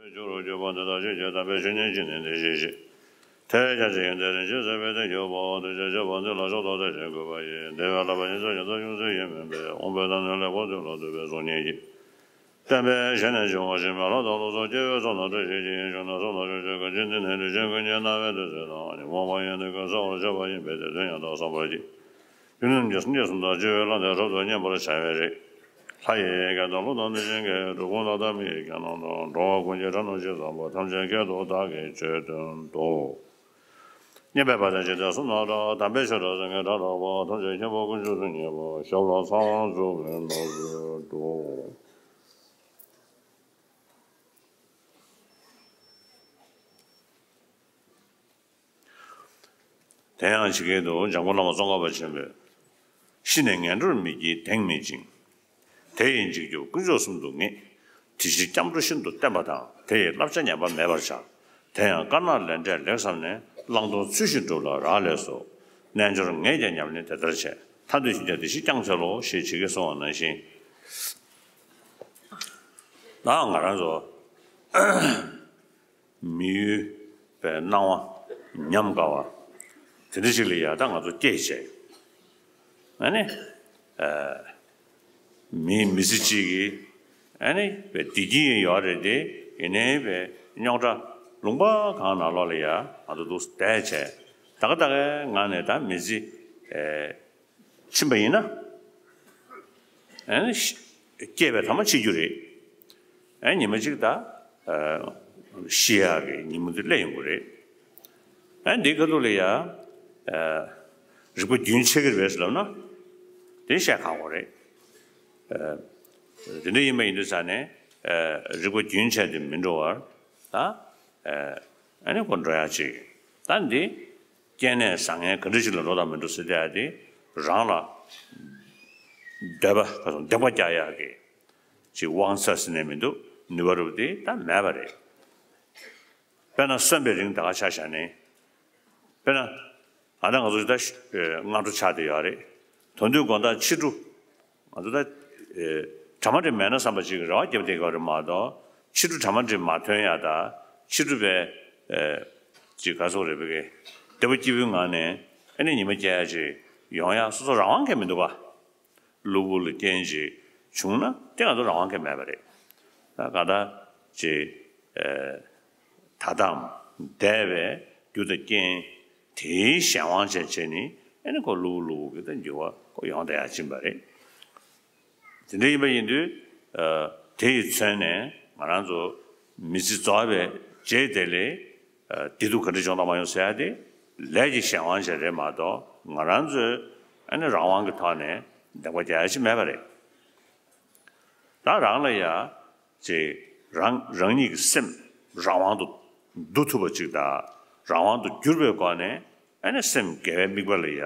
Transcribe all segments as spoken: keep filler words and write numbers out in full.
སྦྱོར་བ་བརྗོད་པ་འདི་དག་ཅི་བྱེད། དམ་པའི་ཆོས་ཉིད་ཀྱི་ནི་འདི་ཞེས་བཤད། དེ་ཡང་ཆོས་ཉིད་དེ་རིན་ཆེན་ཟེར་བའི་དེ་རྒྱུ་བོ། དེ་ཅི་བྱེད་པ་འདི་ལ་ཕྱོགས་རྟོགས་དེ་བྱེད་དགོས་པ་ཡིན། དེ་བས་བསླབ་པ་ཉིད་ཟེར་ཡང་དག་ཡུམ་ཟེར་ཡང་མིན་པས། དབང་པོའི་དང་ནི་ལེགས་པར་ཐོས་ལ་འདུད་པའི་གཟུགས་བརྙན་གྱིས། བསྟན་པའི་ཞལ་ནས་འབྱུང་བ་ཞིག་མེད་ལ། བདག་སློབ་ཚོགས་སྐྱེ་བོའི་ཚོགས་རྣམས་བཀྲ་ཤིས་ཀྱི་ཡིད་བཞིན་ནོར་བུ་ལ་ཕྱག་འཚལ་ལོ། ཞེས་བྱ་བ་ནི་ཉོན་མོངས་པ་ཡི་ནད་ཀྱིས་གསོ་བར་བྱེད་པ་ཡིན་པས། དེ་དོན་ཡང་དག་བསམ་པར་བགྱི། རྒྱུ་རྣམས་ཀྱི་སེམས་ཀྱི་སེམས་དང་བཅས་པའི་ལྷ་དེ་རབ་ཏུ་མཉེས་པར་བྱ་བའི་རིགས། ལྷ་ཡི་སྐད་དང་ཀླུ་དང་གནོད་སྦྱིན་སྐད། གྲུལ་བུམ་དག་དང་མི་ཡི་སྐད་རྣམས་དང་། འགྲོ་བ་ཀུན་གྱི་སྒྲ་རྣམས་ཇི་ཙམ་པ། ཐམས་ཅད་སྐད་དུ་བདག་གིས་ཆོས་སྟོན་ཏོ། མཉན་པའི་བར་དུ་ཇི་སྲིད་གསུམ་རྣམས་རག། དམ་པའི་ཆོས་དང་སེང་གེའི་སྒྲ་གྲགས་པ། ཐམས་ཅད་མཁྱེན་པ་དཀོན་མཆོག་ཏུ་བརྙེས་པ། ཞབས་ལ་ཚངས་དབང་འཛུགས་པའི་ནོར་བུའི་གྲོགས། དེ་ཡང་ཇི་སྐད་དུ། འཇམ་མགོན་བླ་མ་ཙོང་ཁ་པ་ཆེན་པོས། ཤི་ནས་ངན་འགྲོར་མི་སྐྱེའི་གདེང་མེད་ཅིང་། དེ་ཡི་འཇིགས་སྐྱོབ་དཀོན་མཆོག་གསུམ་དུ་ངེས། དེ་ཕྱིར་སྐྱབས་འགྲོ་ཤིན་ཏུ་བརྟན་པ་དང་། དེ་ཡི་བསླབ་བྱ་ཉམས་པ་མེད་པར་བྱ། དེ་ཡང་དཀར་ནག་ལས་འབྲས་ལེགས་བསམས་ནས། བླང་དོར་ཚུལ་བཞིན་སྒྲུབ་ལ་རག་ལས་སོ། རྣལ་འབྱོར་ངས་ཀྱང་ཉམས་ལེན་དེ་ལྟར་བྱས། ཐར་འདོད་ཤིན་ཏུ་དེ་བཞིན་བསྐྱངས་འཚལ་ལོ། ཞེས་ཇི་སྐད་གསུངས་པ་ནང་བཞིན། ད་ང་རང་ཚོ་མི་ཡུལ་པའི་སྣང་བ་ཉམས་དགའ་བ་དེ་འདྲ་ཞིག་ལ་ཡ་ད་ང་ཚོ་སྐྱེས་བྱས། ཨ་ནི། ཨ། མི་མི་ཚེ་གཅིག་གི་ཨ་ནི་བདེ་སྐྱིད་ཡོད་རེད་དེ། ཡིན་ནའི་བའི་རྙོག་དྲ་ལུང་པ་གང་ནང་ལོགས་ལ་ཡ་ང་ཚོ་འདུག་བསྡད་བྱས། ད་ག་ད་གའི་ངང་ནས་ད་མི་ཚེ་ཨེ་ཕྱིན་པ་ཡིན་ན། ཨེ་ཤི་སྐྱེས་པའི་ཐ་མ་འཆི་རྒྱུ་རེད། ཨེ་ཉི་མ་གཅིག་ད་ཨ་ཤི་ཡག་གི་ཉིན་མོ་དེ་སླེབས་ཡོང་གི་རེད། ཨེ་འདི་ཁ་ཐུག་ལ་ཡ་ཨ་རིག་པ་རྒྱུན་ཆད་ཀྱི་རེད་ཟེར་ལབ་ན་དེ་བཤད་ཁག་པོ་རེད། ཨ་དེ་འདྲ་ཡིན་པ་ཡིན་དུས་ཙང་ནས་ཨ་རིག་པ་རྒྱུན་ཆད་དེ་མི་འགྲོ་བར་ད་ཨ་ཨ་ནི་ཁོ་འགྲོ་ཡག་ཅིག་ད་འདི། སྐྱེས་ནས་བཟང་ངན་ག་འདྲ་ཞིག་ལ་འགྲོ་དང་མི་འགྲོ་ཟེར་དེ་ཡ་དེ་རང་ལ་འདོད་པ་ག་སོང་འདེགས་པ་རྒྱག་ཡག་གི་ཅིག་དབང་ཆ་ཟེར་ནས་མི་འདུག་ནུས་པ་རུབ་དེ་ད་མེད་པ་རེད། དཔེར་ན་གསོན་པའི་རིང་ད་ག་ཆ་བཞག་ནས། དཔེར་ན་ད་ལྟ་ང་ཚོ་ད་སྔ་དྲོ་ཆགས་བསྡད་ཡོད་རེད། དོན་དུས་དགོང་དག་ཕྱི་དྲོ། ང་ཚོ་ད་ཨེ་གྲ་མ་འགྲིག་མེད་ན་བསམ་པ་ཅིག་རེ་བ་བརྒྱབ་བསྡད་ཀྱི་རེད་མ་གཏོགས། ཕྱི་དྲོ་གྲ་མ་འགྲིག་མ་ཐོན་ཡ་ད། ཕྱི་དྲོ་བའི་ཨེ་ཅིག་ག་སོགས་རེད་པའི་བདེ་པོ་སྐྱིད་པོའི་ངང་ནས་ཨ་ནི་ཉི་མ་སྐྱེལ་ཡ་ཅིག་ཡོང་ཡ་སོ་སོ་རང་དབང་གིས་མི་འདུག་ག་གློ་བུར་ལ་རྐྱེན་ཅིག་བྱུང་ན་དེ་ང་ཚོ་རང་དབང་གིས་མེད་པ་རེད། ད་ག་ད་ཅིག་ཨེ་ད་ལྟའམ་འདས་པའི་རྒྱུ་དང་རྐྱེན་དེའི་གཞན་དབང་བྱས་བྱས་ནས་ཨ་ནི་ཁོ་གློ་བུར་གློ་བུར་གྱི་ད་འགྱུར་བ་ཁོ་ཡོང་བསྡད་ཡ་ཕྱིན་པ་རེད། དེ་འདྲ་ཡིན་པ་ཡིན་དུས། ཨ། དེ་ཡིས་མཚོན་ནས་ང་རང་ཚོ་མི་ཚེ་རྫོགས་པའི་རྗེས་དེ་ལ། ཨ། བདེ་སྡུག་ག་འདྲ་བྱུང་དང་མ་བྱུང་ཟེར་ཡ་དེ་ལས་ཀྱི་གཞན་དབང་ཅིག་རེད་མ་གཏོགས། ང་རང་ཚོའི་ཨ་ནི་རང་དབང་གི་ཐོག་ནས་འདེགས་པ་རྒྱག་ཡ་ཅིག་མེད་པ་རེད། ད་རང་ལ་ཡ་ཅིག་རང་རང་ཉིད་ཀྱི་སེམས་རང་དབང་དུ་བསྡུ་ཐུབ་པ་ཅིག་དང་། རང་དབང་དུ་གྱུར་པའི་སྒོ་ནས་ཨ་ནི་སེམས་དགེ་བའི་དམིགས་པ་ལ་ཡ་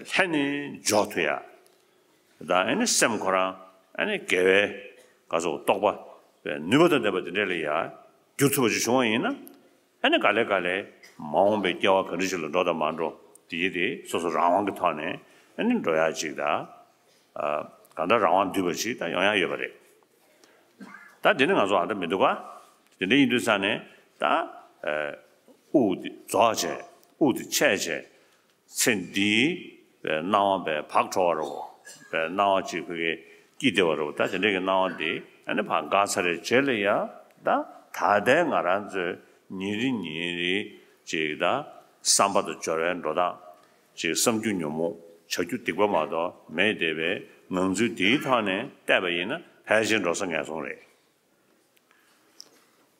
ལྷན་ནེ་འཇོག་ཐུབ་ཡ། དང་ཨ་ནི་སེམས་ཁོ་རང་ཨ་ནི་དགེ་བའི་ག་ཚོད་རྟོགས་པ་ནུས་པ་དང་ལྡན་པ་དེ་འདྲ་ལ་ཡ་འགྱུར་ཐུབ་པ་ཞིག་བྱུང་བ་ཡིན་ན། ཨ་ནི་ག་ལེ་ག་ལེ་མ་འོངས་པའི་སྐྱེ་བ་ག་འདྲ་ཞིག་ལ་འགྲོ་དང་མ་འགྲོ་དེ་ཡི་དེ་སོ་སོ་རང་དབང་གི་ཐོག་ནས་ཨ་ནི་འགྲོ་ཡ་ཅིག་དང་། ཨ། གང་ལྟར་རང་དབང་འདུས་པ་ཞིག་ད་ཡོང་ཡ་ཡོད་པ་རེད། ད་དེ་ནི་ང་ཚོ་ཨ་ད་མི་འདུག་ག་དེ་འདྲ་ཡིན་དུས་ཙང་ནས་ད། ཨ། དབུགས་དེ་རྫོགས་བྱས། དབུགས་དེ་ཆད་བྱས། ཚེ་འདིའི་སྣང་བ་བས་བག་ཕྲོ་བ་རོ། བས་སྣང་བ་གཅིག་ཕ་གི་སྐྱིད་བདེ་བ་རོ། ད་དེ་འདྲ་གི་སྣང་བ་འདི་ཨ་ནི་ཕར་འགག་ཚར་རེ་རྗེས་ལ་ཡ། ད་ད་ལྟའི་ང་རང་ཚོའི་ཉིན་རེ་ཉིན་རེ་ཅིག་ད་བསམ་པ་དང་སྦྱོར་བའི་འགྲོ་སྟངས་ཅིག་བསམ་རྒྱུ་ཉོན་མོངས་བྱ་རྒྱུ་སྡིག་པ་མ་གཏོགས་མེད་བསྡད་པའི་ངང་ཚུལ་འདིའི་ཐོག་ནས་བལྟས་པ་ཡིན་ན་ཕལ་ཆེར་འགྲོ་ས་ངན་སོང་རེད།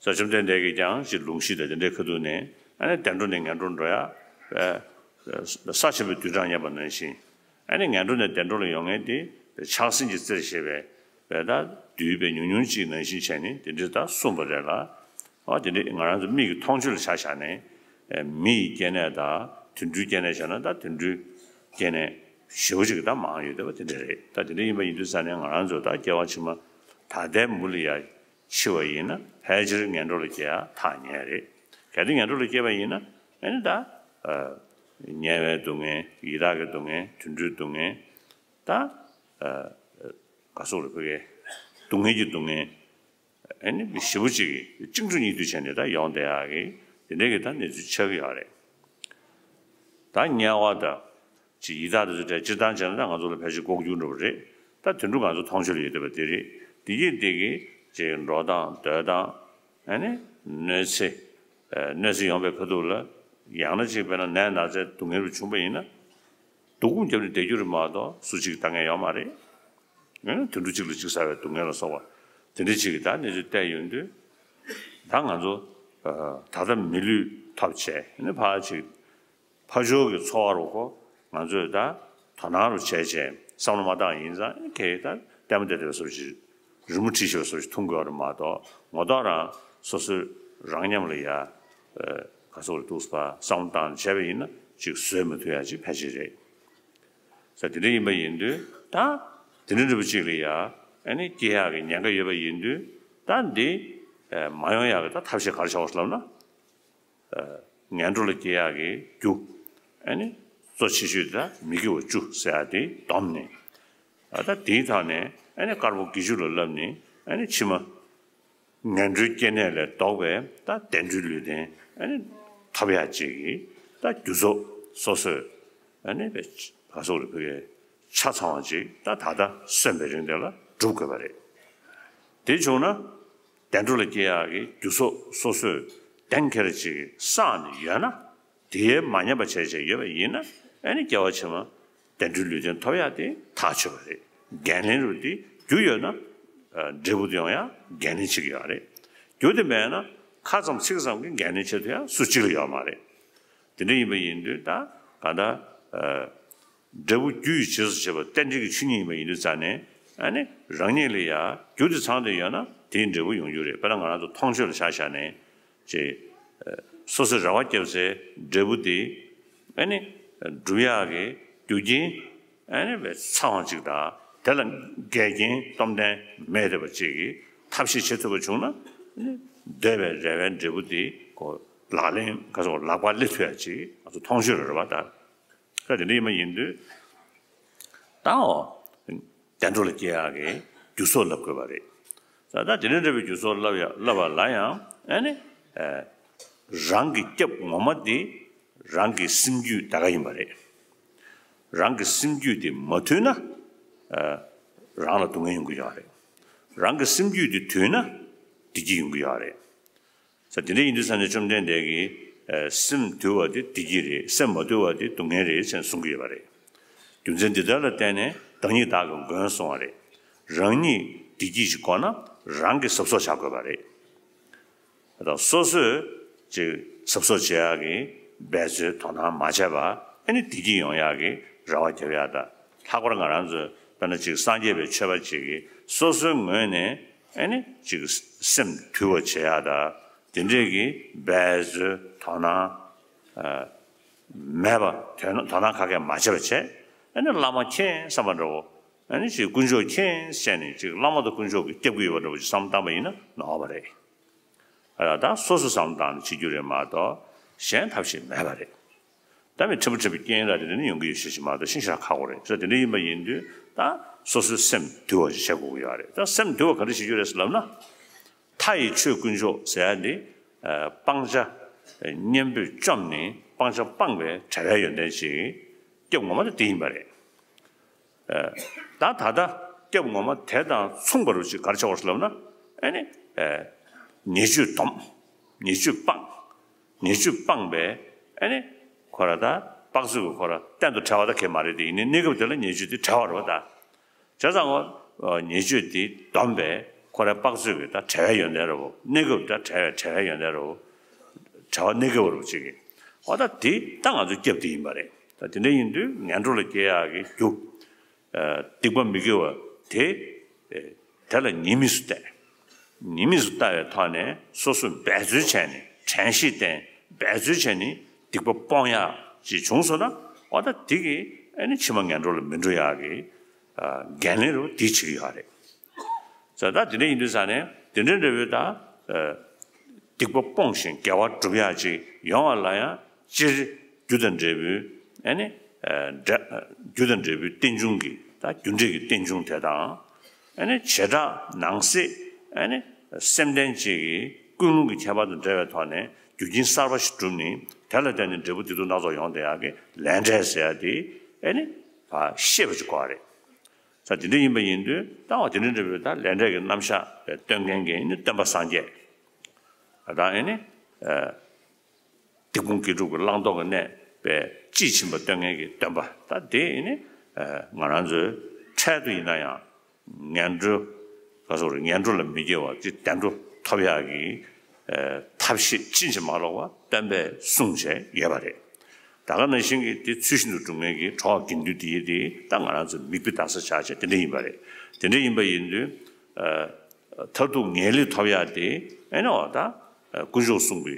ས་བཅོམ་ལྡན་འདས་ཀྱིས་ཀྱང་ཅིག་ལུང་གཞི་དང་དེ་འདྲའི་ཁ་ཐུག་ནས་ཨ་ནི་བདེ་འགྲོ་ནས་ངན་འགྲོར་འགྲོ་ཡ། ས་ཆེན་པོའི་རྡུལ་གྲངས་བསྙེན་པ་ནང་བཞིན། ཨ་ནི་ངན་འགྲོ་ནས་བདེ་འགྲོ་ལ་ཡོང་མཁན་དེ་ཆགས་སེམས་ཀྱི་རྩེར་བཞེས་པའི་བས་ད་རྡུལ་བས་ཉུང་ཉུང་ཅིག་ནང་བཞིན་བྱས་ནས་དེ་འདྲའི་ད་གསུངས་པ་རེད་ལ། ཨ་དེ་འདྲའི་ང་རང་ཚོ་མིག་གི་མཐོང་ཆོས་ལ་ཆ་བཞག་ནས་མི་ཡི་སྐྱེ་གནས་དང་དུད་འགྲོའི་སྐྱེ་གནས་བྱས་ན་ད་དུད་འགྲོའི་སྐྱེ་གནས་ཞེ་པོ་ཅིག་ད་མང་ཡོད་བསྡད་པ་དེ་འདྲ་རེད། ད་དེ་འདྲ་ཡིན་པ་ཡིན་དུས་ཙང་ནས་ང་རང་ཚོ་ད་སྐྱེ་བ་ཕྱི་མ་ད་ལྟའི་མུ་ལ་ཡ་འཆི་བ་ཡིན་ན་ཕལ་ཆེར་ངན་འགྲོ་ལ་སྐྱེ་ཡ་ཐག་ཉེ་རེད། གལ་ཏེ་ངན་འགྲོ་ལ་སྐྱེས་པ་ཡིན་ན་ཨ་ནི་ད་ཨ་དམྱལ་བའི་སྡུག་བསྔལ། ཡི་དྭགས་ཀྱི་སྡུག་བསྔལ། དུད་འགྲོའི་སྡུག་བསྔལ། ད་ཨ་ག་སོགས་རེད་ཕ་གི་སྡུག་བསྔལ་གྱི་སྡུག་བསྔལ། ཨ་ནི་ཞེ་པོ་ཅིག་གཅིག་མཇུག་གཉིས་མཐུད་བྱས་ནས་ད་ཡོང་བསྡད་ཡག་གི་དེ་འདྲའི་གི་ད་གནས་ཚུལ་ཆགས་ཀྱི་ཡོད་རེད། ད་དམྱལ་བ་དང་ཅིག་ཡི་དྭགས་དེ་ཚོ་གྲས་སྤྱིར་བཏང་བྱས་ན་ད་ང་ཚོ་ལ་ཕལ་ཆེར་ལྐོག་གྱུར་འདྲ་བོ་རེད། ད་དེ་འདྲ་ང་ཚོ་མཐོང་ཆོས་ལ་ཡོད་བསྡད་པ་དེ་རེད། དེ་གི་དེ་གི་ཅིག་འགྲོ་སྟངས་སྡོད་སྟངས། ཨ་ནི་གནོད་འཚེ། ཨ་གནོད་འཚེ་ཡོང་བའི་ཁ་ཐུག་ལ་ཡང་ན་ཅིག་དཔེར་ན་ནད་ན་ཚའི་སྡུག་བསྔལ་རུ་བྱུང་བ་ཡིན་ན། སྡུག་སྒོམ་བརྒྱབ་ནས་བསྡད་རྒྱུ་རེད་མ་གཏོགས་སུ་གཅིག་ལྟ་མཁན་ཡོད་མ་རེད། ཨ་ནི་དུད་འགྲོ་གཅིག་ལ་གཅིག་ཟ་བའི་སྡུག་བསྔལ་ལ་སོགས་པ་དེ་འདྲ་ཅིག་གི་ད་གནས་ཚུལ་བལྟས་ཡོང་དུས། ད་ང་ཚོ་ཨ་ད་ལྟ་མི་ལུས་ཐོབ་བྱས་ཨ་ནི་ཕར་ཅིག་ཕར་ཕྱོགས་ཀྱི་འཚོ་བ་རུ་ཁོ་ང་ཚོས་ད་དོ་སྣང་རུ་བྱས་བྱས་བསམ་བློ་མ་བཏང་ཡིན་ཙང་ཁྱེད་ད་ལྟད་མོ་བལྟས་བསྡད་པ་བཟོ་ཞིག་རི་མོ་བྲིས་ཞོར་སོགས་ཤིག་མཐོང་དགོས་པ་རེད་མ་གཏོགས་ངོ་ཐོག་རང་སོ་སོའི་རང་ཉམས་ལ་ཡ། ཨ་ག་ཚོད་རེད་འདུག་ཟེར་བསམ་བློ་བཏང་བྱས་པ་ཡིན་ན་ཅིག་བཟོད་མི་ཐུབ་ཡ་ཅིག་ཕལ་ཆེར་རེད། ས་དེ་འདྲ་ཡིན་པ་ཡིན་དུས་ད་དེ་འདྲ་འདྲ་པོ་ཅིག་ལ་ཡ་ཨ་ནི་སྐྱེ་ཡག་གི་ཉེན་ཁ་ཡོད་པ་ཡིན་དུས་ད་འདི་ཨ་མ་ཡོང་ཡག་གི་ད་ཐབས་ཤེས་ག་རེ་བྱ་དགོས་ལབ་ན། ངན་འགྲོ་ལ་སྐྱེ་ཡག་གི་རྒྱུ། ཨ་ནི་གཙོ་ཆེ་ཤོས་དེ་མི་དགེ་བ་བཅུ་ཟེར་ཡག་དེ་བསྡོམས་ནས། ཨ་ད་དེའི་ཐོག་ནས་ཨ་ནི་དཀར་པོ་དགེ་བཅུ་ལ་བསླབས་ནས་ཨ་ནི་ཕྱི་མ་ངན་འགྲོའི་སྐྱེ་གནས་ལས་ལྡོག་པའི་ད་བདེ་འགྲོའི་ལུས་རྟེན་ཨ་ནི་ཐོབ་ཡག་ཅིག་གི་ད་རྒྱུ་ཚོགས་སོ་སོས་ཨ་ནི་བས་ག་སོགས་རེ་ཕུལ་གི་ཆ་ཚང་བ་ཅིག་ད་ད་ལྟ་གསོན་པའི་རིང་དེ་ལ་སྒྲུབ་དགོས་པ་རེད། དེ་བྱུང་ན། བདེ་འགྲོ་ལ་སྐྱེ་ཡག་གི་རྒྱུ་ཚོགས་སོ་སོས་གཏན་འཁེལ་ཅིག་བསགས་ནས་ཡོད་ན། དེའི་མ་ཉམས་པ་བྱས་བྱས་ཡོད་པ་ཡིན་ན་ཨ་ནི་སྐྱེ་བ་ཕྱི་མ་བདེ་འགྲོའི་ལུས་རྟེན་ཐོབ་ཡག་དེ་ཐག་ཆོད་པ་རེད། འགན་ལེན་རུ་དེ་རྒྱུ་ཡོད་ན། ཨ་འབྲས་བུ་དེ་ཡོང་ཡག་འགན་ལེན་བྱེད་ཀྱི་ཡོད་རེད། རྒྱུ་དེ་མེད་ན་ཁ་ཙམ་ཚིག་ཙམ་གྱི་འགན་ལེན་བྱེད་ཐུབ་ཡག་སུ་གཅིག་ལ་ཡོད་མ་རེད། དེ་འདྲ་ཡིན་པ་ཡིན་དུས་ད་ག་ད་ཨ། འབྲས་བུ་རྒྱུ་ཡི་རྗེས་སུ་བྱེད་པ་རྟེན་འབྲེལ་གྱི་ཆོས་ཉིད་ཡིན་པ་ཡིན་དུས་ཙང་ནས་ཨ་ནི་རང་ཉིད་ལ་ཡང་རྒྱུ་དེ་ཚང་སྟེ་ཡོད་ན་དེའི་འབྲས་བུ་ཡོང་རྒྱུ་རེད། དཔེར་ན་ང་རང་ཚོ་མཐོང་ཆོས་ལ་ཆ་བཞག་ནས་ཅེས། སོ་སོའི་རེ་བ་བརྒྱབ་སའི་འབྲས་བུ་དེ་ཨ་ནི་སྒྲུབ་ཡག་གི་རྒྱུ་རྐྱེན་ཨ་ནི་བས་ཚང་བ་ཅིག་དང་དེ་ལ་འགལ་རྐྱེན་སྟོབས་ལྡན་མེད་བསྡད་པ་ཅིག་གིས་ཐབས་ཤེས་བྱེད་ཐུབ་པ་བྱུང་ན་ཨ་ནི་འདོད་པའི་རེ་བའི་འབྲས་བུ་དེ་ཁོ་ལག་ལེན་ག་ཚོད་ལག་པར་སླེབས་ཐུབ་ཡག་ཅིག་ང་ཚོ་མཐོང་ཆོས་ལ་རེ་བ་དང་། ད་དེ་འདྲ་ཡིན་པ་ཡིན་དུས། ད་འོ། བདེ་འགྲོ་ལ་སྐྱེ་ཡག་གི་རྒྱུ་ཚོགས་བསླབ་དགོས་པ་རེད། ད་ད་དེ་འདྲ་འདྲ་བའི་རྒྱུ་ཚོགས་བསླབ་ཡ་བསླབ་པ་ལ་ཡང་ཨ་ནི། ཨ་རང་གི་སྐྱབས་ངོ་མ་དེ་རང་གི་སེམས་རྒྱུད་ད་ག་ཡིན་པ་རེད། རང་གི་སེམས་རྒྱུད་དེ་མ་དུལ་ན། ཨ་རང་ལ་སྡུག་བསྔལ་ཡོང་གི་ཡོད་རེད། རང་གི་སེམས་རྒྱུད་དེ་དུལ་ན་བདེ་སྐྱིད་ཡོང་གི་ཡོད་རེད། ས་དེ་འདྲ་ཡིན་དུས་ས་ནས་བཅོམ་ལྡན་འདས་ཀྱིས་ཨ་སེམས་དུལ་བ་དེ་བདེ་སྐྱིད་རེད། སེམས་མ་དུལ་བ་དེ་སྡུག་བསྔལ་རེད་ཅེས་གསུང་གི་ཡོད་པ་རེད། རྒྱུ་མཚན་འདི་ལྟར་ལ་བརྟེན་ནས་བདག་ཉིད་བདག་གི་མགོན་གསུང་བ་རེད། རང་ཉིད་བདེ་སྐྱིད་ཅིག་དགོས་ན་རང་གིས་གཟབ་གཟབ་བྱ་དགོས་པ་རེད། ད་སོ་སོས་ཅིག་གཟབ་གཟབ་བྱེད་ཡག་གི་འབད་རྩོལ་དོ་སྣང་མ་བྱས་པ་ཨ་ནི་བདེ་སྐྱིད་ཡོང་ཡག་གི་རེ་བ་རྒྱབ་ཡག་དང་། ལྷག་པར་ང་རང་ཚོས་དཔེར་ན་ཅིག་སངས་རྒྱས་པའི་ཆོས་པ་ཅིག་གིས་སོ་སོའི་ངོས་ནས་ཨ་ནི་ཅིག་སེམས་དུལ་བ་བྱེད་ཡག་དང་དེ་འདྲས་ཀྱི་འབད་རྩོལ་དོ་སྣང་ཨ་མེད་པ་དོ་སྣང་དོ་སྣང་ག་གེ་མ་བྱས་པ་བྱས། ཨ་ནི་བླ་མ་མཁྱེན་བསམ་པ་འདྲ་བོ། ཨ་ནི་ཅིག་དཀོན་མཆོག་མཁྱེན་བྱས་ནས་ཅིག་བླ་མ་དང་དཀོན་མཆོག་གིས་སྐྱབས་ཀྱི་ཡོད་པ་འདྲ་བོ་ཅིག་བསམ་བཏང་པ་ཡིན་ན་ནོར་བ་རེད། ཨ་ད་སོ་སོ་བསམ་བཏང་ནས་བྱེད་རྒྱུ་རེད་མ་གཏོགས་གཞན་ཐབས་ཤེས་མེད་པ་རེད། ད་མི་ཕྲན་བུ་ཕྲན་བུ་རྐྱེན་ར་དེ་འདྲ་ནི་ཡོང་གི་ཡོད་ཤེས་ཤིག་མ་གཏོགས་ཤིན་ཤ་ཁག་པོ་རེད། ས་དེ་འདྲ་ཡིན་པ་ཡིན་དུས་ད་སོ་སོའི་སེམས་དུལ་བ་ཞིག་བྱེད་དགོས་ཀྱི་ཡོད་རེད། ད་སེམས་དུལ་བ་ག་འདྲ་བྱེད་རྒྱུ་རེད་ཟེར་ལབ་ན། མཐའ་ཡི་ཆོས་དཀོན་མཆོག་ཟེར་ཡ་འདི། ཨ་སྤང་བྱ་གཉེན་པོས་བཅོམ་ནས་སྤང་བྱ་སྤངས་པའི་བྲལ་བའི་ཡོན་ཏན་ཅིག་སྐྱབས་ངོ་མ་དེ་དེ་ཡིན་པ་རེད། ཨ་ད་ད་ལྟ་སྐྱབས་ངོ་མ་དེ་དང་མཚུངས་པ་རུ་ཅིག་ག་རེ་བྱ་དགོས་ལབ་ན། ཨ་ནི་ཨ་ཉེས་སྤྱོད་སྡོམ། ཉེས་སྤྱོད་སྤངས། ཉེས་སྤྱོད་སྤངས་པས་ཨ་ནི་ཁོ་ར་ད་དཔག་ཚོད་ཀྱི་ཁོ་ར་གཏན་དུ་བྲལ་བ་ད་གས་མ་རེད་དེ། ཡིན་ནའི་གནས་སྐབས་དེ་ལ་ཉེས་སྤྱོད་དེ་བྲལ་བ་རེད་བ་ད། བྱས་ཙང་ངོ་། ཉེས་སྤྱོད་དེ་སྡོམ་པས་ཁོ་རའི་དཔག་ཚོད་ཀྱི་ད་བྲལ་བའི་ཡོན་ཏན་རེད་བོ། གནས་སྐབས་ད་བྲལ་བའི་བྲལ་བའི་ཡོན་ཏན་རེད་བོ། བྲལ་བ་གནས་སྐབས་རེད་བོ་ཅིག་གི། འོ་ད་དེ་ད་ང་ཚོའི་སྐྱབས་དེ་ཡིན་པ་རེད། ད་དེ་འདྲ་ཡིན་དུས་ངན་འགྲོ་ལ་སྐྱེ་ཡག་གི་རྒྱུ། སྡིག་པ་མི་དགེ་བ་དེ། དེ་ལ་ཉེས་དམིགས་སུ་བལྟས། ཉེས་དམིགས་སུ་ལྟ་བའི་ཐོག་ནས་སོ་སོས་འབད་རྩོལ་བྱས་ནས་དྲན་ཤེས་བསྟེན་འབད་རྩོལ་བྱས་ནས་སྡིག་པ་སྤོང་ཡག་ཅིག་བྱུང་སོང་ན། འོ་ད་དེ་གིས་ཨ་ནི་ཕྱི་མ་ངན་འགྲོ་ལ་མི་འགྲོ་ཡག་གི། ཨ་འགན་ལེན་རུ་དེ་བྱེད་ཀྱི་ཡོད་རེད། ས་ད་དེ་འདྲ་ཡིན་དུས་ས་ནས་དེ་འདྲ་འདྲ་བོའི་ད། ཨ་སྡིག་པ་སྤོང་ཞིང་དགེ་བ་སྒྲུབ་ཡག་ཅིག་ཡོང་བ་ལ་ཡང་སྤྱིར་རྒྱུ་དང་འབྲས་བུའི་ཨ་ནི། ཨ་འབྲས་རྒྱུ་དང་འབྲས་བུའི་རྟེན་འབྱུང་གི་ད་རྒྱུ་འབྲས་ཀྱི་རྟེན་འབྱུང་དེ་དང་། ཨ་ནི་བྱེ་བྲག་ནང་གསེས་ཨ་ནི། སེམས་ལྡན་གཅིག་གིས་ཀུན་སློང་གི་ཁྱད་པར་དང་འབྲེལ་བའི་ཐོག་ནས་རྒྱུ་རྐྱེན་གསར་པ་ཞིག་བསྒྲུབས་ནས་དེ་ལ་བརྟེན་ནས་འབྲས་བུ་བདེ་སྡུག་སྣ་ཚོགས་ཡོང་བསྡད་ཡག་གི་ལས་འབྲས་ཟེར་ཡག་དེ་ཨེ་ནི་ཕར་ཤེས་པ་ཅིག་དགོས་པ་རེད། ས་དེ་འདྲ་ཡིན་པ་ཡིན་དུས་ད་འོ་དེ་འདྲ་འདྲ་བའི་ད་ལས་འབྲས་ཀྱི་རྣམ་གཞག་སྟོན་མཁན་གྱི་ཨེ་ནི་སྟོན་པ་སངས་རྒྱས། ད་ཨེ་ནི། སྡིག་སྤོང་དགེ་སྒྲུབ་ཀྱི་བླང་དོར་གྱི་གནས་པའི་དཔྱིས་ཕྱིན་པ་སྟོན་མཁན་གྱི་སྟོན་པ་ད་དེ་ནི་ང་རང་ཚོའི་འཕྲལ་དུ་ཡིན་ན་ཡང་ངན་འགྲོ་ག་སོགས་རེད། ངན་འགྲོ་ལ་མི་སྐྱེ་བ་ཅིག་བདེ་འགྲོ་ཐོབ་ཡག་གི་ཐབས་ཤེས་ཕྱིན་ཅི་མ་ལོག་པ་སྟོན་པས་གསུངས་བྱས་ཡོད་པ་རེད། ད་ག་ནང་བཞིན་གྱི་དེ་ཚུལ་བཞིན་དུ་སྒྲུབ་མཁན་གྱི་གྲོགས་དགེ་འདུན་དེ་ཡི་དེ་ད་ང་རང་ཚོ་མིག་དཔེ་ལྟ་ས་ཆགས་བྱས་དེ་འདྲ་ཡིན་པ་རེད། དེ་འདྲ་ཡིན་པ་ཡིན་དུས། མཐར་ཐུག་ངེས་ལེགས་ཐོབ་ཡག་དེ་ཨེ་ནི་འོ་ད་དཀོན་མཆོག་གསུམ་གྱི་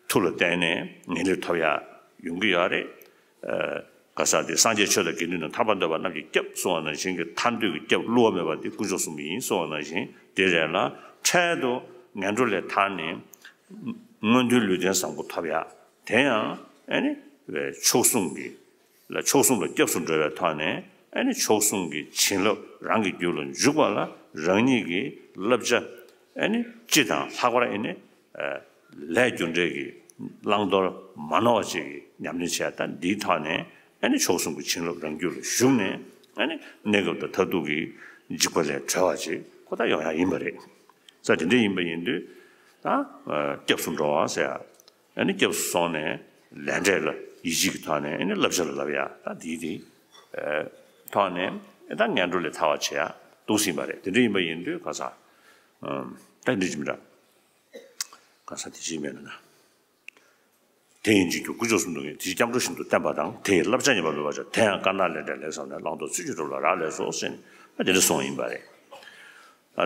མཐུ་ལ་བརྟེན་ནས་ངེས་ལེགས་ཐོབ་ཡག་ཡོང་གི་ཡོད་རེད། ག་ས་དེ་སངས་རྒྱས་ཆོས་དང་དགེ་འདུན་དང་ཐར་པ་འདོད་པ་རྣམས་ཀྱི་སྐྱབས་གསུང་བ་ནང་བཞིན་གྱི་ཐར་འདོད་ཀྱི་སྐྱབས་བསླུ་བ་མེད་པ་དེ་དཀོན་མཆོག་གསུམ་ཡིན་གསུང་བ་ནང་བཞིན་དེ་རེད་ལ། འཕྲལ་དུ་ངན་འགྲོ་ལས་ཐར་ནས་མངོན་མཐོའི་ལུས་རྟེན་བཟང་པོ་ཐོབ་ཡག་དེ་ཡང་ཨེ་ནི་མཆོག་གསུམ་གྱི་ལ་མཆོག་གསུམ་ལ་སྐྱབས་སུ་འགྲོ་བའི་ཐོག་ནས་ཨེ་ནི་མཆོག་གསུམ་གྱི་བྱིན་རླབས་རང་གི་རྒྱུད་ལ་འཇུག་པ་ལ་རང་ཉིད་ཀྱི་བསླབ་བྱ་ཨེ་ནི་སྤྱི་དང་ལྷག་པར་ཨེ་ནི་ལས་རྒྱུ་འབྲས་ཀྱི་བླང་དོར་མ་ནོར་བ་ཅིག་གི་ཉམས་ལེན་བྱས། ད་འདིའི་ཐོག་ནས་ཨེ་ནི་མཆོག་གསུམ་གྱི་བྱིན་རླབས་རང་རྒྱུད་ལ་ཞུགས་ནས་ཨེ་ནི་གནས་སྐབས་དང་མཐར་ཐུག་གི་འཇིགས་པ་ལས་གྲོལ་བ་ཅིག་ཁོ་ད་ཡོང་ཡག་ཡིན་པ་རེད། ས་དེ་འདྲ་ཡིན་པ་ཡིན་དུས་ད་སྐྱབས་སུ་འགྲོ་བ་ཟེར་ཡག་ཨ་ནི་སྐྱབས་སུ་སོང་ནས་ལས་འབྲས་ལ་ཡིད་ཆེས་ཀྱི་ཐོག་ནས་ཨ་ནི་བསླབ་བྱ་ལ་བསླབ་ཡག་ད་དེའི་དེའི་ཐོག་ནས་ཨེ་ད་ངན་འགྲོ་ལས་ཐར་བ་བྱེད་ཡག་འདུག་ཟིན་པ་རེད། དེ་འདྲ་ཡིན་པ་ཡིན་དུས་ག་ས་ད་འདི་ཅི་མི་འདྲ་ག་ས་དེ་ཅི་མེད་ན་ན་དེ་ཡིན་གཅིག་གྱུར་དཀོན་མཆོག་གསུམ་དུ་ངེས་དེའི་སྐྱབས་འགྲོ་བཞིན་དུ་བསྟེན་པ་དང་དེ་ཡི་བསླབ་བྱ་ཉམས་པ་མེད་པར་བྱ། དེ་ཡང་དཀར་ནག་ལས་འབྲས་ལེགས་བསམས་ནས་བླང་དོར་ཚུལ་གྱིས་གྲུབ་ལ་རག་ལས་སོ་ཟེར་ནས་ད་དེ་འདྲ་གསུངས་པ་ཡིན་པ་རེད།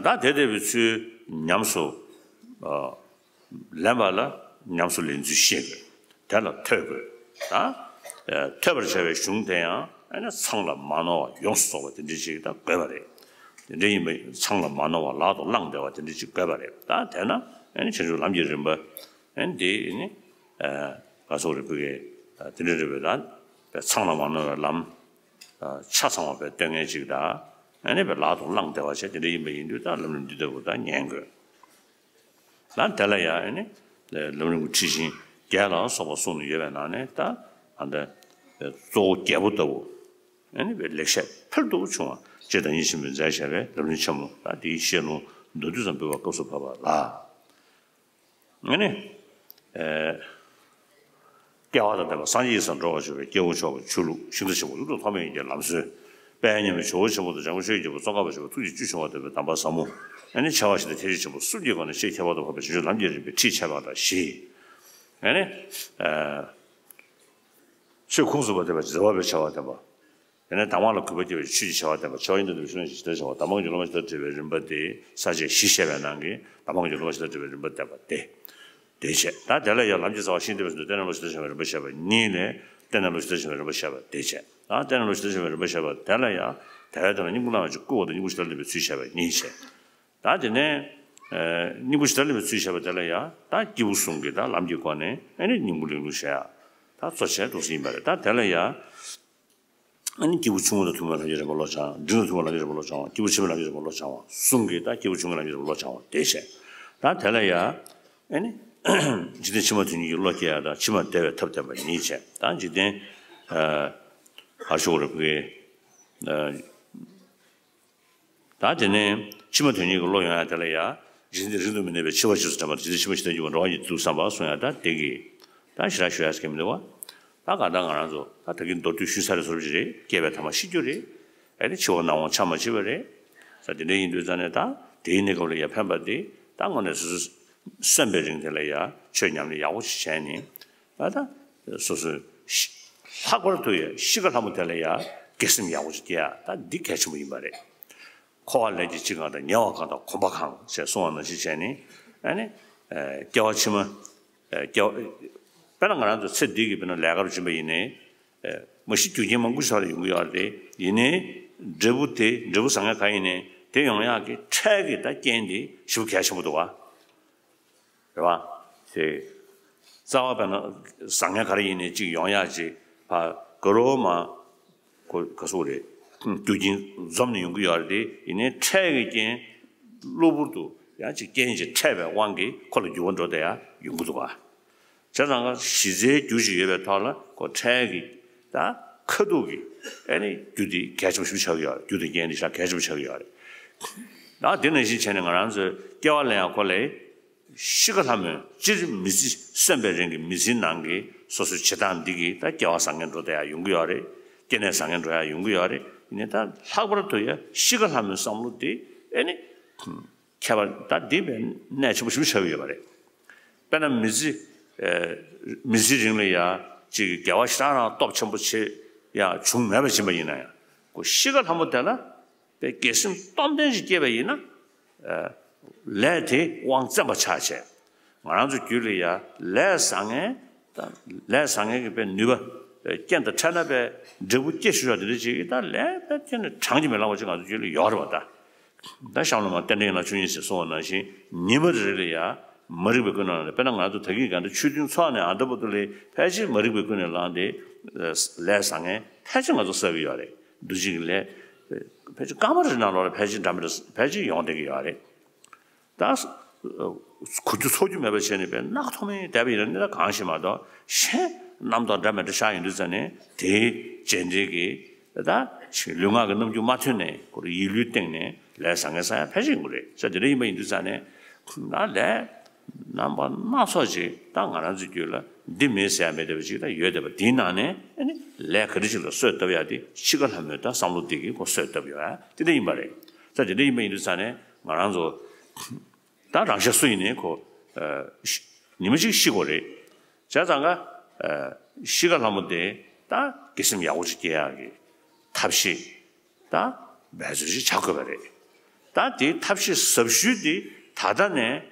ད་དེ་ལྟ་བུའི་ཚུལ་ཉམས་སུ་ལེན་པ་ལ་ཉམས་སུ་ལེན་ཚུལ་ཤེས་དགོས། དེ་ལ་ཐོས་དགོས། ད་ཐོས་པར་བྱ་བའི་གཞུང་དེ་ཡང་ཨ་ནི་ཚང་ལ་མ་ནོར་བ་ཡོངས་སུ་རྫོགས་པ་དེ་འདྲ་ཞིག་ད་དགོས་པ་རེད། དེ་འདྲ་ཡིན་པ་ཚང་ལ་མ་ནོར་བ་ལག་ཏུ་བླངས་བསྡད་པ་དེ་འདྲ་ཞིག་དགོས་པ་རེད། ད་དེས་ན་ཨ་ནི་བྱང་ཆུབ་ལམ་གྱི་རིམ་པ་ཨ་ནི་དེ་ཨ་ནི་ག་སོགས་རེད་བུ་གའི་དེ་འདྲ་རེད་བས། ད་ཚང་ལ་མ་ནོར་བའི་ལམ་ཆ་ཚང་བ་བས་སྟོན་མཁན་ཅིག་ད་ཨ་ནི་བས་ལག་ཏུ་བླངས་བསྡད་པ་བྱས། དེ་འདྲ་ཡིན་པ་ཡིན་དུས་ད་ལམ་རིམ་འདི་ལྟ་བུ་ད་ཉན་དགོས། ད་དེ་ལ་ཡང་ཨ་ནི་ལམ་རིམ་གྱི་ཁྲིད་ཤིང་བརྒྱད་ལ་སོགས་པ་གསུངས་ནས་ཡོད་པའི་ནང་ནས་ད་ཨ་ནི་གཙོ་བོ་བརྒྱད་པོ་ལྟ་བུ་ཨ་ནི་བས་ལེགས་བཤད་ཕུལ་དུ་བྱུང་བ་སྤྱིར་བཏང་ཡིད་བཞིན་པའི་མཛད་བྱ་བའི་ལམ་རིམ་ཆེན་མོ་ད་དེའི་བཤད་ལུང་མདོར་བསྡུས་ཙམ་འབུལ་བའི་སྐབས་སུ་བབ་པ་ལ། ཨ་ནི། ཨེ། སྐལ་བ་དང་ལྡན་པ་སངས་རྒྱས་ས་འགྲོ་བར་བྱེད་པའི་སྐྱེ་བོ་མཆོག་གི་ཆོས་ལུགས་ཤིང་རྟ་ཆེན་པོ་ཀླུ་དང་ཐོགས་མེད་ཡིན་གྱི་ལམ་སྲོལ། དཔལ་མཉམ་མེད་ཇོ་བོ་ཆེན་པོ་དང་འཇམ་མགོན་ཆོས་ཀྱི་རྒྱལ་པོ་ཙོང་ཁ་པ་ཆེན་པོ་ཐུགས་རྗེ་བཅུ་བྱུང་བ་ལྡན་པའི་གདམས་པ་ཟབ་མོ། ཨ་ནི་ཆེ་བ་ཞི་བདེ་ཐེག་མཆོག་ཆེན་པོ་གསུམ་གྱི་སྒོ་ནས་ཤེས་ཁྱད་པར་དུ་འཕགས་པའི་བྱང་ཆུབ་ལམ་གྱི་རིམ་པའི་ཁྲིད་འཆད་པ་དང་བཞི། ཨ་ནི། ཨེ། ཆོས་ཁུངས་སུ་བ་དེ་བ་ཟེར་བ་བའི་བྱ་བ་དེ་བ། དེ་ནས་དང་བ་ལ་གུས་པ་སྐྱེ་བའི་ཆོས་ཀྱི་བྱ་བ་བསྟན་པ། བྱ་བ་ཡིན་དུ་འདུ་བའི་ཤུགས་ལྡན་ཞི་བདེར་བྱ་བ། གདམས་ངག་གི་རྒྱུ་ལམ་ཞི་བདེར་འབྲེལ་བའི་རིམ་པ་སྟེ་ས་བཅད་བཞི་བཤད་པའི་ནང་གི་གདམས་ངག་གི་རྒྱུ་ལམ་ཞི་བདེར་འབྲེལ་བའི་རིམ་པ་བསྟན་པ་སྟེ། དེ་བྱས། ད་དེ་ལ་ཡང་ལམ་གྱི་རྩ་བ་ཤིང་རྟ་པའི་ཟེར་དུ་རྟེན་ལྡན་བློ་ཞི་བདེར་བྱ་བའི་རིམ་པ་བཤད་པ་གཉིས་ལས་རྟེན་ལྡན་བློ་ཞི་བདེར་བྱ་བའི་རིམ་པ་བཤད་པ་དེ་བྱས། ད་རྟེན་ལྡན་བློ་ཞི་བདེར་བྱ་བའི་རིམ་པ་བཤད་པ་དེ་ལ་ཡང་དལ་བའི་དོན་ལ་སྙིང་པོ་བླང་བའི་ཕྱིར་བསྐུལ་བ་དང་སྙིང་པོ་ཞི་བདེར་ལེན་པའི་ཚུལ་བཤད་པ་གཉིས་བྱས། ད་དེ་ནས་སྙིང་པོ་ཞི་བདེར་ལེན་པའི་ཚུལ་བཤད་པ་དེ་ལ་ཡང་ད་སྐྱེས་བུ་གསུམ་གྱི་ད་ལམ་གྱི་སྒོ་ནས་ཨ་ནི་སྙིང་པོ་ལེན་ལུགས་བཤད་ཡ། ད་གཙོ་ཆེ་འདུག་ཟིན་པ་རེད། ད་དེ་ལ་ཡང་། ཨ་ནི་སྐྱེས་བུ་ཆུང་ངུ་དང་ཐུན་མོང་ལམ་གྱི་རིམ་པ་བློ་སྦྱང་། འབྲིང་དང་ཐུན་མོང་ལམ་གྱི་རིམ་པ་བློ་སྦྱང་བ། སྐྱེས་བུ་ཆེན་པོའི་ལམ་གྱི་རིམ་པ་བློ་སྦྱང་བ་གསུམ་གྱིས་ད་སྐྱེས་བུ་ཆུང་ངུའི་ལམ་གྱི་རིམ་པ་བློ་སྦྱང་བ་དེ་བྱས། ད་དེ་ལ་ཡང་ཨ་ནི་འཇིག་རྟེན་ཕྱི་མ་དོན་གཉེར་གྱི་བློ་སྐྱེ་ཡ་དང་ཕྱི་མ་བདེ་བའི་ཐབས་བསྟན་པ་གཉིས་བྱས། ད་འཇིག་རྟེན་ཨ་ཤོ་རེ་བུ་གའི་ཨ། ད་དེ་ནས་ཕྱི་མ་དོན་གཉེར་གྱི་བློ་ཡོང་ཡ་དེ་ལ་ཡ། རིགས་འདི་རིགས་དུ་མི་གནས་པའི་འཆི་བ་རྗེས་སུ་དྲན་པ་དང་། འཇིག་རྟེན་ཕྱི་མ་ཞི་བདེར་འགྱུར་བ་འགྲོ་བ་ཉིད་དུ་བསམ་པ་གསུང་ཡ་ད་དེ་གི། ད་ཞེ་དྲག་ཞུ་ཡ་ཟེར་གྱི་མི་འདུག་བ། ད་ག་ད་ང་རང་ཚོ་ད་ད་གིན་མདོར་བསྡུས་ཞུས་ཚར་རེད་བཟོ་འདྲ་ཅིག་རེད། སྐྱེས་པའི་ཐ་མ་ཤི་རྒྱུ་རེད། ཨ་ནི་འཆི་བ་ནམ་འོང་ཆ་མ་འཆི་བ་རེད། ད་དེ་འདྲ་ཡིན་དུས་ཙང་ནས་ད་དེའི་གནས་སྐབས་ལ་ཡ་ཕན་པ་དེ་ད་དངོས་གནས་སོ་སོ་གསོན་པའི་རིང་དེ་ལ་ཡ་ཆོས་ཉམས་ལེན་ཡག་པོ་ཞིག་བྱས་ནས། ད་ལྟ་སོ་སོའི་ཤི་ལྷག་པར་དུ་ཡང་ཤི་ཁ་ལྷ་མོ་དེ་ལ་ཡང་དགེ་སེམས་ཡག་པོ་ཅིག་སྐྱེ་ཡ་ད་འདི་གལ་ཆེན་པོ་ཡིན་པ་རེད། འཁོར་བ་ལས་ཀྱི་འཆི་ཁང་དང་ཉེ་བ་གང་དང་གོམས་པ་གང་ཞེས་གསུངས་པ་ནང་བཞིན་བྱས་ནས་ཨ་ནི་སྐྱེ་བ་ཕྱི་མ་སྐྱེ་བ་དཔེར་ན་ང་རང་ཚོ་ཚེ་འདི་གི་དཔེར་ན་ལས་ཀར་བྱིན་པ་ཡིན་ནའི་མ་གཞི་རྒྱུ་རྐྱེན་མང་པོ་ཞིག་ལ་ཡོང་གི་ཡོད་རེད། ཡིན་ནའི་འབྲས་བུ་དེ་འབྲས་བུ་བཟང་ངན་གང་ཡིན་ནའི་དེ་ཡོང་ཡག་གི་འཕྲལ་གྱི་ད་རྐྱེན་དེ་ཞེ་པོ་གལ་ཆེན་པོ་འདུག་བ། རེད་བ། དེ། རྩ་བ་དཔེར་ན་བཟང་ངན་ག་རེ་ཡིན་ནའི་གཅིག་ཡོང་ཡག་ཅིག་ཕ་ག་རོ་མ། ཁོ་ག་སོགས་རེད། རྒྱུ་རྐྱེན་འཛོམས་ནས་ཡོང་གི་ཡོད་རེད་དེ་ཡིན་ནའི་འཕྲལ་གྱི་རྐྱེན། གློ་བུར་དུ་ ཡང་ཅིག་རྐྱེན་ཅིག་འཕྲད་པའི་དབང་གིས་ཁོ་ལ་འགྱུར་བ་འགྲོ་བསྡད་ཡ་ཡོང་གི་འདུག་ག་བྱས་ཙང་ཀ་གཞི་རྩའི་རྒྱུ་ཞིག་ཡོད་པའི་ཐོག་ལ་ཁོ་འཕྲལ་གྱི་ད་ཁ་ཐུག་གི་ཨེ་ནི་རྒྱུ་དེ་གལ་ཆེན་པོ་ཞིག་ཆགས་ཀྱི་ཡོད་རེད། རྒྱུ་དང་རྐྱེན་དེ་ཞེ་དྲག་གལ་ཆེན་པོ་ཆགས་ཀྱི་ཡོད་རེད། ད་དེ་ནང་བཞིན་བྱས་ནས་ང་རང་ཚོའི་སྐྱེ་བ་ལ་ཡང་ཁོ་ལས་ཤི་ཁ་ལྷ་མོས་སྤྱིར་མི་ཚེ་གསོན་པའི་རིང་གི་མི་ཚེའི་ནང་གི་སོ་སོའི་བྱེད་སྟངས་འདི་གིས་ད་སྐྱེ་བ་བཟང་ངན་འགྲོ་བསྡད་ཡ་ཡོང་གི་ཡོད་རེད། སྐྱེ་གནས་བཟང་ངན་འགྲོ་ཡ་ཡོང་གི་ཡོད་རེད། ཡིན་ནའི་ད་ལྷག་པར་དུ་ཡ་ཤི་ཁ་ལྷ་མོའི་བསམ་བློ་དེ་ཨེ་ནི་ཁྱད་པར་ད་འདི་བས་གནད་ཆེན་པོ་ཞིག་ཆགས་ཀྱི་ཡོད་པ་རེད། དཔེར་ན་མི་ཚེ་ཨེ་མི་ཚེའི་རིང་ལ་ཡ་ཅིག་དགེ་བ་ཞེ་དྲག་རང་སྟོབས་ཆེན་པོ་བྱེད་ཡ་བྱུང་མེད་པ་ཕྱིན་པ་ཡིན་ན་ཡང་ཁོ་ཤི་ཁ་ལྷ་མོ་དེ་ལ་པའི་དགེ་སེམས་སྟོབས་ལྡན་ཞིག་སྐྱེས་པ་ཡིན་ན། ལས་དེ་དབང་བཙན་པ་ཆགས་བྱས། ང་རང་ཚོ་རྒྱུད་ལ་ཡ་ལས་བཟང་ངན་དང་ལས་བཟང་ངན་གྱི་པའི་ནུས་པ་རྐྱེན་དང་འཕྲད་ན་པའི་འབྲས་བུ་སྐྱེ་ཤོར་བ་དེ་འདྲ་ཅིག་གིས་ད་ལས་པའི་ཐད་ནས་གྲངས་ཀྱིས་མི་ལང་བ་ཅིག་ང་ཚོ་རྒྱུད་ལ་ཡོད་རེད་པ། ད་ད་གཤམ་ལ་མ་རྟེན་འབྲེལ་ཡན་ལག་བཅུ་གཉིས་ཞེས་གསུངས་པ་ནང་བཞིན་ཉི་མ་རེ་རེ་ལ་ཡ་མ་རིག་པའི་ཀུན་ནས་ལངས་ཏེ། དཔེར་ན་ང་ཚོ་ད་གིན་ག་འདྲ་ཆོས་མཐུན་ཚོགས་ནས་ཨ་འདྲ་པོ་དུ་ལས་ཕལ་ཆེར་མ་རིག་པའི་ཀུན་ནས་ལངས་ཏེ་ལས་བཟང་ངན་ཕལ་ཆེར་ང་ཚོ་བསགས་ཀྱི་ཡོད་རེད། འདུ་བྱེད་ཀྱི་ལས་ཕལ་ཆེར་སྐར་མ་རེ་ནང་ལོགས་ལ་ཕལ་ཆེར་འདྲ་མི་འདྲ་ཕལ་ཆེར་ཡོང་བསྡད་ཀྱི་ཡོད་རེད། ད་གོ་རྒྱུ་ཚོར་རྒྱུ་མེད་པ་བྱས་ནས་པའི་རྣག་ཐོག་མའི་བསྡད་པ་ཡིན་ན་ནི་ད་གང་ཞིག་མ་གཏོགས་གཞན་རྣམ་རྟོག་འདྲ་མི་འདྲ་ཤར་ཡོང་དུས་ཙ་ནས་དེའི་རྗེས་འབྲེལ་གྱི་ད་ལུས་ངག་གི་རྣམ་འགྱུར་མ་ཐོན་ནས་ཁོ་རང་ཡིད་བློའི་སྟེང་ནས་ལས་བཟང་ངན་བསགས་ཡ་ཕལ་ཆེར་ཡོང་གི་རེད། ས་དེ་འདྲ་ཡིན་པ་ཡིན་དུས་ཙ་ནས་ད་ལས་རྣམ་པ་སྣ་ཚོགས་ཅིག་ད་ང་རང་ཚོའི་རྒྱུད་ལ་འདི་མེད་ཟེར་ཡ་མེད་བསྡད་པ་ཅིག་ད་ཡོད་བསྡད་པ། དེའི་ནང་ནས་ཨ་ནི་ལས་ག་འདྲ་ཅིག་ལ་གསོས་བཏབ་ཡ་དེ་ཤི་ཁ་ལྷ་མོའི་ད་བསམ་བློ་དེ་གིས་ཁོ་གསོས་བཏབ་ཡོད་ཡ་དེ་འདྲ་ཡིན་པ་རེད། ས་དེ་འདྲ་ཡིན་པ་ཡིན་དུས་ཙ་ནས་ང་རང་ཚོ་ད་རང་ཤ་སུ་ཡིན་ནའི་ཁོ་ཨ་ཤི་ཉི་མ་གཅིག་ཤི་དགོས་རེད། བྱས་ཙང་ཀ་ཨ་ཤི་ཁ་ལྷ་མོ་དེ་ད་དགེ་སེམས་ཡག་པོ་ཅིག་སྐྱེ་ཡག་གི་ཐབས་ཤེས་ད་འབད་རྩོལ་ཞིག་བྱ་དགོས་པ་རེད། ད་དེའི་ཐབས་ཤེས་ཟབ་ཤོས་དེ་ད་ལྟ་ནས་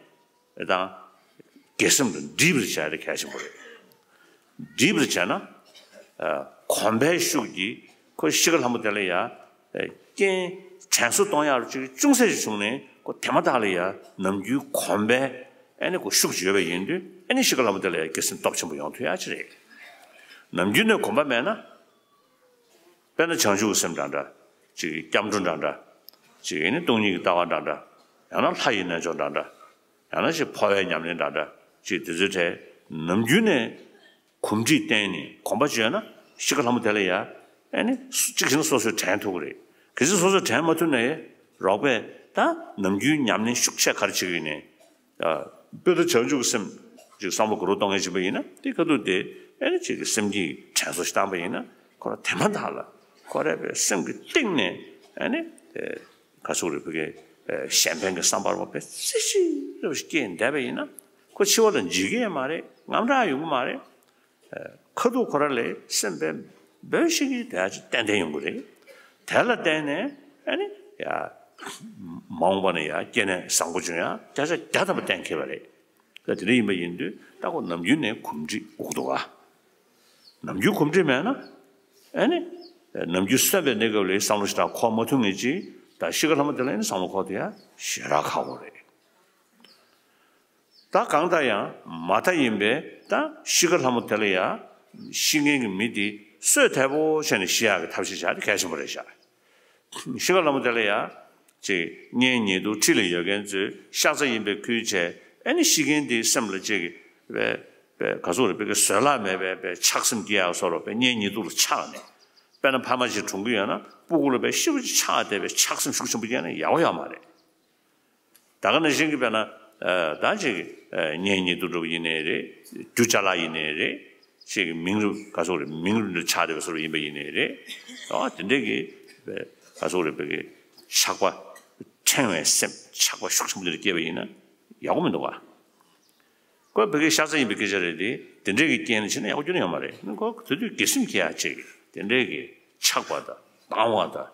དང་དགེ་སེམས་དང་འདྲིས་པར་བྱ་ཡ་དེ་གལ་ཆེན་པོ་རེད། འདྲིས་པར་བྱས་ན་ཨ་གོམས་པའི་ཤུགས་ཀྱིས་ཁོ་ཤི་ཁ་ལྷ་མོ་དེ་ལ་ཡ་རྐྱེན་དྲན་གསོ་གཏོང་ཡག་ཅིག་ཅུང་ཟད་ཅིག་བྱུང་ནས་ཁོ་དེ་མ་ཐག་ལ་ཡ་ནམ་རྒྱུན་གོམས་པའི་ཨ་ནི་ཁོ་ཤུགས་ཡོད་པ་ཡིན་དུས་ཨ་ནི་ཤི་ཁ་ལྷ་མོ་དེ་ལ་ཡ་དགེ་སེམས་སྟོབས་ཆེན་པོ་ཡོང་ཐུབ་ཡག་ཅིག་རེད། ནམ་རྒྱུན་ནས་གོམས་པ་མེད་ན། དཔེར་ན་བྱང་ཆུབ་ཀྱི་སེམས་འདྲ་འདྲ། ཅིག་སྐྱབས་འགྲོ་འདྲ་འདྲ། ཅིག་ཨ་ནི་སྟོང་ཉིད་ཀྱི་ལྟ་བ་འདྲ་འདྲ། ཡང་ན་ལྷ་ཡི་རྣལ་འབྱོར་འདྲ་འདྲ། ཡང་ན་ཅིག་འཕོ་བའི་ཉམས་ལེན་འདྲ་འདྲ། ཅིག་དེ་ཚོའི་གྲས་ནམ་རྒྱུན་ནས་གོམས་འདྲིས་བསྟེན་ནས་གོམས་པ་བཅོས་ན་ཤི་ཁ་ལྷ་མོ་དེ་ལ་ཡ་ཨ་ནི་གཅིག་བྱས་ན་སོ་སོས་དྲན་ཐུབ་ཀྱི་རེད། གལ་སྲིད་སོ་སོས་དྲན་མ་ཐུབ་ན་ཡ་རོགས་པས་ད་ནམ་རྒྱུན་ཉམས་ལེན་ཤུགས་ཆེ་ག་རེ་བྱེད་ཀྱི་ཡིན་ནའི། ཨ། དཔེར་ན་བྱང་ཆུབ་ཀྱི་སེམས་ཅིག་བསམ་བློ་ག་རུ་གཏོང་མཁན་ཅིག་ཡིན་ན་དེ་ཁ་ཐུག་དེ་ཨ་ནི་ཅིག་གི་སེམས་ཀྱི་དྲན་གསོ་ཞིག་བཏང་པ་ཡིན་ན་ཁོ་རང་དེ་མ་ཐག་ལ་ཁོ་རང་པའི་སེམས་ཀྱི་གཏིང་ནས་ཨ་ནི་ག་ཚོད་རེད་བོད་ཀྱི་གཞན་ཕན་གྱི་བསམ་པ་རོ་པའི་རྩེ་གཅིག་རེ་བ་ཞིག་སྐྱེས་བསྡད་པ་ཡིན་ན་ཁོ་འཆི་བ་ལ་འཇིགས་ཀྱི་ཡང་མ་རེད། དངངས་སྐྲག་ཡོང་གི་མ་རེད། ཁ་ཐུག་ཁོ་རང་ལ་སེམས་པའི་འབོལ་ཞིག་གིས་དེ་ཡང་ཏན་ཏན་ཡོང་གི་རེད། དེ་ལ་བརྟེན་ནས་ཨ་ནི་ཡ་མ་འོངས་པ་ནས་ཡ་སྐྱེ་གནས་བཟང་པོ་བྱུང་ཡ་བརྒྱ་ཆ་བརྒྱ་ཐམ་པ་གཏན་འཁེལ་བ་རེད། ད་དེ་འདྲ་ཡིན་པ་ཡིན་དུས་ད་ཁོ་ནམ་རྒྱུན་ནས་གོམས་འདྲིས་དགོས་འདུག་ག་ནམ་རྒྱུན་གོམས་འདྲིས་མེད་ན་ཨ་ནི་ནམ་རྒྱུན་གསོན་པའི་གནས་སྐབས་ལ་བསམ་བློ་ཞེ་དྲག་འཁོར་མ་ཐུབ་མཁན་ཅིག་ད་ཤི་ཁ་ལྷ་མོ་དེ་ལ་ཨ་ནི་བསམ་བློ་འཁོར་དེ་ཡ་ཞེ་དྲག་ཁག་པོ་རེད། ད་གང་ལྟར་ཡང་མ་མཐའ་ཡིན་པས་ད་ཤི་ཁ་ལྷ་མོ་དེ་ལ་ཡ་ཤི་མཁན་གྱི་མི་དེ་གསོས་དལ་པོ་བྱས་ནས་ཤི་ཡག་གི་ཐབས་ཤེས་བྱ་དེ་གལ་ཆེན་པོ་རེད་ཤག་ཤི་ཁ་ལྷ་མོ་དེ་ལ་ཡ་ཅིག་གཉེན་ཉེ་དུ་འཁྲིས་ལ་ཡོད་མཁན་ཚོས་ཤ་ཚ་ཡིན་པའི་ཁུལ་བྱས་ཨ་ནི་ཤི་མཁན་དེའི་སེམས་ལ་ཅིག་པའི་པའི་ག་ཚོད་རེད་པའི་གི་བཟོད་གླགས་མེད་པའི་པའི་ཆགས་སེམས་སྐྱེ་ཡག་བཟོ་འདྲ་པའི་གཉེན་ཉེ་དུ་ལ་ཆགས་ནས་དཔེར་ན་ཕ་མ་ཅིག་གྲོངས་ཀྱི་ཡོད་ན་སྤུ་གུ་ལ་པའི་ཤི་བོ་ཅིག་ཆགས་བསྡད་པའི་ཆགས་སེམས་ཤུགས་ཆེན་པོ་སྐྱེས་ན་ཡག་པོ་ཡོད་མ་རེད། ད་ག་ནང་བཞིན་གྱི་དཔེར་ན་ཨ་ད་ཅིག་ཨ་གཉེན་ཉེ་དུ་འགྲོ་བ་ཡིན་ནའི་རེད། རྒྱུ་ཅ་ལག་ཡིན་ནའི་རེད། ཅིག་མིང་རུས་ག་ཚོད་རེད་མིང་རུས་འདྲ་ཆགས་བསྡད་པ་བཟོ་འདྲ་ཡིན་པ་ཡིན་ནའི་རེད། ཨ་དེ་འདྲས་ཀྱི་ག་ཚོད་རེད་བོད་ཀྱི་ཆགས་པ་ཕྲེང་བའི་སེམས་ཆགས་པ་ཤུགས་ཆེན་པོ་འདི་འདྲ་སྐྱེས་པ་ཡིན་ན་ཡག་པོ་མི་འདུག་ག་ཁོ་བོད་སྐད་ཤ་ཚ་ཡིན་པའི་སྐད་ཆ་རེད་དེ། དེ་འདྲས་ཀྱི་རྐྱེན་ལ་བྱས་ན་ཡག་པོ་ཁྱོན་ནས་ཡོད་མ་རེད། ཁོ་དེ་དུས་དགེ་སེམས་སྐྱེ་ཡག་ཅིག་དེ་འདྲས་ཀྱི་ཆགས་པ་དང་སྡང་བ་དང་།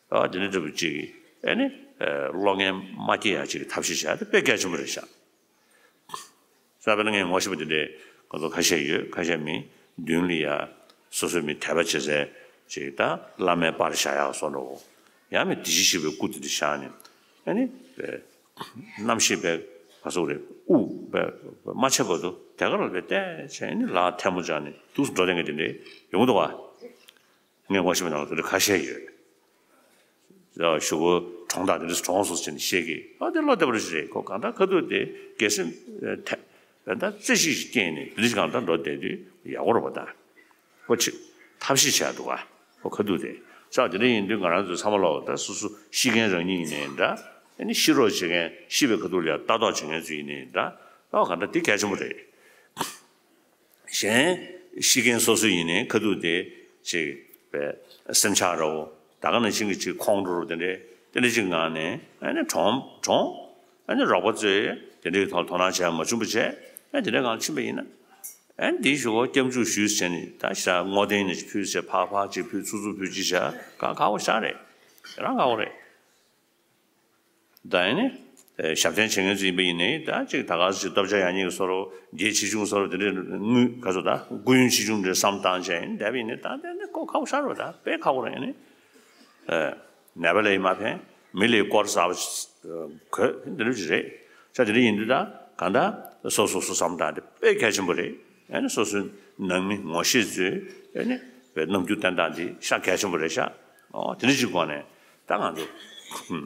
ཨ་དེ་འདྲས་འདྲ་པོ་ཅིག་ཨ་ནི་བློ་ངན་མ་སྐྱེ་ཡག་ཅིག་གི་ཐབས་ཤེས་བྱ་དེ་དཔེ་གལ་ཆེན་པོ་རེད་ཤག་ས་བོན་ངས་ངོ་ཤེས་པ་དེ་འདྲས་ཁོ་ཚོ་ཁ་ཤས་ཡོད། ཁ་ཤས་མི་མདུན་ལ་ཡ་སོ་སོའི་མི་དད་པ་བྱེད་སའི་ཅིག་ད་བླ་མའི་པར་བཞག་ཡག་བཟོ་འདྲ་བོ། ཡང་མི་དེ་བཞིན་གཤེགས་པའི་སྐུ་དེ་འདྲ་བཞག་ནས་ཨ་ནི་རྣམ་ཤེས་པའི་ག་ཚོད་རེད་དབུགས་པའི་མ་ཆད་བར་དུ་དེ་ག་ལ་བའི་བལྟས་བྱས་ཨ་ནི་ལག་ཐལ་མོ་སྦྱར་ནས་འདུག་སེ་འགྲོ་བསྡད་མཁན་དེ་འདྲས་ཡོང་གི་འདུག་བ། ངས་ངོ་ཤེས་པའི་ནང་ལ་དེ་འདྲ་ཁ་ཤས་ཡོད། གཞུག་གུ་གྲོངས་དང་དེ་འདྲ་གྲོངས་སོང་ཟེར་ནས་བཤད་ཀྱི། ཨ་དེ་བློ་བདེ་པོ་ཞིག་རེད། ཁོ་གང་ལྟར་ཁ་ཐུག་དེ་དགེ་སེམས་ཐེ་ད་རྩེ་གཅིག་ཅིག་སྐྱེས་ནས་དེ་འདྲ་ཞིག་གང་ལྟར་འགྲོ་བསྡད་དུས་ཡག་པོ་རེད་པ། ད་ཁོ་ཆེ་ཐབས་ཤེས་བྱས་འདུག་ག་ཁོ་ཁ་ཐུག་དེ་ས་དེ་འདྲ་ཡིན་དུས་ང་རང་ཚོ་ཚང་མ་ལོག་ད་སོ་སོ་ཤི་མཁན་རང་ཉིད་ཡིན་ནའི་འདྲ། ཨ་ནི་ཤི་རོགས་བྱེད་མཁན་ཤི་བའི་ཁ་ཐུག་ལ་ཡང་ལྟ་རྟོག་བྱེད་མཁན་ཚོ་ཡིན་ནའི་འདྲ། ཨོ་གང་ལྟར་དེ་གལ་ཆེན་པོ་རེད། གཞན་ཤི་མཁན་སོ་སོ་ཡིན་ནའི་ཁ་ཐུག་དེ་ཅིག་པའི་སེམས་ཆགས་རོ། ད་ག་ནང་བཞིན་གྱི་ཅིག་ཁོང་ཁྲོ་རོ་དེ་འདྲའི་དེ་འདྲ་ཅིག་ངང་ནས་ཨ་ནི་གྲོངས་གྲོངས། ཨ་ནི་རོགས་པ་ཚོས་དེ་འདྲའི་ཐོག་དོ་སྣང་བྱས་མ་བྱུང་བ་བྱས། ཨ་དེ་འདྲའི་ངང་ཕྱིན་པ་ཡིན་ན། ཨ་ནི་དེའི་གཞུག་གུ་སྐྱབས་འཇུག་ཞུས་བྱས་ནས་ད་ཤ་བསྔོ་རྟེན་ནས་ཕུལ་བྱས་ཕག་ཕག་ཅིག་ཕུལ་ཚུར་ཚུར་ཕུལ་ཅིག་བྱས་གང་ཁག་པོ་ཤ་རེད། རང་ཁག་པོ་རེད། ད་ཨ་ནི་ཨེ་ཞབས་བརྟན་བྱེད་མཁན་ཚོ་ཡིན་པ་ཡིན་ནའི་ད་ཅིག་ད་ག་ཅིག་སྟོབས་ཆག་ཡག་ཉེས་ཀྱི་བཟོ་འདྲ་བོ་འགྱེད་ཆེ་ཆུང་བཟོ་འདྲ་བོ་དེ་འདྲའི་དངུལ་ག་ཚོད་ད་སྐུ་ཡོན་ཆེ་ཆུང་འདྲ་བསམ་བཏང་བྱས་ཡིན་བསྡད་པ་ཡིན་ནའི་ད་དེ་ནི་ཁོ་ཁག་པོ་ཤ་རེད། ད་དཔེ་ཁག་པོ་རེད། ཨ་ནི་ཨེ་ནད་པ་ལ་ཡིན་མ་ཕན། མི་ལ་ཡིན་དཀོར་ཟ་བ་གོས་འདི་འདྲ་ཅིག་རེད། ས་དེ་འདྲ་ཡིན་དུས་ད་གང་ལྟར་སོ་སོ་སོ་བསམ་བཏང་དེ་དཔེ་གལ་ཆེན་པོ་རེད། ཨ་ནི་སོ་སོའི་ནང་མི་ངོ་ཤེས་ཚོས་ཨ་ནི་བའི་རྣམ་འགྱུར་བསྟན་སྟངས་འདི་ཤ་གལ་ཆེན་པོ་རེད་ཤག་ཨོ་དེ་འདྲ་ཅིག་སྒོ་ནས་ད་ང་ཚོ་ཧུམ་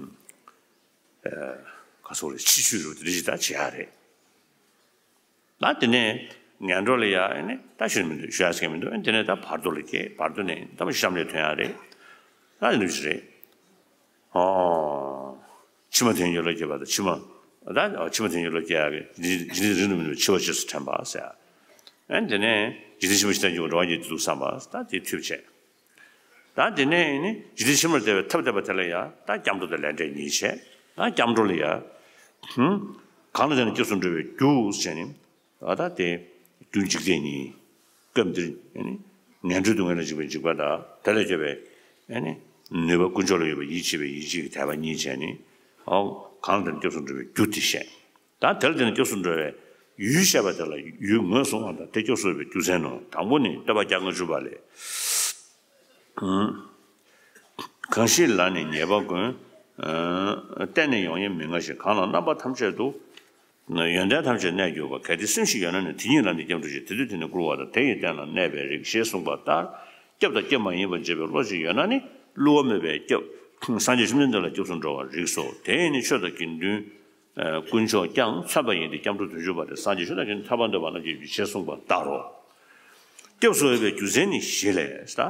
ཨ་ག་ཚོད་རེད། ཕྱི་ཆོས་རུ་དེ་འདྲ་ཅིག་ད་བྱེད་ཡག་རེད། ད་དེ་ནས་ངན་འགྲོ་ལ་ཡ་ཨ་ནི་ད་ཞུ་མི་འདུག་ཞུ་ཡག་ཟེར་མི་འདུག་ཨ་ནི་དེ་ནས་ད་བར་དོ་ལ་སྐྱེས། བར་དོ་ནས་ད་མ་གཤམ་ལས་ཐོན་ཡག་རེད། ད་དེ་འདྲ་ཅིག་རེད། ཨོ། ཕྱི་མ་དོན་གྱི་བློ་སྐྱེས་པ་དང་ཕྱི་མ། ད་ཕྱི་མ་དོན་གྱི་བློ་སྐྱེ་ཡག་གི་འཇིག་རྟེན་རིང་དུ་མི་འདུག་འཆི་བ་རྗེས་སུ་དྲན་པ་ཟེར། ཨ་ནི་དེ་ནས་འཇིག་རྟེན་ཕྱི་མ་ཤི་དང་འགྱུར་བ་འགྲོ་བ་ཉིད་དུ་བསམ་པ་ད་དེ་ཐུབ་བྱས། ད་དེ་ནས་ནི་འཇིག་རྟེན་ཕྱི་མར་བདེ་བའི་ཐབས་བསྟན་པ་དེ་ལ་ཡ་ད་སྐྱབས་འགྲོ་དང་ལས་འབྲས་གཉིས་བྱས། ད་སྐྱབས་འགྲོ་ལ་ཡ། ཧུམ། གང་ལ་བརྟེན་ནས་སྐྱབས་སུ་འགྲོ་བའི་རྒྱུ་ཟེར་ནི། ཨ་ད་དེ་རྒྱུ་འཇིག་རྟེན་ཉིད། སྐབས་འདིར་ཨ་ནི་ངན་འགྲོའི་སྡུག་བསྔལ་ལ་འཇིགས་པའི་འཇིགས་པ་དང་དེ་ལས་སྐྱོབ་པའི་ཨ་ནི་ནུས་པ་དཀོན་མཆོག་ལ་ཡོད་པའི་ཡིད་ཆེས་པའི་ཡིད་ཆེས་ཀྱི་དད་པ་གཉིས་བྱས་ནས། ཨོ་གང་ལ་བརྟེན་སྐྱབས་སུ་འགྲོ་བའི་རྒྱུ་དེ་བཤད། ད་དེ་ལ་བརྟེན་སྐྱབས་སུ་འགྲོ་བའི་ཡུལ་བཤད་པ་དེ་ལ་ཡུལ་ངོས་བཟུང་བ་དང་དེ་སྐྱབས་སུ་འགྲོ་བའི་རྒྱུ་མཚན་ནོ། དང་པོ་ནི་བསྟོད་པ་བརྒྱ་ལྔ་བཅུ་པ་ལས། གང་ཞིག་ལ་ནི་ཉེས་པ་ཀུན། གཏན་ནས་ཡོང་ཡིན་མི་མངའ་ཞིང་། གང་ལ་རྣམ་པ་ཐམས་ཅད་དུ། ཡོན་ཏན་ཐམས་ཅད་གནས་གྱུར་པ། གལ་ཏེ་སེམས་ཤིག་ཡོད་ན་ནི། དེ་ཉིད་ལ་ནི་སྐྱབས་འགྲོ་ཞིང་། དེ་དུས་དེ་ནི་བཀུར་བ་དང་། དེ་ཡི་རྟེན་ལ་གནས་པའི་རིགས། ཞེས་གསུངས་པ་ལྟར། སྐྱབས་དང་སྐྱབས་མ་ཡིན་པར་འབྱེད་པའི་བློ་ཅིག་ཡོད་ན་ནི། བསླུ་བ་མེད་པའི་སྐྱབས། སངས་རྒྱས་བཅོམ་ལྡན་འདས་ལ་སྐྱབས་སུ་འགྲོ་བར་རིགས་སོ། དེ་ཡིས་ནི་ཆོས་དང་དགེ་འདུན། དཀོན་མཆོག་ཀྱང་མཚོན་པ་ཡིན་ཏེ། སྐྱབས་འགྲོ་བདུན་ཅུ་པ་དེ་སངས་རྒྱས་ཆོས་དང་དགེ་འདུན་ཐར་པ་འདོད་པ་རྣམས་ཀྱི་ཡུལ་ཞེས་གསུངས་པ་ལྟར་རོ། སྐྱབས་སུ་འོས་པའི་རྒྱུ་མཚན་ནི་བཞི་ལས་ད།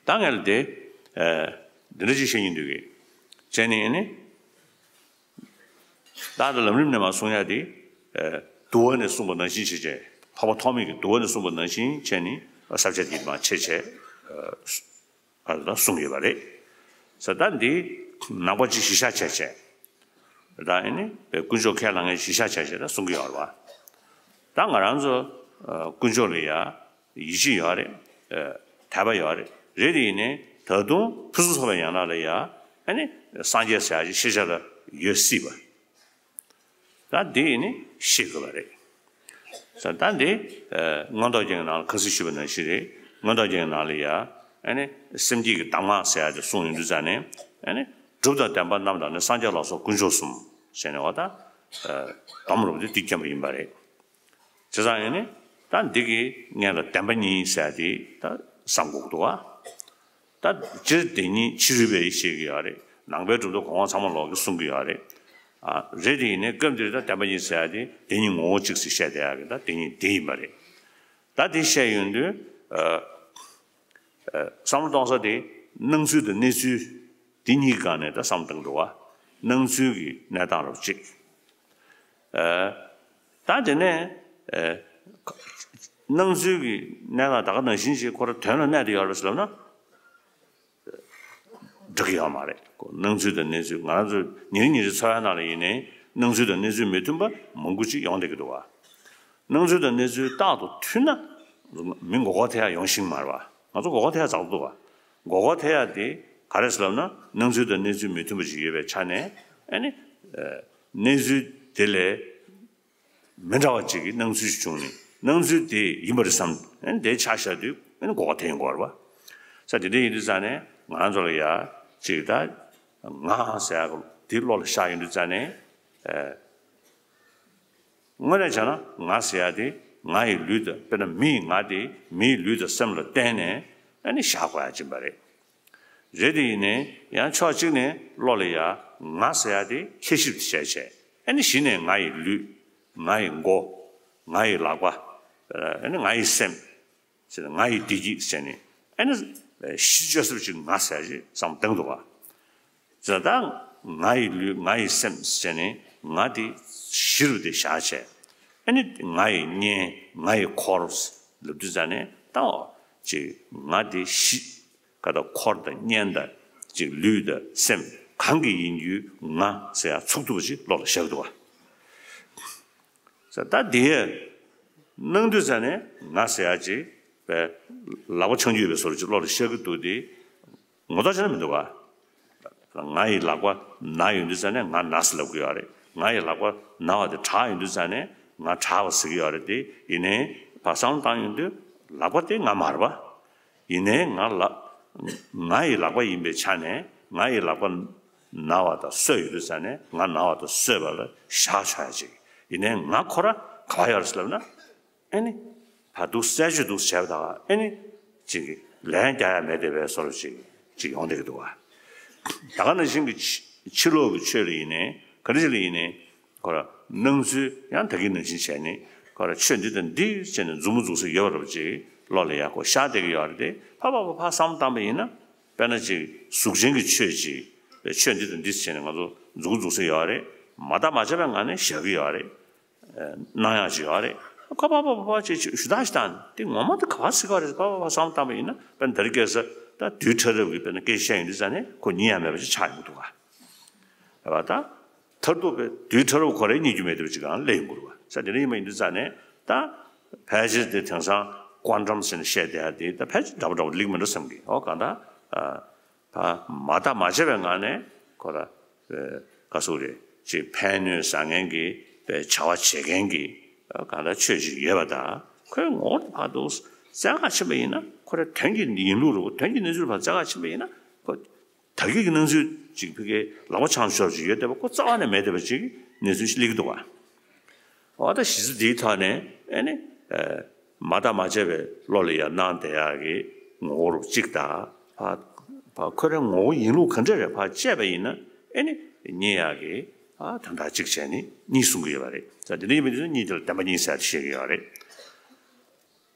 ད་ངས་ལ་དེ། འདི་འདྲ་ཅིག་བཤད་སྙིང་འདོད་ཀྱི། བྱས་ནས་ནི། ད་ལྟ་ལམ་རིམ་ནས་མར་གསུང་ཡ་དེ། བསྡུ་བ་ནས་གསུངས་པ་ནང་བཞིན་བྱས་བྱས། འཕགས་པ་ཐོགས་མེད་ཀྱིས་བསྡུ་བ་ནས་གསུངས་པ་ནང་བཞིན་བྱས་ནས་ས་བཅད་ཀྱི་མར་ཕྱེ་བྱས། ཨ་ལ་གསུང་གི་ཡོད་པ་རེད། ས་ད་འདི་ནང་པ་ཅིག་གཞི་བཞག་བྱས་བྱས། ད་ཨ་ནི་དཀོན་མཆོག་ཁས་བླངས་མཁན་གཞི་བཞག་བྱས་བྱས་ད་གསུང་གི་ཡོད་རེད་བ། ད་ང་རང་ཚོ་དཀོན་མཆོག་ལ་ཡ་ཡིད་ཆེས་ཡོད་རེད། དད་པ་ཡོད་རེད། རེད་དེ་ཡིན་ནའི་ད་དུང་ཕུན་སུམ་ཚོགས་པའི་ཡན་ལག་ལ་ཡ་ཨ་ནི་སངས་རྒྱས་ཟེར་ཡ་ཅིག་ཤེས་བྱ་ལ་ཡོད་སྲིད་པ། ད་འདི་ནི་ཤེས་དགོས་པ་རེད། ད་འདི་མངོན་རྟོགས་རྒྱན་གྱི་ནང་ལ་ཁ་སང་ཞུས་པ་ནང་བཞིན་རེད། མངོན་རྟོགས་རྒྱན་གྱི་ནང་ལ་ཡ་ཨ་ནི་སེམས་བསྐྱེད་ཀྱི་གདམས་ངག་ཟེར་ཡ་དེ་གསུངས་ཡོང་དུས་ཙང་ནས་ཨ་ནི་གྲུབ་དང་བདེན་པ་རྣམས་དང་ནི། སངས་རྒྱས་ལ་སོགས་དཀོན་མཆོག་གསུམ་ཟེར་ནས་འོ་ད་སྡོམ་རུབ་དེ་འདི་མཁྱེན་པ་ཡིན་པ་རེད། བྱས་ཙང་ཨ་ནི་ད་འདི་གི་སྔོན་ལ་བདེན་པ་གཉིས་ཟེར་ཡ་དེ་ད་བསམ་དགོས་ཀྱི་འདུག་བ། ད་སྤྱིར་བདེན་གཉིས་ཕྱི་རོལ་པས་བཤད་ཀྱི་ཡོད་རེད། ནང་པའི་གྲུབ་མཐའ་གོ་འཕང་ཚང་མ་ལོག་གི་གསུང་གི་ཡོད་རེད། ཨ་རེད་དེ་ཡིན་ནའི་སྐབས་འདིར་ད་བདེན་པ་གཉིས་ཟེར་ཡ་དེ་བདེན་གཉིས་ངོ་བོ་གཅིག་ཟེར་བཤད་བསྡད་ཡ་གི་ད་བདེན་གཉིས་དེ་ཡིན་པ་རེད། ད་དེ་བཤད་ཡོང་དུས་ཨ་ཨ་བསམ་བློ་གཏོང་ས་དེ་སྣང་ཚུལ་དང་གནས་ཚུལ་དེ་གཉིས་ཀྱི་སྒང་ནས་ད་བསམ་བློ་གཏོང་འདུག་བ། སྣང་ཚུལ་གྱི་གནས་སྟངས་རོབ་གཅིག་ཨ་ད་དེ་ནས་ཨ་སྣང་ཚུལ་གྱི་གནས་སྟངས་ད་ག་ནང་བཞིན་ཞིག་ཁོ་རང་དོན་ལ་གནས་བསྡད་ཡོད་རེད་ཟེར་ལབ་ན། འགྲིག་གི་ཡོད་མ་རེད། སྣང་ཚུལ་དང་གནས་ཚུལ་ང་རང་ཚོ་ཉིན་རེ་ཉིན་རེ་འཚོ་བའི་ནང་ལ་ཡིན་ནའི་སྣང་ཚུལ་དང་གནས་ཚུལ་མི་མཐུན་པ་མང་པོ་ཅིག་ཡོང་བསྡད་ཀྱི་འདུག་བ། སྣང་ཚུལ་དང་གནས་ཚུལ་རྟག་ཏུ་མཐུན་ན་མི་མགོ་སྐོར་ཐེབས་ཡ་ཡོང་ཤེས་མ་རེད་བ། ང་ཚོ་མགོ་སྐོར་ཐེབས་ཡ་ཛ་དྲག་འདུག་བ། མགོ་སྐོར་ཐེབས་ཡ་དེ་ག་རེ་ཟེར་ལབ་ན་སྣང་ཚུལ་དང་གནས་ཚུལ་མི་མཐུན་པ་ཅིག་ཡོད་པའི་ཆ་ནས་ཨ་ནི་གནས་ཚུལ་དེ་ལས། མི་འདྲ་བ་ཅིག་གི་སྣང་ཚུལ་ཞིག་བྱུང་ནས་སྣང་ཚུལ་དེ་ཡིན་པ་རེད་བསམ་ཨ་ནི་དེ་ཆ་བཞག་དུས་ཨ་ནི་མགོ་སྐོར་ཐེབས་ཡོང་གི་ཡོད་རེད་བ། ས་དེ་འདྲ་ཡིན་དུས་ཙང་ནས་ང་རང་ཚོ་ལ་ཡ་ཅིག་ད་ང་ཟེར་ཡ་དེ་བློ་ལ་ཤར་ཡོང་དུས་ཙང་ནས་ཨ་དངོས་གནས་བྱས་ན་ང་ཟེར་ཡ་དེ་ང་ཡི་ལུས་དང་དཔེར་ན་མི་ཡི་ང་དེ་མི་ཡི་ལུས་དང་སེམས་ལ་བརྟེན་ནས་ཨ་ནི་བཞག་དགོས་ཡ་ཅིག་ཡིན་པ་རེད། རེད། དེ་ཡིན་ནའི་ཡང་ཕྱོགས་གཅིག་ནས་བློ་ལ་ཡ་ང་ཟེར་ཡ་དེ་ཁྱད་གཤིབ་དེ་བྱས་བྱས། ཨ་ནི་གཞི་ནས་ང་ཡི་ལུས། ང་ཡི་མགོ། ང་ཡི་ལག་པ། ཨ་ནི་ང་ཡི་སེམས། ཟེར་ནས་ང་ཡི་བདེ་སྐྱིད་ཟེར་ནས། ཨ་ནི་གཞི་བཅོལ་ས་ཅིག་ང་ཟེར་ཡ་ཅིག་བསམ་བཏང་འདུག་ག་ཟེར་ད། ང་ཡི་ལུས། ང་ཡི་སེམས་ཟེར་ནས་ང་དེ་གཞི་རུ་དེ་བཞག་བྱས། ཨ་ནི་ང་ཡི་གཉེན། ང་ཡི་འཁོར་ལབ་དུས་ཙ་ནས་ད་ཅིག་ང་དེ་གཞི། ག་ད་འཁོར་དང་གཉེན་དང་ཅིག་ལུས་དང་སེམས་གང་གི་ཡིན་རྒྱུའི་ང་ཟེར་ཡ་ཚུགས་ཐུབ་པ་ཅིག་བློ་ལ་བཞག་འདུག་ག་ཟེར་ད་དེ་གནང་དུས་ཙ་ནས་ང་ཟེར་ཡ་ཅིག་པའི་ལག་པ་འཆང་རྒྱུ་ཡོད་པའི་བཟོ་འདྲ་ཅིག་བློ་ལ་ཤར་གྱི་འདུག་སྟེ། ངོ་ཐོག་བྱས་ན་མི་འདུག་ག་ང་ཡི་ལག་པ་ན་ཡོང་དུས་ཙ་ནས་ང་ན་ཟེར་ལབ་ཀྱི་ཡོད་རེད། ང་ཡི་ལག་པ་ན་བ་དེ་དྲག་ཡོང་དུས་ཙ་ནས་ང་དྲག་པ་ཟེར་གྱི་ཡོད་རེད་དེ། ཡིན་ནའི་ཕར་བསམ་བློ་བཏང་ཡོང་དུས་ལག་པ་དེ་ང་མ་རེད་པ། ཡིན་ནའི་ང་ལ། ང་ཡི་ལག་པ་ཡིན་པའི་ཆ་ནས་ང་ཡི་ལག་པ་ན་བ་དང་གསོས་ཡོད་དུས་ཙ་ནས་ང་ན་བ་དང་གསོས་པ་ལ་བཞག་ཆོག་ཡ་ཅིག་ཡིན་ནའི་ང་ཁོ་ར་ག་པར་ཡོད་རེད་ཟེར་ལབ་ན། ཨེ་ནི། ད་འདུག་རྩད་གཅོད་འདུག་བྱས་པ་ད་ཨེ་ནི། ཅིག་ལན་རྒྱག་ཡ་མེད་བསྡད་པའི་བཟོ་འདྲ་ཅིག་ཅིག་ཡོང་བསྡད་ཀྱི་འདུག་ག་ད་ག་ནང་བཞིན་གྱི་ཕྱི་ཕྱི་ལོགས་ཀྱི་ཆོས་ལ་ཡིན་ནའི་ག་འདྲ་ཞིག་ལ་ཡིན་ནའི། ཁོ་ར་སྣང་ཚུལ་ཡང་ད་གིན་ནང་བཞིན་བྱས་ནས་ཁོ་ར་ཆོས་འདི་དང་འདི་བྱས་ནས་མཛུབ་མོ་འཛུགས་ས་ཡོད་པ་འདྲ་པོ་ཅིག་བློ་ལ་ཡག་པོ་ཤར་བསྡད་ཀྱི་ཡོད་རེད་དེ། ཕ་ཕ་ཕ་ཕ་བསམ་བློ་བཏང་པ་ཡིན་ན། དཔེར་ན་ཅིག་གཟུགས་ཅན་གྱི་ཆོས་ཅིག་ཆོས་འདི་དང་འདི་བྱས་ནས་ང་ཚོ་མཛུབ་མོ་འཛུགས་ས་ཡོད་རེད། མ་བརྟགས་མ་དཔྱད་པའི་ངང་ནས་བཞག་གི་ཡོད་རེད། གནང་ཡག་ཅིག་ཡོད་རེད། ཁོ་ཕ་ཕ་ཕ་ཕ་ཅིག་ཅིག་ཞུ་དག་ཞིག་བཏང་དེ་ངོ་མ་དེ་ག་པར་ཟེར་གི་རེད། ཕ་ཕ་ཕ་བསམ་བློ་བཏང་པ་ཡིན་ན་དཔེར་ན་དེ་རིང་ཁ་སང་ད་དུས་ཕྲ་རབ་ཀྱི་དཔེར་ན་སྐད་ཆ་བཤད་ཡོང་དུས་ཙ་ནས་ཁོ་ཉན་ཡ་མེད་པ་ཅིག་ཆགས་ཡོང་གི་འདུག་ག་རེད་པ། ད་མཐར་ཐུག་པའི་དུས་ཕྲ་རབ་ཁོ་རའི་རྙེད་རྒྱུ་མེད་བསྡད་པ་ཅིག་གང་སླེབས་ཡོང་གི་རེད་པ། ས་དེ་འདྲ་ཡིན་པ་ཡིན་དུས་ཙ་ནས་ད་ཕལ་ཆེར་དེ་དེང་སང་ཀོན་ཊམ་ཟེར་ནས་བཤད་བསྡད་ཡ་དེ་ད་ཕལ་ཆེར་འདྲ་པོ་འདྲ་པོ་ལེགས་མི་འགྲོ་བསམ་གི། ཨོ་གང་ལྟར། ད་མ་བརྟགས་མ་དཔྱད་པའི་ངང་ནས་ཁོ་ལ་ག་ཟེར་རེད་ཅེས་ཕན་གནོད་བཟང་ངན་གྱི་བྱ་བ་བྱེད་མཁན་གྱི་གང་ལྟར་ཆོས་ཅིག་ཡོད་པ་དང་། ཁོའི་ངོ་བོ་དེ་ཕར་འདུག་བཙལ་ག་ཕྱིན་པ་ཡིན་ན། ཁོ་ར་དོན་གྱི་ཡིན་ལུགས་རེད། དོན་གྱི་གནས་ཚུལ་ཕར་བཙལ་ག་ཕྱིན་པ་ཡིན་ན་ཁོ་ད་གིན་གྱི་སྣང་ཚུལ་ཅིག་ཕ་གིའི་ལག་པ་འཆང་ཤོར་ཅིག་ཡོད་བསྡད་པ་ཁོ་རྩ་བ་ནས་མེད་བསྡད་པ་ཅིག་གནས་ཚུལ་ཞིག་སླེབས་ཀྱི་འདུག་ག་འོ་ད་གཞི་རྩ་འདིའི་ཐོག་ནས་ཨེ་ནི། མ་བརྟགས་མ་དཔྱད་པའི་བློ་ལ་ཡང་སྣང་བསྡད་ཡག་གི་ངོ་བོ་གཅིག་དང་། ཕ་ཕ་ཁོ་རའི་ངོ་བོ་ཡིན་ལུགས་ག་འདྲ་རེད་ཕར་དཔྱད་པ་ཡིན་ན་ཨེ་ནི། རྙེད་ཡག་གི་ཨ་དོན་དག་གཅིག་བྱས་ནས་གཉིས་གསུང་གི་ཡོད་པ་རེད། ད་དེ་འདྲ་ཡིན་པ་ཡིན་ན་གཉིས་དེ་ལ་བདེན་པ་གཉིས་ཟེར་བཤད་ཀྱི་ཡོད་རེད།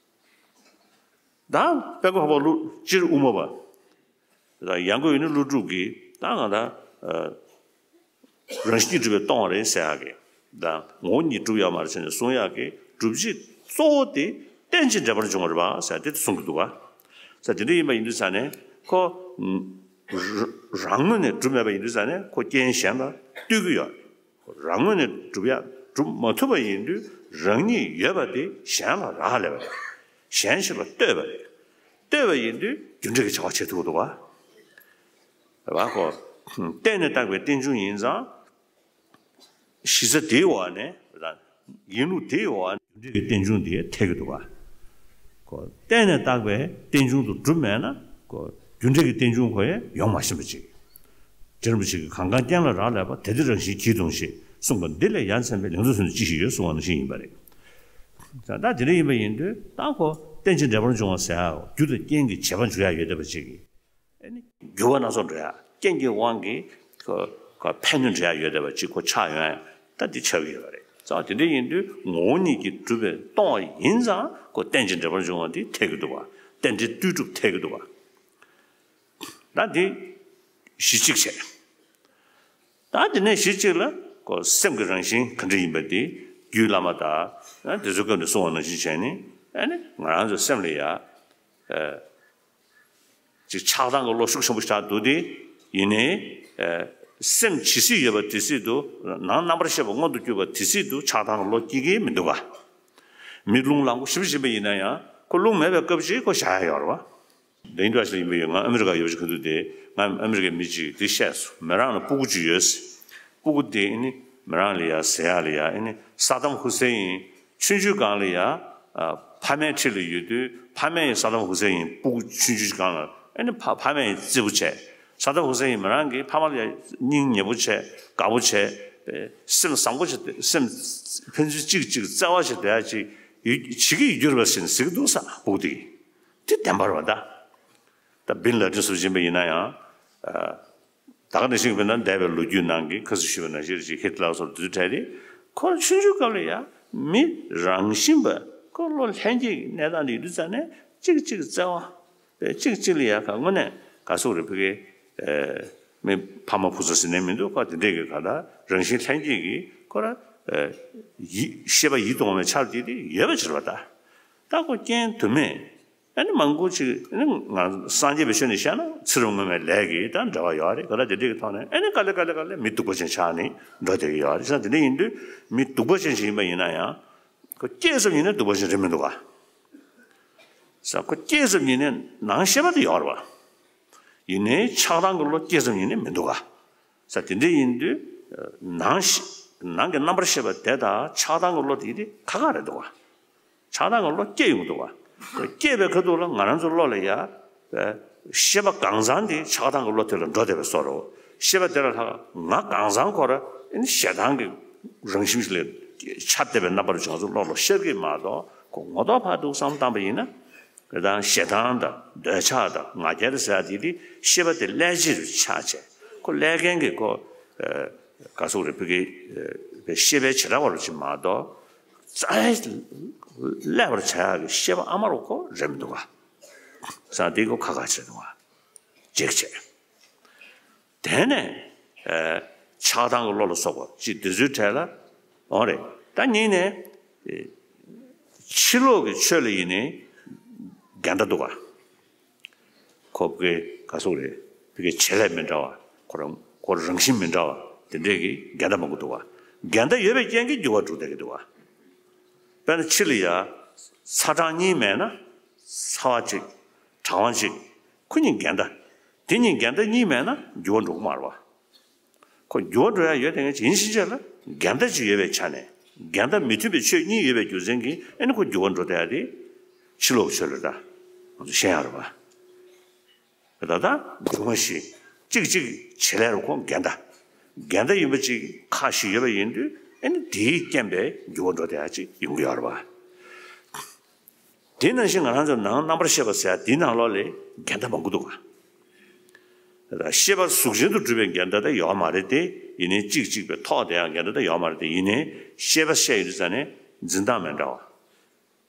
ད་དཔལ་མགོན་འཕགས་པ་ཀླུ་སྤྱིར་དབུ་མ་པ། ད་ཡང་སྒོས་ཡིན་ན་ཀླུ་སྒྲུབ་ཀྱིས་ད་ང་ད། རང་བཞིན་གྱིས་གྲུབ་པས་སྟོང་བ་རེད་ཟེར་ཡག་གི་དང་། ངོ་བོ་ཉིད་གྲུབ་ཡོད་མ་རེད་ཟེར་ནས་གསུང་ཡག་གི་སྒྲུབ་བྱེད་གཙོ་བོ་དེ་རྟེན་ཅིང་འབྲེལ་པར་འབྱུང་བ་རེད་པ་ཟེར་དེ་གསུང་གི་འདུག་ག་ས་དེ་འདྲ་ཡིན་པ་ཡིན་དུས་ཙ་ནས་ཁོ། རང་ངོས་ནས་གྲུབ་མེད་པ་ཡིན་དུས་ཙ་ནས་ཁོ་རྐྱེན་གཞན་ལ་ལྟོས་ཀྱི་ཡོད། རང་ངོས་ནས་གྲུབ་ཡག་གྲུབ་མ་ཐུབ་པ་ཡིན་དུས་རང་ཉིད་ཡོད་པ་དེ་གཞན་ལ་རག་ལས་པ་རེད། གཞན་ཞིག་ལ་ལྟོས་པ་རེད། ལྟོས་པ་ཡིན་དུས་རྒྱུ་འབྲས་ཀྱི་བྱ་བ་བྱེད་ཐུབ་ཀྱི་འདུག་ག་རེད་པ། ཁོ། བརྟེན་ནས་བཏགས་པའི་རྟེན་འབྱུང་ཡིན་ཙང་། གཞི་རྩ་དེའི་འོག་ནས་ཡིན་ལུགས་དེའི་འོག་ནས་རྒྱུ་འབྲས་ཀྱི་རྟེན་འབྱུང་དེ་འཐད་ཀྱི་འདུག་ག་ཁོ་བརྟེན་ནས་བཏགས་པའི་རྟེན་འབྱུང་དུ་གྲུབ་མེད་ན་ཁོ་རྒྱུ་འབྲས་ཀྱི་རྟེན་འབྱུང་ཁོ་ཡང་ཡོང་མ་ཤེས་པ་ཅིག་རྗེ་རིན་པོ་ཆེ་གིས་གང་གང་རྐྱེན་ལ་རག་ལས་པ་དེ་དེ་རང་བཞིན་གྱིས་སྟོང་ཞེས་གསུངས་པ་འདི་ལས་ཡ་མཚན་པའི་ལེགས་ཚོགས་ཟིན་དུ་ཅི་ཞིག་ཡོད་གསུང་བ་ནང་བཞིན་ཡིན་པ་རེད། ད་དེ་འདྲ་ཡིན་པ་ཡིན་དུས་ད་ཁོ་རྟེན་ཅིང་འབྲེལ་པར་འབྱུང་བ་ཟེར་ཡག་རྒྱུ་དང་རྐྱེན་གྱི་བྱེད་པ་འཇུག་ཡག་ཡོད་བསྡད་པ་ཅིག་གིས། ཨ་ནི་འགྱུར་བ་སྣ་ཚོགས་འགྲོ་ཡག་རྐྱེན་གྱི་དབང་གིས་ཁོ་ཁོ་ཕན་གནོད་འདྲེས་ཡག་ཡོད་བསྡད་པ་ཅིག་ཁོ་ཆགས་ཡོང་ཡག་ད་འདི་ཆགས་ཀྱི་ཡོད་པ་རེད། ཙང་དེ་འདྲ་ཡིན་དུས་ངོ་བོ་ཉིད་ཀྱིས་གྲུབ་པས་སྟོང་བ་ཡིན་ཙང་ཁོ་རྟེན་ཅིང་འབྲེལ་པར་འབྱུང་བ་འདི་འཐད་ཀྱི་འདུག་ག་རྟེན་འབྲེལ་ལྟོས་གྲུབ་འཐད་ཀྱི་འདུག་ག་ད་འདི་གཞི་གཅིག་བྱས། ད་དེ་ནས་གཞི་གཅིག་ལ་ཁོ་སེམས་ཀྱི་རང་བཞིན་ག་འདྲ་ཡིན་པ་དེ་རྒྱུད་བླ་མ་དང་དེ་ཚོའི་སྐབས་ནས་གསུང་བ་ནང་བཞིན་བྱས་ནས་ཨ་ནི་ང་རང་ཚོའི་སེམས་ལ་ཡ། ཅིག་ཆགས་སྡང་གི་བློ་ཤུགས་ཆེན་པོ་ཞིག་འདུག་སྟེ། ཡིན་ནའི། སེམས་ཇི་སྲིད་ཡོད་པ་དེ་སྲིད་དུ་ནང་རྣམ་པར་ཤེས་པ་མངོན་དུ་གྱུར་པ་དེ་སྲིད་དུ་ཆགས་སྡང་གི་བློ་སྐྱེ་གི་མི་འདུག་ག་མི་རླུང་ལངས་པོ་ཞིབ་ཞིབ་པ་ཡིན་ན་ཡང་ཁོ་རླུང་མེད་པའི་སྐབས་ཤིག་ཁོ་བཞག་ཡ་ཡོད་རེད་བ། འདི་འདྲ་ཞིག་ཡིན་པ་ཡོད། ང་ཨ་མི་རི་ཀ་ཡོད་ཅིག་ག་དུས་དེ་ང་ཨ་མི་རི་ཀའི་མི་ཅིག་དེ་བཤད་སོང་། མི་རང་ལ་སྤུ་གུ་ཅིག་ཡོད། སྤུ་གུ་དེ་ཨ་ནི་མི་རང་ལ་ཡ་ཟེར་ཡ་ལ་ཡ་ཨ་ནི་ས་དམ་ཧུ་སེ་ཡིན། ཆུང་ཆུང་སྒང་ལ་ཡ། ཕ་མའི་འཁྲིས་ལ་ཡོད་དུས་ཕ་མ་ཡིས་ས་དམ་ཧུ་སེ་ཡིན་སྤུ་གུ་ཆུང་ཆུང་སྒང་ལ་ཨ་ནི་ཕ་ཕ་མ་ཡིས་བརྩི་བོ་བྱས། ས་དམ་ཧུ་སེ་ཡིན་མི་རང་གིས་ཕ་མ་ལ་ཡ་སྙིང་ཉེ་བོ་བྱས་དགའ་བོ་བྱས། སེམས་བཟང་པོ་བྱས་སེམས་ཕན་ཚུན་གཅིག་གཅིག་བརྩེ་བ་བྱས་བསྡད་ཡ་ཅིག་ཡོད་བྱེད་ཀྱི་ཡོད་རྒྱུ་རེད་པ་ཟེར་ནས་ཟེར་གྱི་འདུག་ས་སྤུ་གུ་དེ། དེ་བདེན་པ་རེད་བ་ད། ད་བིན་ལ་ཏིན་སོགས་ཡིན་པ་ཡིན་ན་ཡང་ ད་ག་ནང་བཞིན་དཔེར་ན་འདས་པའི་ལོ་རྒྱུས་ནང་གི་ཁ་སང་ཞུས་པ་ནང་བཞིན་ཅིག་ཧིཊ་ལར་སོགས་དེ་ཚོའི་གྲས་དེ་ཁོ་རང་ཆུང་ཆུང་སྐབས་ལ་ཡ་མི་རང་བཞིན་པ་ཁོ་བློ་ལྷན་སྐྱེས་ཀྱི་གནས་སྟངས་དེ་ཡིན་དུས་ཙང་ནས་གཅིག་གཅིག་བརྩེ་བ་པས་གཅིག་གཅིག་ལ་ཡ་ག་དངོས་གནས་ག་སོགས་རེད་ཕ་གི་མི་ཕ་མ་བུ་ཚ་ཟེར་ནས་མི་འདུག་ག་དེ་འདྲས་ཀྱི་ག་ད་རང་བཞིན་ལྷན་སྐྱེས་ཀྱི་ཁོ་ར་ཡིད་ཤེས་པ་ཡིད་དུ་འོང་བའི་ཆར་དེ་དེ་ཡོད་པ་ཅིག་རེད་པ། ད་ད་ཁོ་རྐྱེན་དུ་མས། ཨ་ནི་མང་པོ་ཅིག་ཨ་ནི་ང་སངས་རྒྱས་པའི་ཆོས་ནས་བཤད་ན་ཚེ་རབས་སྔོན་མའི་ལས་ཀྱི་ད་འབྲེལ་བ་ཡོད་རེད། ག་ལ་དེ་འདྲའི་ཐོག་ནས་ཨ་ནི་དཀའ་ལས་དཀའ་ལས་དཀའ་ལས་མི་སྡུག་པ་ཅན་ཆགས་ནས་འགྲོ་བསྡད་ཀྱི་ཡོད་རེད། བྱས་ཙང་དེ་འདྲ་ཡིན་དུས་མི་སྡུག་པ་ཅན་ཞིག་ཡིན་པ་ཡིན་ན་ཡང་ཁོ་སྐྱེས་ཙམ་ཡིན་ན་སྡུག་པ་ཅན་རེད་མི་འདུག་ག་ས་ཁོ་སྐྱེས་ཙམ་ཡིན་ནའི་ནང་ཤེས་པ་དེ་ཡོད་རེད་པ། ཡིན་ནའི་ཆགས་སྡང་གི་བློ་སྐྱེས་ཙམ་ཡིན་ནའི་མི་འདུག་ག་ས་དེ་འདྲ་ཡིན་དུས་ནང་ཤེས་ནང་གི་རྣམ་པར་ཤེས་པ་དེ་དང་ཆགས་སྡང་གི་བློ་དེ་དེ་ཁ་ཁ་རེད་འདུག་ག་ཆགས་སྡང་གི་བློ་སྐྱེ་ཡོང་གི་འདུག་ག་སྐྱེས་པའི་ཁ་ཐུག་ལ་ང་རང་ཚོའི་བློ་ལ་ཡ་ཤེས་པ་གང་ཚང་དེ་ཆགས་སྡང་གི་བློ་དེ་ལ་འགྲོ་བསྡད་པའི་བཟོ་འདྲ། ཤེས་པ་དེ་ལ་ལྷག་ང་གང་ཚང་ཁོ་ར་ཨ་ནི་ཞེ་སྡང་གི་རང་བཞིན་ཞིག་ལ་ཆགས་བསྡད་པའི་རྣམ་པར་བྱུང་ཚུལ་བློ་ལ་ཤར་གྱི་མ་གཏོགས་ཁོ་ངོ་ཐོག་ཕར་འདུག་བསམ་བཏང་པ་ཡིན་ན་དང་ཞེ་སྡང་དང་འདོད་ཆགས་དང་ང་རྒྱལ་ཟེར་ཡ་དེ་དེ་ཤེས་པ་དེ་ཀླད་ཕྱིར་ཆགས་བྱས་ཁོ་ཀླད་མཁན་གྱི་ཁོ་ག་སོགས་རེ་ཕུ་གི་ཤེས་པའི་བྱེ་བྲག་པ་རུ་ཕྱིན་མ་གཏོགས། རྩ་བའི་ཀླད་པར་བྱ་ཡག་གི་ཤེས་པ་ཨ་མ་རུ་ཁོ་རེད་མི་འདུག་ག་ས་དེ་ཁོ་ཁ་ཁ་བྱེད་འདུག་ག་བརྗེད་བྱས། དེ་ནས་ཆགས་སྡང་གི་བློ་ལ་སོགས་པ་ཅིག་དེ་ཚོའི་གྲས་ལ་འོང་རེད། ད་གཉིས་ནས་ཕྱི་ལོགས་ཀྱི་ཆོས་ལ་ཡིན་ནའི་འགལ་ཟླ་འདུག་ག་ཁོ་བོའི་ག་སོགས་རེད་བོད་ཀྱི་བྱེད་ལས་མི་འདྲ་བ་ཁོ་རང་ཁོ་རང་བཞིན་མི་འདྲ་བ་དེ་འདྲས་ཀྱི་འགལ་ཟླ་མང་པོ་འདུག་བ། འགལ་ཟླ་ཡོད་པའི་རྐྱེན་གྱིས་འགྱུར་བ་འགྲོ་བསྡད་ཀྱི་འདུག་བ། དཔེར་ན་ཕྱི་ལ་ཡ་ཚ་གྲང་གཉིས་མེད་ན་ཚ་བ་གཅིག་གྲང་བ་གཅིག་ཁོ་གཉིས་འགལ་ཟླ། དེ་གཉིས་འགལ་ཟླ་གཉིས་མེད་ན་འགྱུར་བ་འགྲོ་གི་མ་རེད་བ། ཁོ་འགྱུར་བ་འགྲོ་ཡ་ཡོད་དེ་ངས་ཡིན་ཕྱིན་ཆད་ལ་འགལ་ཟླ་ཅིག་ཡོད་པའི་ཆ་ནས་འགལ་ཟླ་མི་མཐུན་པའི་ཆོས་གཉིས་ཡོད་པའི་རྒྱུ་མཚན་གྱིས་ཨེ་ནི་ཁོ་འགྱུར་བ་འགྲོ་བསྡད་ཡ་དེ་ཕྱི་ལོགས་ཆོས་ལ་ད་ང་ཚོ་ཤེས་ཡ་རེད་བ། ད་ལྟ་སྒྱུ་མ་བཞི་གཅིག་གཅིག་བྱེད་ལས་རུ་ཁོ་འགལ་ཟླ། འགལ་ཟླ་ཡིན་པ་གཅིག་ཁ་ཞིག་ཡོད་པ་ཡིན་དུས་ཨེ་ནི་དེའི་རྐྱེན་པས་འགྱུར་བ་འགྲོ་བསྡད་ཡ་གཅིག་ཡོང་གི་ཡོད་རེད་བ། དེ་ནང་བཞིན་ང་རང་ཚོ་ནང་རྣམ་པར་ཤེས་པ་ཟེར་ཡ་དེའི་ནང་ལོགས་ལས་འགལ་ཟླ་མང་པོ་འདུག་ག་ཤེས་པ་གཟུགས་ཅན་དུ་གྲུབ་པའི་འགལ་ཟླ་དེ་ཡོད་མ་རེད་དེ། ཡིན་ནའི་གཅིག་གཅིག་པའི་ཐོག་དེ་ཡང་འགལ་ཟླ་དེ་ཡོད་མ་རེད་དེ། ཡིན་ནའི་ཤེས་པ་བཤད་ཡོད་དུས་ཙང་ནས་འཛིན་སྟངས་མི་འདྲ་བ།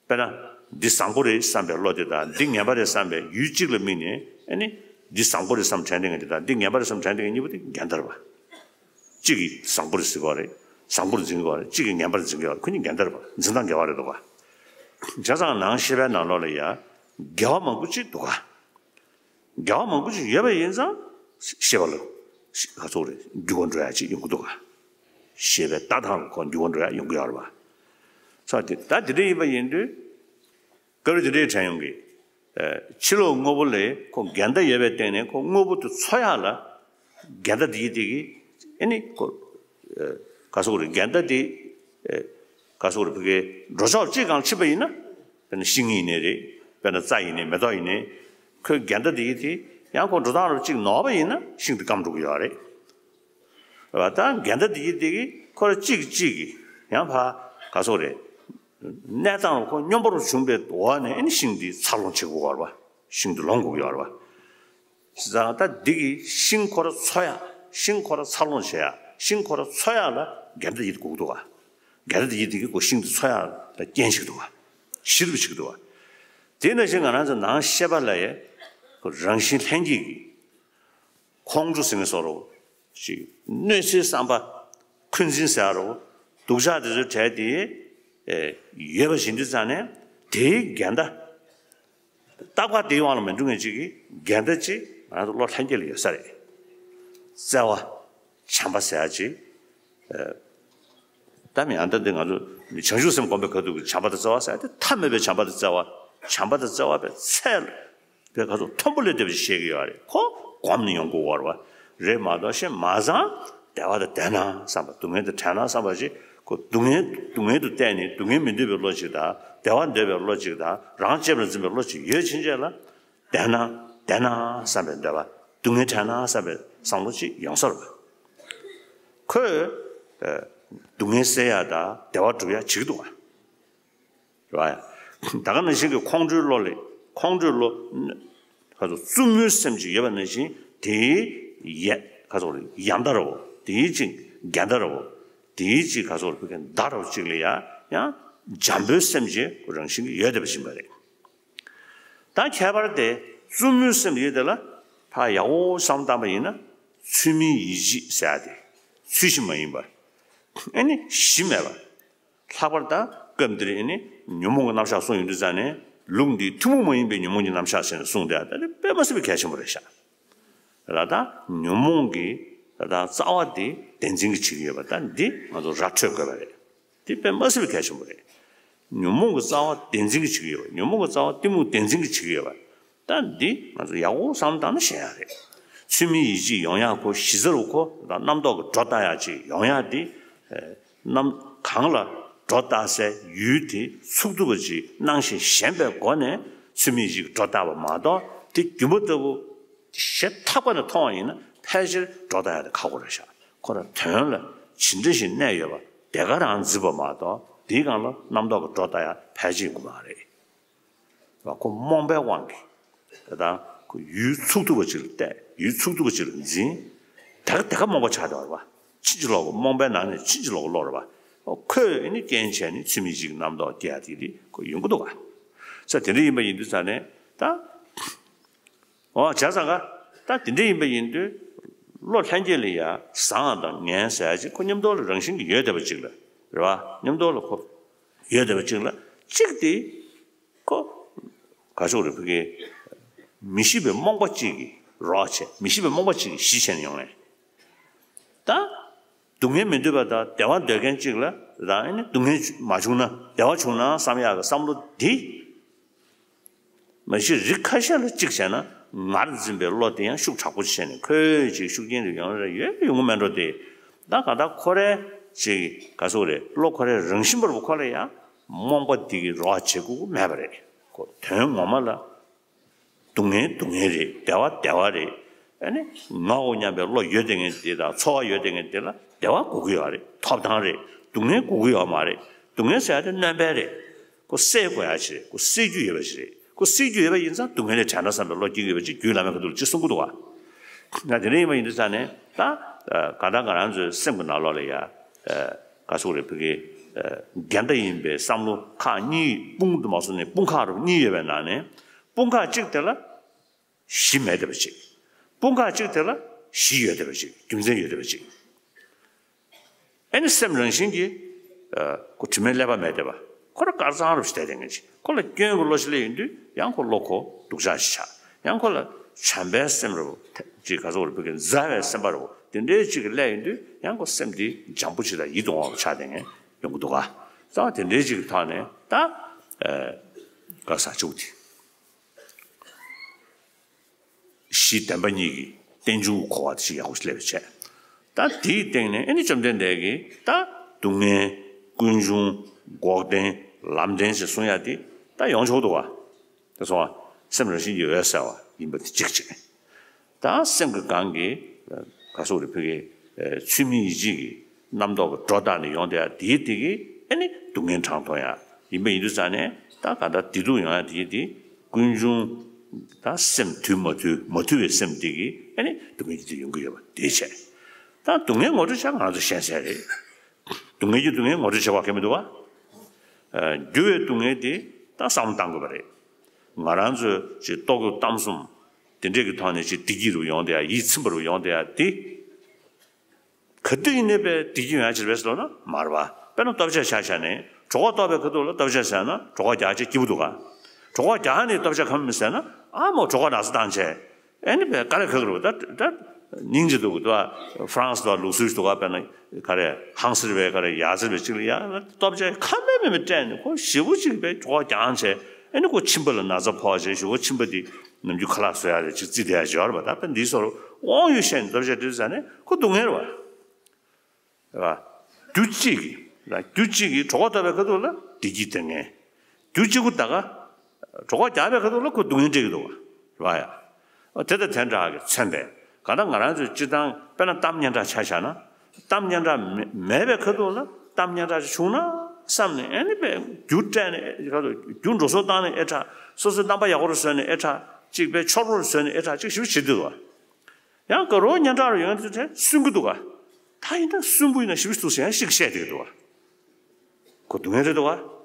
དཔེར་ན་འདི་བཟང་པོ་རེད་བསམ་པའི་བློ་དེ་དང་འདི་ངན་པ་རེད་བསམ་པའི་ཡུལ་གཅིག་ལ་དམིགས་ནས་ཨ་ནི་འདི་བཟང་པོ་རེད་བསམ་དྲན་དེ་ངན་དེ་དང་འདི་ངན་པ་རེད་བསམ་དྲན་དེ་ངན་གཉིས་པོ་དེ་འགལ་ཟླ་རེད་བ། གཅིག་གིས་བཟང་པོ་རེད་ཟེར་གྱི་ཡོད་རེད། བཟང་པོར་འཛིན་གྱི་ཡོད་རེད། གཅིག་གིས་ངན་པར་འཛིན་གྱི་ཡོད་རེད། ཁོ་གཉིས་འགལ་ཟླ་རེད་བ། འཛིན་སྟངས་འགལ་བ་རེད་འདུག་ག་བྱས་ཙང་ནང་ཤེས་པའི་ནང་ལོགས་ལ་ཡ་འགལ་བ་མང་པོ་ཅིག་འདུག་ག་འགལ་བ་མང་པོ་ཅིག་ཡོད་པ་ཡིན་ཙང་ཤེས་པ་ལ་ག་ཚོད་རེད་འགྱུར་བ་འགྲོ་ཡ་ཅིག་ཡོང་གི་འདུག་ག་ཤེས་པའི་ལྟ་སྟངས་ལ་ཁོ་འགྱུར་བ་འགྲོ་ཡ་ཡོང་གི་ཡོད་རེད་བ། ས་དེ་ད་དེ་འདྲ་ཡིན་པ་ཡིན་དུས་སྐབས་རེ་དེ་འདྲའི་དྲན་ཡོང་གི་ཕྱི་ལོགས་དངོས་པོ་ལས་ཁོ་འགལ་ཟླ་ཡོད་པའི་སྟེང་ནས་ཁོ་དངོས་པོ་དེ་འཚོ་ཡག་ལ་འགལ་ཟླ་དེ་ཡི་དེ་གི་ཨེ་ནི་ཁོ་ག་སོགས་རེད། འགལ་ཟླ་དེ་ག་སོགས་རེད། ཕ་གིའི་འགྲོ་ཕྱོགས་གཅིག་སྒང་ཕྱིན་པ་ཡིན་ན་དཔེར་ན་ཤིང་ཡིན་ནའི་རེད། དཔེར་ན་རྩྭ་ཡིན་ནའི་མེ་ཏོག་ཡིན་ནའི་ཁོའི་འགལ་ཟླ་དེ་ཡི་དེ་ཡང་ཁོ་འགྲོ་སྟངས་རུ་གཅིག་ནོར་བ་ཡིན་ན་ཤིང་དེ་སྐམ་འགྲོ་གི་ཡོད་རེད། ད་འགལ་ཟླ་དེ་ཡི་དེ་གི་ཁོ་ར་གཅིག་གཅིག་གི་ཡང་ཕ་ག་སོགས་རེད། གནས་སྟངས་ལ་ཁོ་སྙོམས་པོར་བྱུང་བའི་འོག་ནས་ཨ་ནི་ཤིང་འདི་འཚར་ལོངས་བྱེད་དགོས་པ་རེད་བ། ཤིང་འདི་ལོངས་དགོས་ཀྱི་ཡོད་རེད་བ། ད་འདི་གི་ཤིང་ཁོ་ར་འཚོ་ཡག་ཤིང་ཁོ་ར་འཚར་ལོངས་བྱེད་ཡག་ཤིང་ཁོ་ར་འཚོ་ཡག་ལ་འགལ་ཟླ་ཡིད་དགོས་ཀྱི་འདུག་བ། འགལ་ཟླ་ཡིད་དེ་གི་ཁོ་ཤིང་འདི་འཚོ་ཡག་ལ་རྐྱེན་བྱེད་ཀྱི་འདུག་བ། གཞི་རུ་བྱེད་ཀྱི་འདུག་བ། དེ་ནང་བཞིན་ང་རང་ཚོ་ནང་ཤེས་པ་ལ་ཡ་ཁོ་རང་བཞིན་ལྷན་སྐྱེས་ཀྱི་ཁོང་ཁྲོ་ཟེར་མཁན་བཟོ་འདྲ་ཅིག་གནོད་འཚེའི་བསམ་པ་འཁོན་འཛིན་ཟེར་ཡ་འདྲ་སྡུག་ཅག་དེ་ཚོའི་གྲས་དེ་ཡོད་པ་ཡིན་དུས་ཙང་ནས་དེའི་འགལ་ཟླ་རྟག་པར་དེའི་དབང་ལ་མི་འགྲོ་མཁན་ཅིག་གི་འགལ་ཟླ་ཅིག་ང་ཚོ་བློ་ལྷན་སྐྱེས་ལ་ཡོད་ས་རེད། བརྩེ་བ་བྱམས་པ་ཟེར་ཡ་ཅིག་ད་མི་ཨ་ད་འདི་ང་ཚོ་བྱང་ཆུབ་སེམས་སྒོམ་པའི་ཁ་ཐུག་གི་བྱམས་པ་དང་བརྩེ་བ་ཟེར་ཡ་དེ་ཐ་མལ་པའི་བྱམས་པ་དང་བརྩེ་བ་བྱམས་པ་དང་བརྩེ་བ་པའི་ཚད་པའི་ཁ་ཐུག་མཐོན་པོ་ལས་བསྡད་པ་ཞིག་བཤད་ཀྱི་ཡོད་རེད། ཁོ་སྒོམ་ནས་ཡོང་དགོས་པ་རེད་མ་གཏོགས་ཤེས་མ་ཚང་བདེ་བ་དང་ལྡན་ན་བསམ་པ་སྡུག་བསྔལ་དང་བྲལ་ན་བསམ་པ་ཞིག་ཁོ་སྡུག་བསྔལ་སྡུག་བསྔལ་དུ་བལྟས་ནས་སྡུག་བསྔལ་མི་འདོད་པའི་བློ་ཅིག་དང་བདེ་བ་འདོད་པའི་བློ་ཅིག་དང་རང་གཅེས་པར་འཛིན་པའི་བློ་ཅིག་ཡོད་ཕྱིན་ཆད་ལ་བདེ་ན་བདེ་ན་བསམ་པའི་འདོད་པ་སྡུག་བསྔལ་བྲལ་ན་བསམ་པའི་བསམ་བློ་ཅིག་ཡོང་ས་རེད། ཁོས་སྡུག་བསྔལ་སེལ་ཡ་དང་བདེ་བ་སྒྲུབ་ཡ་བྱེད་ཀྱི་འདུག་བ། རེད་བ། ད་ག་ནང་བཞིན་གྱི་ཁོང་ཁྲོའི་བློ་ལས་ཁོང་ཁྲོའི་བློ་ཁ་ཚོ་རྩུབ་མོའི་སེམས་ཅིག་ཡོད་པ་ནང་བཞིན་དེའི་ ཡ་ག་ཚོད་རེད། ཡ་མདའ་ར་བོ་དེའི་ཅིག་རྒྱ་མདའ་ར་བོ་དེའི་ཅིག་ག་ཚོད་རེད། བོད་ཀྱི་མདའ་ར་བོ་ཅིག་ལ་ཡ་ཡང་འཇམ་པོའི་སེམས་ཀྱི་རང་བཞིན་གྱི་ཡོད་བསྡད་པ་ཞིག་ཡིན་པ་རེད། ད་ཁྱད་པར་དེ་བཙུན་མོའི་སེམས་ཡོད་དེ་ལ་ཕར་ཡག་པོ་བསམ་བློ་བཏང་པ་ཡིན་ན་ཚུལ་མིན་ཡིད་བྱེད་ཟེར་ཡ་དེ་ཚུལ་བཞིན་མ་ཡིན་པ། ཨ་ནི་གཞི་མེད་པ། ལྷག་པར་དུ་སྐབས་འདིར་ཨ་ནི་ཉོན་མོངས་ཀྱི་རྣམ་གཞག་གསུངས་ཡོང་དུས་ཙང་ནས་ལུགས་འདིའི་ཐུན་མོང་མ་ཡིན་པའི་ཉོན་མོངས་ཀྱི་རྣམ་གཞག་ཟེར་ནས་གསུངས་དེ་ད་ནི་དཔེ་མ་སྲིད་པའི་གལ་ཆེན་པོ་རེད་ཤག་ལ་ད་ཉོན་མོངས་ཀྱི་ད་ལྟ་རྩ་བ་དེ་བདེན་འཛིན་གྱི་བྱེད་ཀྱི་ཡོད་པ་ད་འདི་ང་ཚོ་ར་འཕྲོད་དགོས་པ་རེད། འདི་དཔེ་མ་སྲིད་པའི་གལ་ཆེན་པོ་རེད། ཉོན་མོངས་ཀྱི་རྩ་བ་བདེན་འཛིན་གྱི་བྱེད་ཀྱི་ཡོད་པ། ཉོན་མོངས་ཀྱི་རྩ་བ་གཏི་མུག་བདེན་འཛིན་གྱི་བྱེད་ཀྱི་ཡོད་པ། ད་འདི་ང་ཚོ་ཡག་པོ་བསམ་བློ་བཏང་ན་ཤེས་ཡག་རེད། ཚུལ་མིན་ཡིད་བྱེད་ཡོང་ཡག་ཁོ་གཞི་རྩ་རུ་ཁོ་ད་རྣམ་རྟོག་གི་སྒྲོ་བཏགས་ཡག་ཅིག་ཡོང་ཡག་འདི། རྣམ་གང་ལ་སྒྲོ་བཏགས་སའི་ཡུལ་དེ་ཚུགས་ཐུབ་པ་ཅིག་སྣང་ཞིང་ཞེན་པའི་སྒོ་ནས་ཚུལ་མིན་ཡིད་བྱེད་ཀྱི་སྒྲོ་བཏགས་པ་མ་གཏོགས་དེ་རྒྱུན་པ་ལྟ་བུ་ཞེ་ཐག་པ་ནས་མཐོང་བ་ཡིན་ན་ཕལ་ཆེར་སྒྲོ་བཏགས་ཡག་དེ་ཁག་པོ་རེད་ཤག་ཁོ་ར་དོན་ལ་ཇི་འདྲ་ཞིག་གནས་ཡོད་པ་དེ་ག་རང་འཛིན་པ་མ་གཏོགས་དེའི་སྒང་ལ་རྣམ་རྟོག་གི་སྒྲོ་བཏགས་ཡག་ཕལ་ཆེར་ཡོང་གི་མ་རེད། ཁོ་རྨོངས་པའི་དབང་གིས་ད་ལྟ་ཁོ་ཡུལ་ཚུགས་ཐུབ་པ་ཅིག་ལ་བལྟས། ཡུལ་ཚུགས་ཐུབ་པ་ཅིག་ལ་འཛིན། དེ་ག་དེ་ག་རྨོངས་པ་ཆགས་བསྡད་པ་རེད་པ། ཕྱིན་ཅི་ལོག་གི་རྨོངས་པའི་ནང་ནས་ཕྱིན་ཅི་ལོག་གི་བློ་རེད་པ། ཁོས་ཨ་ནི་རྐྱེན་བྱས་ནས་ཚུལ་མིན་ཡིད་བྱེད་ཀྱི་རྣམ་རྟོག་སྐྱེ་ཡག་དེ་རིགས་ཁོ་ཡོང་གི་འདུག་ག་ས་དེ་འདྲ་ཡིན་པ་ཡིན་དུས་ཙང་ནས་ད། འོ་བྱས་ཙང་ག་ད་དེ་འདྲ་ཡིན་པ་ཡིན་དུས་བློ་ལྷན་སྐྱེས་ལ་ཡ་བཟང་དང་ངན་ཟེར་ཡ་ཅིག་ཁོ་མཉམ་དུ་ལ་རང་བཞིན་གྱིས་ཡོད་བསྡད་པ་ཅིག་ལ་རེད་པ། མཉམ་དུ་ལ་ཁོ་ཡོད་བསྡད་པ་ཅིག་ལ་གཅིག་དེ། ཁོ། ག་ཤོག་རེ་ཕུ་གེ། མི་ཤེས་པའི་རྨོངས་པ་གཅིག་གིས་རོགས་བྱས། མི་ཤེས་པའི་རྨོངས་པ་གཅིག་གིས་གཞི་བྱས་ནས་ཡོང་ངེས། ད། སྡུག་བསྔལ་མི་འདོད་པ་དང་བདེ་བ་འདོད་མཁན་གཅིག་ལ་རང་ཨེ་ནི་སྡུག་བསྔལ་མ་བྱུང་ན་བདེ་བ་བྱུང་ན་བསམ་ཡག་གི་བསམ་བློ་འདི། མ་གཞི་རིགས་ཁ་ཤས་ལ་གཅིག་བྱས་ན་ངར་འཛིན་པའི་བློ་དེ་ཡང་ཤུགས་དྲག་པོ་བྱས་ནས་ཁོའི་ཅིག་ཤུགས་རྐྱེན་རེ་ཡོང་རེ་ཡོད་ཡོང་གི་མེད་འགྲོ་དེ། ད་ག་ད་ཁོ་རའི་ཅིག་ག་ཟེར་རེད། བློ་ཁོ་རའི་རང་བཞིན་པར་བུ་ཁོ་ལ་ཡང་རྨོངས་པ་འདི་གི་རོགས་བྱེད་དགོས་མེད་པ་རེད། ཁོ་དོན་ངོ་མ་ལ་སྡུག་བསྔལ་སྡུག་བསྔལ་རེད། བདེ་བ་བདེ་བ་རེད། ཨ་ནི་ངའོ་སྙམ་པའི་བློ་ཡོད་དེ་ངས་དེ་དང་ཚོར་བ་ཡོད་དེ་ངས་དེ་ལ་བདེ་བ་དགོས་ཀྱི་ཡོད་རེད། ཐོབ་ཐང་རེད། སྡུག་བསྔལ་དགོས་ཀྱི་ཡོད་མ་རེད། སྡུག་བསྔལ་ཟེར་ཡ་དེ་སྣོན་པ་རེད། ཁོ་སེལ་དགོས་ཡ་ཞིག་རེད། ཁོ་སེལ་རྒྱུ་ཡོད་པ་ཞིག་རེད། ཁོ་སེལ་རྒྱུ་ཡོད་པ་ཡིན་ཙང་སྡུག་བསྔལ་ལས་བྲལ་ན་བསམ་པའི་བློ་སྐྱེ་གི་ཡོད་པ་ཅིག་རྒྱུད་བླ་མའི་ཁ་ཐུག་ལ་ཅིག་གསུང་གི་འདུག་བ། ང་དེ་འདྲ་ཡིན་པ་ཡིན་དུས་ཙང་ནས་ད་ག་ད་ང་རང་ཚོའི་སེམས་ཀྱི་ནང་ལོགས་ལ་ཡ་ག་ཟེར་རེད། ཕ་གི་འགལ་ཟླ་ཡིན་པའི་བསམ་བློ་ཁག་གཉིས་དཔུང་དུ་མ་སོང་ནས་དཔུང་ཁག་རུ་གཉིས་ཡོད་པའི་ནང་ནས་དཔུང་ཁག་གཅིག་དེ་ལ་གཞི་མེད་བསྡད་པ་ཅིག་དཔུང་ཁག་གཅིག་དེ་ལ་གཞི་ཡོད་བསྡད་པ་ཅིག་རྒྱུ་མཚན་ཡོད་བསྡད་པ་ཅིག་ཨེ་ནི་སེམས་རང་བཞིན་གྱིས་ཁོ་དྲི་མས་བསླད་པ་མེད་བསྡད་པ། ཁོ་ར་དཀར་གཙང་རུ་བསྡད་བསྡད་མཁན་ཅིག་ཁོ་ལ་སྐྱོན་གྱི་བློ་ཞིག་སླེབས་ཡོང་དུས་ཡང་ཁོ་བློ་ཁོ་སྡུག་ཅག་ཞིག་ཆགས། ཡང་ཁོ་ལ་བྱམས་པའི་སེམས་རུ་ཅིག་ག་ཟེར་རུ་ཕ་གི་མཛའ་བའི་སེམས་པ་རུ་དེ་འདྲའི་ཅིག་གི་སླེབས་ཡོང་དུས་ཡང་ཁོ་སེམས་དེ་འཇམ་པོ་ཅིག་དང་ཡིད་དུ་འོང་བ་ཆགས་བསྡད་མཁན་ཡོང་གི་འདུག་ག་ད་དེ་འདྲའི་ཅིག་གི་ཐོག་ནས་ད་ག་ས་བཅུག་དེ། གཞི་བདེན་པ་གཉིས་ཀྱི་རྟེན་འབྱུང་གི་གོ་བ་དེ་ཞིག་ཡག་པོ་ཞིག་སླེབས་པ་བྱས། ད་དེའི་སྟེང་ནས་ཨེ་ནི་བཅོམ་ལྡན་འདས་ཀྱིས་ད་སྡུག་བསྔལ་ཀུན་འབྱུང་འགོག་བདེན་ལམ་བདེན་ཞེས་གསུང་ཡ་དེ་ད་ཡོང་ཆོག་འདུག་བ། དེ་སོང་བ་སེམས་རང་བཞིན་གྱིས་འོད་གསལ་བ་ཡིན་པ་དེ་གཅིག་བྱས། ད་སེམས་ཀྱི་སྒང་གི་ག་ཟེར་རེད། ཕ་གི་ཚུལ་མིན་ཡིད་བྱེད་ཀྱི་རྣམ་རྟོག་གི་སྒྲོ་བཏགས་ནས་ཡོང་བསྡད་ཡ་དེའི་དེ་གིས་ཨེ་ནི་སྡུག་བསྔལ་གྲངས་མཐོང་ཡ་ཡིན་པ་ཡིན་དུས་ཙང་ནས་ད་ག་ད་བདེ་སྡུག་ཡོང་ཡ་དེའི་དེ། ཀུན་འབྱུང་། ད་སེམས་དུལ་མ་དུལ་མ་དུལ་བའི་སེམས་དེ་གིས་ཨ་ནི་སྡུག་བསྔལ་གྱི་དེ་ཡོང་གི་ཡོད་པ་དེ་བྱས། ད་སྡུག་བསྔལ་ངོ་སྤྲོད་བྱ་ང་ཚོ་ཤེས་གསལ་རེད། སྡུག་བསྔལ་གྱི་སྡུག་བསྔལ་ངོ་སྤྲོད་བྱེད་པ་གལ་མི་འདུག་བ། འགྱུར་བའི་སྡུག་བསྔལ་དེ་ད་བསམ་བློ་བཏང་དགོས་པ་རེད། ང་རང་ཚོས་ཅིག་ལྟོ་གོས་གཏམ་གསུམ་དེ་འདྲས་ཀྱི་ཐོག་ནས་ཅིག་བདེ་སྐྱིད་རུ་ཡོང་བསྡད་ཡ་ཡིད་ཚིམ་པ་རུ་ཡོང་བསྡད་ཡ་དེ། ག་དུས་ཡིན་ནའི་པའི་བདེ་སྐྱིད་ཡོང་ཡ་ཅིག་རེད་པས་ཟེར་ལབ་ན་མ་རེད་པ། དཔེར་ན་ལྟོ་ཆས་ཆ་བཞག་ནས་གྲོད་ཁོག་ལྟོགས་པའི་ཁ་ཐུག་ལ་ལྟོ་ཆས་ཟས་ན་གྲོད་ཁོག་རྒྱགས་ཆེ་སྐྱིད་པོ་འདུག་ག་གྲོད་ཁོག་རྒྱགས་ནས་ལྟོ་ཆས་ཁམ་མི་ཟས་ན་ཨ་མོ་གྲོད་ཁོག་ན་ཚ་བཏང་བྱས། ཨེ་ནི་པའི་ག་རེ་ག་གི་རུ་ད་ད་སྙིང་རྗེ་འདུག་གི་འདུག་ག་ཧྥ་རན་སི་དུ་ལུགས་སྲོལ་ཞིག་འདུག་ག་དཔེར་ན་ག་རེ་ཧང་སིར་བའི་ག་རེ་ཡ་སིར་བའི་ཅིག་ལ་ཡ་ལྟོ་ཆས་ཁ་མེད་མེད་མེད་སྤྲད་ནས་ཁོ་ཞེ་པོ་ཅིག་པའི་གྲོད་ཁོག་རྒྱགས་བྱས། ཨེ་ནི་ཁོ་མཆིན་པ་ལ་ན་ཚ་ཕོག་བྱས་ཞེ་པོ་མཆིན་པ་དེ། ནམ་རྒྱུན་ཁ་ལག་བཟོ་ཡ་རེད་ཅིག་རྩིས་དེ་ཡ་སྦྱོར་བ་ད་དཔེ་འདིའི་སོར་དབང་ཡོད་བཤད་ནས་ལྟོ་ཆས་སྤྲད་ཟ་ནས་ཁོ་སྡུག་བསྔལ་རེད་བ། རེད་བ། རྒྱུ་གཅིག་གིས་རྒྱུ་གཅིག་གིས་གྲོད་ཁོག་ལྟོགས་པའི་ཁ་ཐུག་ལ་བདེ་སྐྱིད་སྟེར་མཁན། རྒྱུ་གཅིག་པུ་ད་ག་གྲོད་ཁོག་རྒྱགས་པའི་ཁ་ཐུག་ལ་ཁོ་སྡུག་བསྔལ་སྤྲད་ཀྱི་འདུག་བ། རེད་བ་ཡ། དེ་དང་དེ་འདྲ་གི་མཚོན་པས་ག་ད་ང་རང་ཚོའི་སྤྱི་བཏང་དཔེར་ན་གཏམ་སྙན་གྲགས་ཆ་བཞག་ན། གཏམ་སྙན་གྲགས་མེད་མེད་པའི་ཁ་ཐུག་ལ་གཏམ་སྙན་གྲགས་ཅིག་བྱུང་ན་བསམ་ནས་ཨེ་ནི་པས་རྒྱུ་སྤྲད་ནས་ཁ་ཐུག་རྒྱུ་འགྲོ་སོང་བཏང་ནས་ཨེ་དྲག་སོ་སོའི་རྣམ་པ་ཡག་པོ་རུ་བཟོས་ནས་ཨེ་དྲག་གཅིག་པས་འཆོར་པོ་རུ་བཟོས་ནས་ཨེ་དྲག་གཅིག་ཞིབ་བྱེད་དུས་བ། ཡང་དགའ་རོགས་སྙན་གྲགས་རུ་ཡོང་དུས་དེ་སུན་གི་འདུག་ག་ད་ཡིན་ན་སུན་པོ་ཡིན་ན་ཞིབ་ཏུ་ཟེར་ཡང་ཞིག་བཤད་བསྡད་ཀྱི་འདུག་ག་ཁོ་སྡུག་བསྔལ་རེད་འདུག་ག་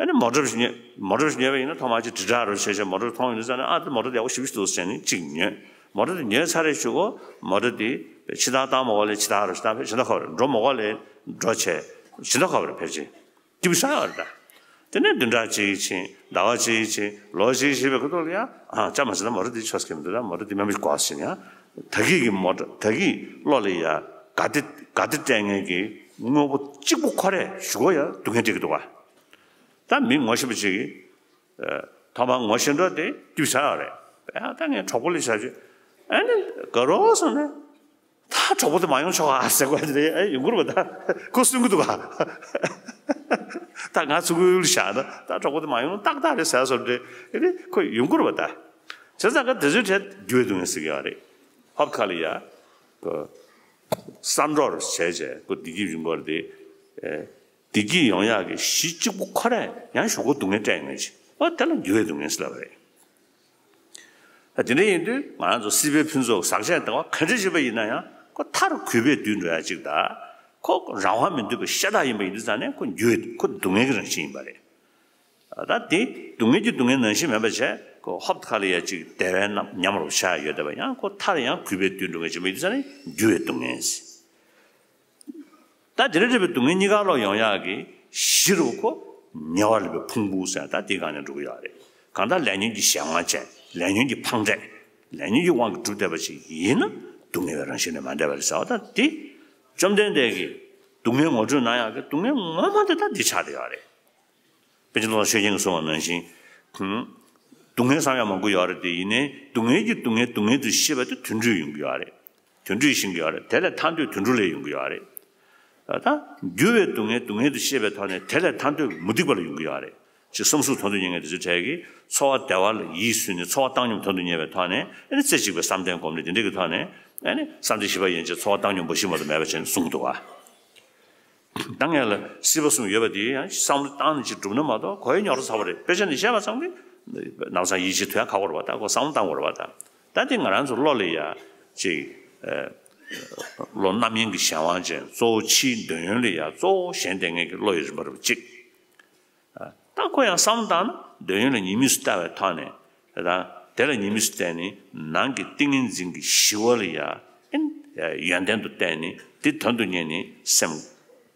ཨ་ནི་མོ་ཊ་ཞིག་ཉོས། མོ་ཊ་ཞིག་ཉོས་པ་ཡིན་ན་ཐོག་མར་ཅིག་དྲིལ་བསྒྲགས་རུ་བྱས་བྱས་མོ་ཊ་མཐོང་ཡོང་དུས་ཙ་ན་ཨ་ད་མོ་ཊ་བདེ་པོ་ཞིབ་ཏུ་ཟེར་ནས་ཅིག་ཉོས། མོ་ཊ་དེ་ཉོས་ཚར་རེ་གཞུག་གོ་མོ་ཊ་དེ་ཕྱི་ཐག་བཏང་མ་གོ་ལས་ཕྱི་ཐག་རུ་ཕྱི་ཐག་ཕེབས་གཞན་དག་ཁ་བར་འགྲོ་མ་གོ་ལས་འགྲོ་བྱས་གཞན་དག་ཁ་བར་ཕེབས་བྱས། སྐྱིད་པོ་ཟ་ཡོད་རེད་ད། དེ་ནས་བདུན་ཕྲག་གཅིག་ཕྱིན་ཟླ་བ་གཅིག་ཕྱིན་ལོ་གཅིག་ཕྱིན་པའི་ཁ་ཐོག་ལ་ཡང་ཨ་ཅག་མ་ཟིན་ན་མོ་ཊ་འདི་ཆོག་གི་མི་འདུག་ད་མོ་ཊ་འདི་མ་མི་དགོས་ཟེར་ཡང་ད་གི་གི་མོ་ཊ་ད་གི་བློ་ལ་ཡ་དགའ་བདེ་དགའ་བདེ་སྤྲད་མཁན་གྱི་དངོས་པོ་གཅིག་པུ་ཁོ་རས་ཞུ་གོ་ཡ་སྡུག་བསྔལ་སྤྲད་ཀྱི་འདུག་ག་ད་མི་ངོ་ཤེས་པ་ཅིག་གིས་ཐོག་མར་ངོ་ཤེས་འགྲོ་དེ་སྐྱིད་ཟ་ཡོད་རེད། ད་ངས་གྲོགས་པོ་ལ་བྱ་རྒྱུ་ཨ་ནི་དགའ་རོགས་སོང་ནས། ད་གྲོགས་པོ་དེ་མ་ཡོང་ཆོག་ཨ་ཟེར་དགོས་དེ་ཨེ་ཡོང་གི་རེད་པ། ད་ཁོ་སུན་གི་འདུག་ག་ད་ང་ཚུར་ཁུལ་བཞག་ན་ད་གྲོགས་པོ་དེ་མ་ཡོང་ཏག་ཏག་རེད་ཟེར་སོང་དེ་ཨེ་ཁོ་ཡོང་གི་རེད་པ། ད་བྱས་ཙང་ག་དེ་ཚོའི་གྲས་འགྱུར་བའི་སྡུག་བསྔལ་ཟེར་གི་ཡོད་རེད། ཧོབ་ཁ་ལ་ཡ་ཁོ་བསམ་གྲོགས་བྱས་བྱས་ཁོ་བདེ་སྐྱིད་ཡོང་གི་རེད་དེ་ཨེ། བདེ་སྐྱིད་ཡོང་ཡག་གི་གཞི་གཅིག་པུ་ཁོ་རས་ཡང་ཞུ་གོ་སྡུག་བསྔལ་སྤྲད་ངེས་ཅིག་ཨོ་དེ་ལ་འགྱུར་བའི་སྡུག་བསྔལ་ཟེར་ལབ་པ་རེད། དེ་འདྲ་ཡིན་དུས་ང་རང་ཚོ་སྲིད་པའི་ཕུན་ཚོགས་ཟག་བཅས་ལྟ་བ་ག་འདྲ་ཞིག་པ་ཡིན་ན་ཡང་ཁོ་མཐར་གུད་པས་བསྡུས་འགྲོ་ཡ་གཅིག་དང་། ཁོ་རང་དབང་མི་འདུག་པའི་ཤ་སྟག་ཡིན་པ་ཡིན་དུས་ཙང་ནས་ཁོ་འགྱུར་ཁོ་སྡུག་བསྔལ་གྱི་རང་བཞིན་ཡིན་པ་རེད། ད་དེ་སྡུག་བསྔལ་གྱི་སྡུག་བསྔལ་ནང་བཞིན་མེད་པ་བྱས་ཁོ་ཧོབ་ཁ་ལ་ཡ་གཅིག་བདེ་བའི་རྣམ་ཉམས་རོ་ཤ་ཡོད་བསྡད་པ་ཡང་ཁོ་མཐར་ཡང་གུད་པས་བསྡུས་འགྲོ་མཁན་ཅིག་མ་ཡིན་དུས་ཙང་ནས་འགྱུར་བའི་སྡུག་བསྔལ། ད་དེ་ལས་འཕྲོས་པའི་སྡུག་བསྔལ་གཉིས་ཀ་ལོག་ཡོང་ཡག་གི་གཞི་རུ་ཁོ་ཉེ་བར་སླེབས་པའི་ཕུང་པོ་ཟེར་ད་དེའི་སྒང་ནས་འགྲོ་གི་ཡོད་རེད། གང་ལྟར་ལས་ཉོན་གྱི་གཞན་དབང་ཅན་ལས་ཉོན་གྱི་འཕངས་འབྲས་ལས་ཉོན་གྱི་དབང་གིས་གྲུབ་བསྡད་པ་ཞིག་ཡིན་ན་སྡུག་བསྔལ་བའི་རང་བཞིན་ལས་མ་འདས་པ་རེད་ཟེར་བ་ད་དེ་བཅོམ་ལྡན་འདས་ཀྱིས་སྡུག་བསྔལ་ངོ་སྤྲོད་གནང་ཡག་གི་སྡུག་བསྔལ་ངོ་མ་དེ་ད་འདི་ཆགས་བསྡད་ཡོད་རེད། པཎ་ཆེན་ཏོག་ཙམ་ཆོས་རྒྱན་གྱིས་གསུངས་པ་ནང་བཞིན། སྡུག་བསྔལ་བསམ་ཡག་མང་པོ་ཡོད་རེད་དེ་ཡིན་ནའི་སྡུག་བསྔལ་གྱི་སྡུག་བསྔལ་སྡུག་བསྔལ་དུ་ཤེས་པ་དེ་དོན་འགྲུབ་ཡོང་གི་ཡོད་རེད། དོན་འགྲུབ་ཤེས་ཀྱི་ཡོད་རེད་དེ་ལས་ཐར་འདོད་དོན་འགྲུབ་ལས་ཡོང་གི་ཡོད་རེད། ད་འགྱུར་བའི་སྡུག་བསྔལ་སྡུག་བསྔལ་དུ་ཤེས་པའི་ཐོག་ནས་དེ་ལས་ཐར་འདོད་མུ་སྟེགས་པ་ལ་ཡོང་གི་ཡོད་རེད། ཅེས་བསམ་གཟུགས་དོན་དུ་གཉེར་མཁན་དེ་ཚོའི་གྲས་ཀྱིས་འཚོ་བ་བདེ་བ་ལ་ཡིད་སུན་ནས་འཚོ་བ་བཏང་སྙོམས་དོན་དུ་གཉེར་བའི་ཐོག་ནས་ཨ་ནི་རྩེ་གཅིག་པའི་བསམ་གཏན་སྒོམ་ནས་དེ་འདྲ་གི་ཐོག་ནས་ཨ་ནི་བསམ་གཏན་བཞི་པ་ཡན་ཆད་འཚོ་བ་བཏང་སྙོམས་འབའ་ཞིག་མ་གཏོགས་མེད་པ་བྱས་ནས་གསུངས་འདུག་ག་ད་ངས་ལ་སྲིད་པ་གསུམ་ཡོད་པ་དེ་ཡང་བསམ་བློ་བཏང་ནས་ཅིག་སྒྲུབ་ན་མ་གཏོགས་གོ་ཡ་རྙོག་དྲ་ཚ་བ་རེད། དཔེ་ཆ་ནས་བཤད་པ་ཙམ་གྱིས་ནམ་སང་ཡིད་ཆེས་ཐུབ་ཡ་ཁག་པོ་རེད་པ། ད་ཁོ་བསམ་བློ་བཏང་དགོས་རེད་པ། ད་ད་དེ་ང་རང་ཚོ་བློ་ལ་ཡ་ཅིག་བློ་རྣམ་གཡེང་གི་གཞན་དབང་ཅན་གཙོ་བོ་ཕྱིའི་འདོད་ཡོན་ལ་ཡ་གཙོ་བོ་ཞེན་བསྡད་མཁན་གྱི་བློ་ཡི་རིམ་པ་རེད་པ་གཅིག་ད་ཁོ་ཡང་བསམ་བློ་བཏང་ན་འདོད་ཡོན་ལ་ཉེས་དམིགས་སུ་ལྟ་བའི་ཐོག་ནས་ད་དེ་ལ་ཉེས་དམིགས་སུ་བལྟས་ནས་ནང་གི་ཏིང་ངེ་འཛིན་གྱི་ཞི་བ་ལ་ཡ་ཨིན་ཡོན་ཏན་དུ་བལྟས་ནས་དེ་དོན་དུ་གཉེར་ནས་སེམས་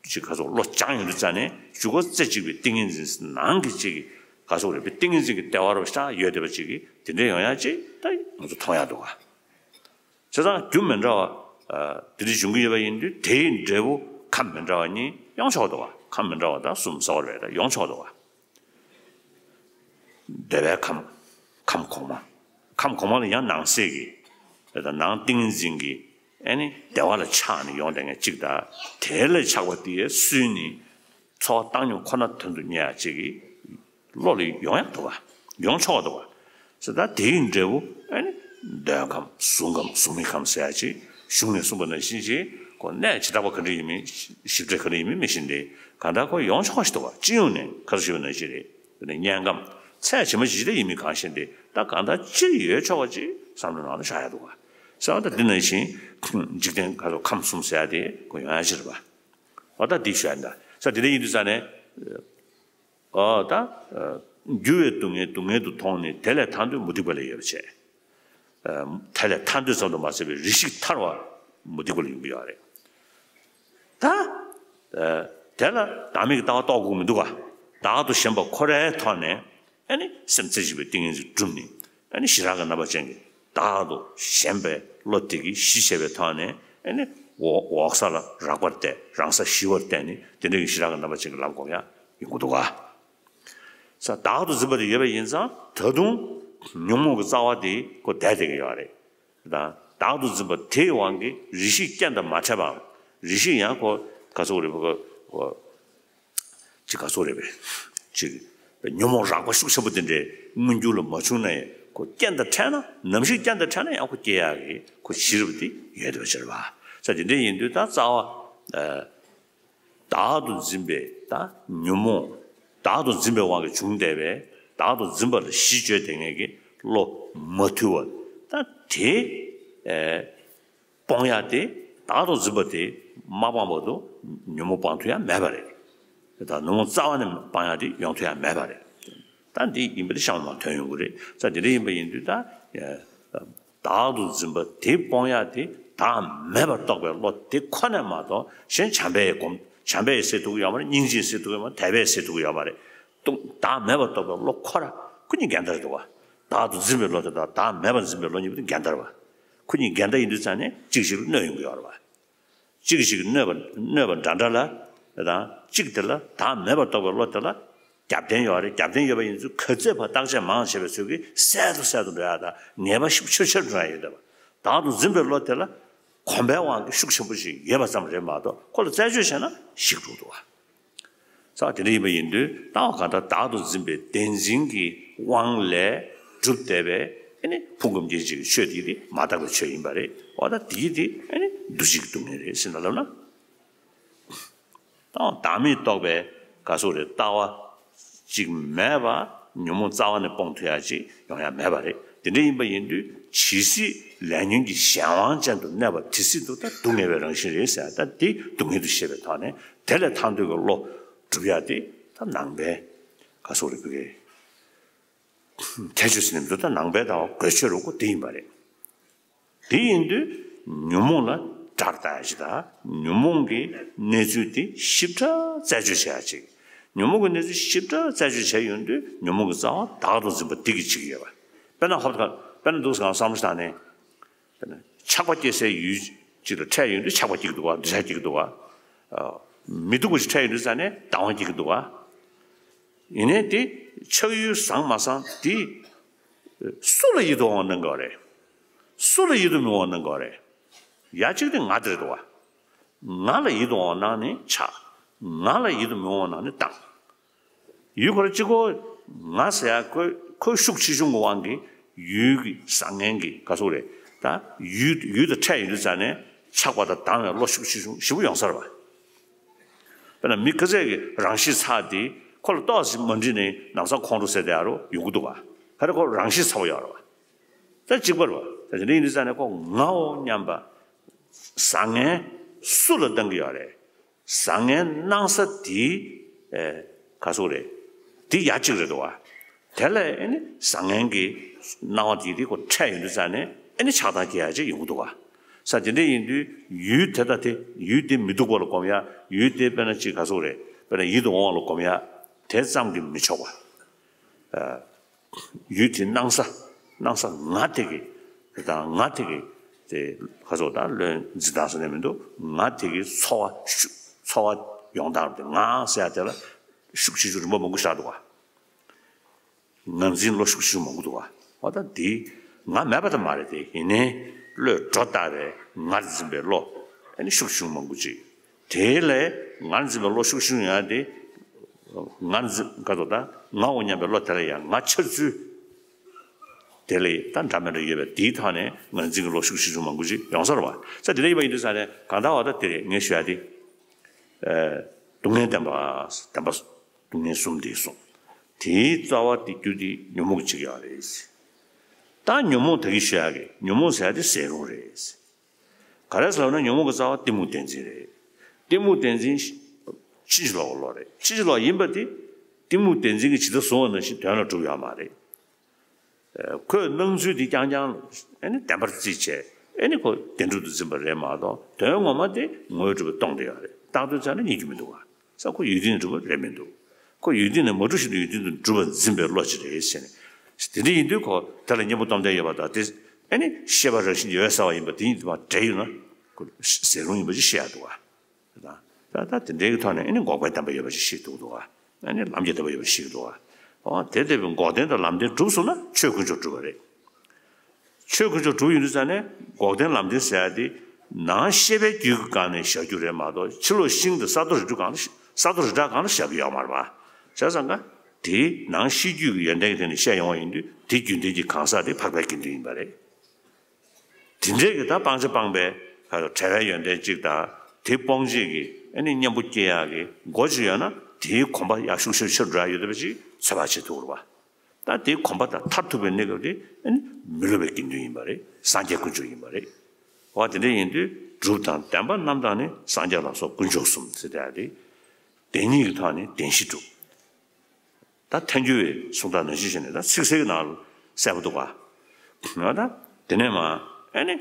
ཀྱི་ག་ཚོད་བློ་སྦྱངས་ཡོང་དུས་ཙ་ནས་གཞུག་གུ་རྩེ་གཅིག་པའི་ཏིང་ངེ་འཛིན་ནང་གི་གཅིག་གི་ག་ཚོད་རེད་པའི་ཏིང་ངེ་འཛིན་གྱི་ལྟེ་བ་རུ་ཤར་ཡོད་བསྡད་པ་གཅིག་གི་དེ་འདྲའི་ཡོང་ཡ་གཅིག་ད་ང་ཚོ་མཐོང་ཡ་འདུག་ག་བྱས་ཙང་རྒྱུ་མི་འདྲ་བ་དེ་འདྲ་འབྱུང་གི་ཡོད་པ་ཡིན་དུས་དེ་ཡི་འབྲས་བུ་ཁམས་མི་འདྲ་བ་གཉིས་ཡོང་ཆོག་འདུག་ག་ཁམས་མི་འདྲ་བ་དང་གསུམ་ཟེར་བ་རེད་ད་ཡོང་ཆོག་འདུག་ག་བདེ་བའི་ཁམས། ཁམས་གོང་མ། ཁམས་གོང་མ་ལ་ཡང་ནང་གསེས་ཀྱི། དེ་དང་ནང་ཏིང་ངེ་འཛིན་གྱི། ཨེ་ནི་བདེ་བ་ལ་ཆགས་ནས་ཡོང་བསྡད་མཁན་གཅིག་དང་། དེ་ལས་ཆགས་པ་དེ་སུན་ནས། འཚོ་བ་བཏང་སྙོམས་ཁོ་ན་དོན་དུ་གཉེར་ཡ་གཅིག་གི། བློ་ལ་ཡོང་ཡག་འདུག་ག་ཡོང་ཆོག་འདུག་ག་ཟེར་ད་དེ་ཡི་འབྲས་བུ་ཨེ་ནི། གདོན་ཁམས་གཟུགས་ཁམས་གཟུགས་མེད་ཁམས་ཟེར་ཡ་གཅིག་གཞུང་ནས་གསུངས་པ་ནང་བཞིན་གྱི། ཁོ་གནས་བྱེ་བྲག་པ་ག་འདྲ་ཡིན་མིན་ཞིབ་ཕྲ་ག་འདྲ་ཡིན་མིན་མི་ཤེས་ཏེ། གང་ལྟར་ཁོ་ཡོང་ཆོག་ཞིག་འདུག་ག་སྤྱི་ཡོངས་ནས་ཁ་སང་ཞུས་པ་ནང་བཞིན་རེད། དེ་ནས་དམྱལ་ཁམས་ཚད་ཇི་མ་ཇི་བཞིན་དེ་ཡིན་མིན་གང་ཤེས་ཏེ་ད་གང་ལྟར་སྤྱིར་ཡོད་ཆོག་པ་ཅིག་བསམ་བློ་ནང་ལ་བཞག་ཡ་འདུག་ག་ས་བ་ད་འདི་ནང་བཞིན་འཇིག་རྟེན་ཁ་ཐོག་ཁམས་གསུམ་ཟེར་ཡ་དེ་ཁོ་ཡོང་ཡ་ཅིག་རེད་པ། འོ་ད་འདི་ཞུ་ཡ་འདྲ་ས་དེ་འདྲ་ཡིན་དུས་ས་ནས་འོ་ད་འགྱུར་བའི་སྡུག་བསྔལ་སྡུག་བསྔལ་དུ་མཐོང་ནས་དེ་ལས་ཐར་འདོད་མུ་སྟེགས་པ་ལ་ཡོད་པ་བྱས། དེ་ལས་ཐར་འདོད་ཙམ་དུ་མ་ཟད་པའི་རེ་ཞིག་ཐར་བ་མུ་སྟེགས་པ་ལ་ཡོང་གི་ཡོད་རེད། ད། དེ་ལ་བདག་མེད་ཀྱི་ལྟ་བ་རྟོགས་དགོས་མི་འདུག་ག་བདག་ཏུ་ཞེན་པ་ཁོ་རའི་ཐོག་ནས་ཨེ་ནི་སེམས་རྩེ་གཅིག་པའི་ཏིང་ངེ་འཛིན་བསྒྲུབས་ནས་ཨེ་ནི་ཞི་རགས་ཀྱི་རྣམ་པ་ཅན་གྱི་བདག་ཏུ་ཞེན་པའི་བློ་དེ་གིས་གཞི་བྱས་པའི་ཐོག་ནས་ཨེ་ནི་འོག་འོག་ས་ལ་རགས་པར་བལྟས་རང་ས་ཞི་བར་བལྟས་ནས་དེ་འདྲ་གི་ཞི་རགས་ཀྱི་རྣམ་པ་ཅན་གྱི་ལམ་སྒོམ་ཡ་ཡོང་གི་འདུག་ག་ས་བདག་ཏུ་འཛིན་པ་དེ་ཡོད་པ་ཡིན་ཙང་ད་དུང་ཉོན་མོངས་ཀྱི་རྩ་བ་དེ་ཁོ་བསྡད་བསྡད་ཀྱི་ཡོད་རེད། དང་བདག་ཏུ་འཛིན་པ་དེའི་དབང་གིས་རེ་ཞིག་རྐྱེན་དང་མ་འཕྲད་པའམ་རེ་ཞིག་ཡང་ཁོ་ག་ཚོད་རེད་པ་ཁོ་ཅིག་ག་ཚོད་རེད་པས་ཅིག་ཉོན་མོངས་རགས་པ་ཤུགས་ཆེན་པོ་དེ་འདྲའི་མངོན་གྱུར་ལ་མ་བྱུང་ན་ཡང་ཁོ་རྐྱེན་དང་འཕྲད་ན་ནམ་ཞིག་རྐྱེན་དང་འཕྲད་ན་ཡང་ཁོ་སྐྱེ་ཡག་གི་ཁོ་གཞི་རུ་དེ་ཡོད་དེ་བ་ཕྱིར་བ། ས་དེ་འདྲ་ཡིན་དུས་ད་རྩ་བ། བདག་ཏུ་འཛིན་པའི་ད་ཉོན་མོངས་བདག་ཏུ་འཛིན་པའི་དབང་གིས་བྱུང་བསྡད་པའི་བདག་ཏུ་འཛིན་པ་ལ་གཞི་བཅོལ་བསྡད་མཁན་གྱི་བློ་མ་ཐུལ་བ་ད་དེ་ཨེ་ སྤོང་ཡག་དེ་བདག་ཏུ་འཛིན་པ་དེ་མ་སྤངས་བར་དུ་ཉོན་མོངས་སྤང་ཐུབ་ཡག་མེད་པ་རེད། ད་ཉོན་མོངས་རྩ་བ་ནས་སྤང་ཡག་དེ་ཡོང་ཐུབ་ཡག་མེད་པ་རེད། ད་འདི་ཡིན་པ་དེ་གཤམ་ལ་ཐོན་ཡོང་གི་རེད། ས་དེ་འདྲ་ཡིན་པ་ཡིན་དུས་ད། བདག་ཏུ་འཛིན་པ་དེ་སྤོང་ཡག་དེ་བདག་མེད་པར་རྟོགས་པའི་བློ་དེ་ཁོ་ནས་མ་གཏོགས་གཞན་བྱམས་པས་སྒོམ་བྱམས་པས་སེལ་ཐུབ་ཀྱི་ཡོད་མ་རེད། སྙིང་རྗེས་སེལ་ཐུབ་ཀྱི་ཡོད་མ་རེད། དད་པས་སེལ་ཐུབ་ཀྱི་ཡོད་མ་རེད། བདག་མེད་པར་རྟོགས་པའི་བློ་ཁོ་ར་ཁོ་གཉིས་འགལ་ཟླ་རེད་འདུག་བ། བདག་ཏུ་འཛིན་པའི་བློ་དེ་དང་བདག་མེད་པར་འཛིན་པའི་བློ་གཉིས་པོ་དེ་འགལ་ཟླ་རེད་བ། ཁོ་གཉིས་འགལ་ཟླ་ཡིན་དུས་ཙང་ནས་གཅིག་ཞིག་ལ་གནོད་ཡོང་གི་ཡོད་རེད་བ། གཅིག་ཞིག་གིས་གནོད་པ་གནོད་པ་འདྲ་འདྲ་ལ་དང་གཅིག་དེ་ལ་བདག་མེད་པར་རྟོགས་པའི་བློ་དེ་ལ་རྒྱབ་རྟེན་ཡོད་རེད། རྒྱབ་རྟེན་ཡོད་པ་ཡིན་ཚུལ་ག་ཚོད་ཕར་བརྟག་དཔྱད་མང་བྱས་པའི་ཚུལ་གྱིས་གསལ་དུ་གསལ་དུ་འགྲོ་ཡག་དང་ངེས་པ་ཤུགས་ཆེར་ཆེར་འགྲོ་ཡག་ཡོད་བསྡད་པ། བདག་ཏུ་འཛིན་པའི་བློ་དེ་ལ་གོམས་པའི་དབང་གིས་ཤུགས་ཆེན་པོ་ཞིག་ཡོད་པ་ཙམ་རེད་མ་གཏོགས་ཁོ་ལ་རྩད་གཅོད་བྱས་ན་ཞིག་འགྲོ་འདུག་བ། ས་དེ་འདྲ་ཡིན་པ་ཡིན་དུས་ལྟ་བ་གང་ལྟར་བདག་ཏུ་འཛིན་པའི་བདེན་འཛིན་གྱི་དབང་ལས་གྲུབ་བསྡད་པའི་ཨེ་ནི་ཕུང་ཁམས་སྐྱེ་མཆེད་ཀྱི་ཆོས་དེ་དེ་མ་དག་པའི་ཆོས་ཡིན་པ་རེད། འོ་ད་དེ་དེ་ཨེ་ནི་འདུ་བྱེད་ཀྱི་སྡུག་བསྔལ་རེད་ཟེར་ན་ལབ་ན། ད་བདག་མེད་རྟོགས་པའི་ག་སོགས་རེད་ལྟ་བ་ཅིག་མེད་པ་ཉོན་མོངས་རྩ་བ་ནས་སྤོང་ཐུབ་ཡག་ཅིག་ཡོང་ཡག་མེད་པ་རེད། དེ་འདྲ་ཡིན་པ་ཡིན་དུས་ཇི་སྲིད་ལས་ཉོན་གྱི་གཞན་དབང་ཅན་དུ་གནས་པ་དེ་སྲིད་དུ་ད་སྡུག་བསྔལ་བའི་རང་བཞིན་རེད་ཟེར་ཡག་ད་དེ་སྡུག་བསྔལ་དུ་ཤེས་པའི་ཐོག་ནས། དེ་ལས་ཐར་འདོད་ཀྱི་བློ་སྒྲུབ་ཡག་དེ་ད་ནང་པའི་ག་སོགས་རེ་བུ་གའི་ཁྱད་ཆོས་ཟེར་ནས་མི་འདུག་ད་ནང་པའི་ལྟ་བ་དགོས་ཆེད་རུ་ཀོ་དེ་ཡིན་པ་རེད། དེ་ཡིན་དུས་ཉོན་མོངས་ལ་དགྲར་ལྟ་ཡག་ཅིག་དང་ཉོན་མོངས་ཀྱི་གནས་ཚུལ་དེ་ཞིབ་ཕྲ་རྩད་གཅོད་བྱེད་ཡག་ཅིག་ཉོན་མོངས་ཀྱི་གནས་ཚུལ་ཞིབ་ཕྲ་རྩད་གཅོད་བྱས་ཡོང་དུས་ཉོན་མོངས་ཀྱི་རྩ་བ་བདག་ཏུ་འཛིན་པ་འདི་གི་ཅིག་ཡོད་པ། དཔེར་ན་ཧོབ་ཁ་དཔེར་ན་འདུག་སྒང་བསམ་བློ་བཏང་ནས། ཆགས་པ་སྐྱེ་སའི་ཡུལ་ཅིག་ལ་འཕྲད་ཡོང་དུས་ཆགས་པ་སྐྱེ་གི་འདུག་ག་འདུ་ཤེས་སྐྱེ་གི་འདུག་ག་མི་སྡུག་པ་ཞིག་འཕྲད་ཡོང་དུས་ཙ་ནས་སྡང་བ་སྐྱེ་གི་འདུག་ག་ཡིན་ནའི་དེ་ཆགས་ཡུལ་བཟང་མ་བཟང་དེ་སུ་ལ་ཡིད་དུ་འོང་བ་གནང་དགོས་རེད། སུ་ལ་ཡིད་དུ་མི་འོང་བ་གནང་དགོས་རེད། ཡ་གཅིག་དེ་ང་དེ་རེད་འདུག་ག་ང་ལ་ཡིད་དུ་འོང་བ་གནང་ནས་ཆགས། ང་ལ་ཡིད་དུ་མི་འོང་བ་གནང་ནས་སྡང་། ཡུལ་སྐོར་གཅིག་པོ་ང་ཟེར་ཡག་ཁོ་ཁོའི་ཤུགས་ཆེ་ཆུང་གི་དབང་གིས་ཡུལ་གྱི་བཟང་ངན་གྱི་ག་སོགས་རེད་ད། ཡུལ་ཡུལ་དང་འཕྲད་ཡོང་དུས་ཙ་ནས་ཆགས་པ་དང་སྡང་བའི་བློ་ཤུགས་ཆེ་ཆུང་ཞེ་པོ་ཡོང་ས་རེད་བ། དཔེར་ན་མི་ཁ་ཟས་ཀྱི་རང་གཤིས་ཚ་དེ་ཁོ་ལ་ཏོག་ཙམ་མ་འགྲིག་ནས་ལམ་སང་ཁོང་ཁྲོ་ཟེར་དེ་ཡག་རུ་ཡོང་གི་འདུག་བ། ག་རེ་ཁོ་རང་གཤིས་ཚ་བོ་ཡོད་རེད་བ། ད་གཅིག་པ་རེད་བ། ད་དེ་འདྲ་ཡིན་དུས་ཙ་ནས་ཁོ་ངའོ་སྙམ་པ་བཟང་ངན་སུ་ལ་བཏང་གི་ཡོད་རེད། བཟང་ངན་སྣང་ས་དེ་ཨེ་ག་སོགས་རེད། དེ་ཡ་གཅིག་རེད་འདུག་བ། དེ་ལས་ཨེ་ནི་བཟང་ངན་གྱི་སྣང་བ་དེ་དེ་ཁོ་འཕྲད་ཡོང་དུས་ཙ་ནས་ཨེ་ནི་ཆགས་སྡང་སྐྱེ་ཡ་ཅིག་ཡོང་གི་འདུག་བ། ས་དེ་འདྲ་ཡིན་དུས་ཡུལ་དེ་དང་དེ་ཡུལ་དེ་མི་སྡུག་པ་ལ་སྒོམ་ཡ་ཡུལ་དེ་དཔེར་ན་ཅིག་ག་སོགས་རེད། དཔེར་ན་ཡིད་དུ་འོང་བ་ལ་སྒོམ་ཡ་དེ་ཙམ་གྱིས་མི་ཆོག་པ། ཡུལ་དེ་སྣང་ས་སྣང་ས་ང་དེ་གི་དེ་དང་ང་དེ་གི་དེ་ཁ་སོགས་དང་བློའི་འཛིན་སྟངས་ཟེར་ནས་མི་འདུག་ང་དེ་གི་ཚོར་བ་ཤུགས་ཚོར་བ་ཡོང་སྟངས་དེ་ང་ཟེར་ཡ་དེ་ལ་ཤུགས་ཆེ་ཆུང་རིམ་པ་མང་པོ་བཞག་འདུག་ག་ངར་འཛིན་བློ་ཤུགས་ཆེ་ཆུང་མང་པོ་འདུག་ག་འོ་ད་དེ་ང་མེད་པ་དེ་མ་རེད་དེ་ཡིན་ནའི་བློས་སྒྲོ་བཏགས་པའི་ངར་འཛིན་པའི་བློ་ཨ་ནི་ཤུགས་ཆུང་མང་པོ་ཅིག་དེ་ལས་ངར་འཛིན་པའི་བློ་ཤུགས་ཆུང་ཡང་དེ་ངར་འཛིན་ག་ཚོད་ད་ངའོ་སྙམ་པའི་བློ་དེ་ལ་ཡང་ང་འཆར་ཚུལ་དེ་ལས་ད་འདྲ་མི་འདྲ་ཡོད་པས་དེའི་ཐོག་ནས་ངར་འཛིན་གྱི་བློ་ཤུགས་ཆེ་ཆུང་མང་པོ་ཅིག་ཡོང་ས་རེད་བ། ས་དེ་འདྲ་ཡིན་པ་ཡིན་དུས་ས་ནས་གང་ལྟར་བ་ད་དེ་རེད་ངས་ཞུ་ཡ་དེ། སྡུག་བསྔལ་བདེན་པ་བདེན་པ་སྡུག་བསྔལ་གསུམ་དེ་གསུངས། དེའི་རྩ་བ་དེ་རྒྱུ་དེ་ཉོན་མོངས་ཀྱི་ཡོད་རེད། ད་ཉོན་མོངས་ད་གིན་ཞུ་ཡ་གི་ཉོན་མོངས་ཟེར་ཡ་དེ་ཟད་རུང་རེད། ག་རེ་ཟེར་ལབ་ན་ཉོན་མོངས་ཀྱི་རྩ་བ་གཏི་མུག་བདེན་འཛིན་རེད། གཏི་མུག་བདེན་འཛིན་ཕྱིན་ཅི་ལོག་གི་བློ་རེད། ཕྱིན་ཅི་ལོག་ཡིན་པ་དེ་གཏི་མུག་བདེན་འཛིན་གྱིས་ཇི་ལྟར་བཟུང་བ་ནང་བཞིན་དོན་ལ་འགྲུབ་ཡོད་མ་རེད། ཁོས་སྣང་ཚུལ་དེ་རྐྱང་རྐྱང་ཨེ་ནི་བདེན་པར་རྩིས་བྱས་ཨེ་ནི་ཁོ་བདེན་གྲུབ་ཏུ་འཛིན་པ་རེད་མ་གཏོགས་དོན་ངོ་མ་དེ་དངོས་གྲུབ་སྟོང་དེ་ཡོད་རེད། རྟག་ཏུ་བྱས་ན་རྙེད་རྒྱུ་མི་འདུག་བ། ས་ཁོ་ཡོད་དུས་ནས་གྲུབ་པ་རེད་མི་འདུག་ཁོ་ཡོད་དུས་ནས་མ་གྲུབ་བཞིན་དུ་ཡོད་དུས་དུ་གྲུབ་པར་འཛིན་པའི་བློ་ཅིག་རེད་ཟེར་ནས། དེ་འདྲ་ཡིན་དུས་ཁོ་དེ་ལ་གཉེན་པོ་སྟོབས་ལྡན་ཡོད་པ་དང་དེ་ཨེ་ནི་ཤེས་པ་རང་བཞིན་ཡོད་ས་བ་ཡིན་པ་དེ་ཉིད་དུ་མ་འབྲེལ་ཡོད་ན་ཁོ་ཟད་རུང་ཡིན་པ་ཅིག་ཤེས་ཡག་འདུག་བ། ད་ད་དེ་འདྲའི་གི་ཐོག་ནས་ཨེ་ནི་འགོག་པའི་བདེན་པ་ཡོད་པ་ཞིག་ཤེས་ཐུབ་འདུག་ག་ཨེ་ནི་ལམ་གྱི་བདེན་པ་ཡོད་པ་ཤེས་འདུག་ག་འོ་དེ་ལྟ་བུའི་འགོག་བདེན་དང་ལམ་བདེན་གྲུབ་སོང་ན་ཆོས་དཀོན་མཆོག་གྲུབ་པ་རེད། ཆོས་དཀོན་མཆོག་གྲུབ་ཡོང་དུས་ཙ་ནས་འགོག་བདེན་ལམ་བདེན་ཟེར་ཡ་དེ་ནང་ཤེས་པའི་རྒྱུད་ཀྱི་སྒང་ནས་བཞག་རྒྱུ་རེད་མ་གཏོགས་ཕྱི་ལོགས་ཤིང་དང་ས་རྡོ་རི་ཁྲོད་སྒང་ལ་ས་རྡོ་རི་བྲག་སྒང་ལ་བཞག་གི་ཡོད་མ་རེད་པ། བྱས་ཙང་ཀ་དེ་ནང་ཤེས་རྒྱུད་ཀྱི་ཡོན་ཏན་གྱི་ཐད་ནས་བཤད་ཡོང་བ་ཡིན་དུས་དེ་རྒྱུན་ལྡན་གྱི་གང་ཟག་དེ་འཕགས་པའི་དགེ་འདུན་ཡིན་པ་རེད། དེ་འདྲས་ཀྱི་ད་སྤང་བྱ་སྤངས་པའི་བྲལ་བའི་ཡོན་ཏན་གཅིག་དང་དེ་སྤོང་བྱེད་ཀྱི་ཨ་ནི་གཉེན་པོ་སྐྱེ་ཡག་གི་སྒོ་ཅིག་ཡོད་ན་དེའི་གོམས་པ་ཡག་ཤུགས་ཆེར་ཆེར་འགྲོ་ཡག་ཡོད་པ་ཅིག་ཚོད་དཔག་བྱེད་ཐུབ་རེད་བ། ད་དེའི་གོམས་པ་དང་མཐར་ཐུག་པའི་གནས་སྐབས་དེ་ཨ་ནི་མི་སློབ་པའི་དགེ་འདུན་ཡིན་པ་རེད། སངས་རྒྱས་དཀོན་མཆོག་ཡིན་པ་རེད། འོ་དེ་འདྲ་ཡིན་དུས་སྒྲུབ་དང་བདེན་པ་རྣམ་དག་ནི། སངས་རྒྱས་ལ་སོགས་དཀོན་མཆོག་གསུམ་ཟེར་དེ་ཡང་དེ། བདེན་གཉིས་ཀྱི་ཐོག་ནས་བདེན་བཞི་སྒྲུབ། ད་ཐལ་འགྱུར་བའི་གསུང་སྟངས་ནང་བཞིན་བྱས་ནས་ད་ཚིག་གསལ་གྱི་ནང་ལ་གསལ་པོ་འདུག་ག་ད་དེ་ནས་མ་ཨེ་ནི་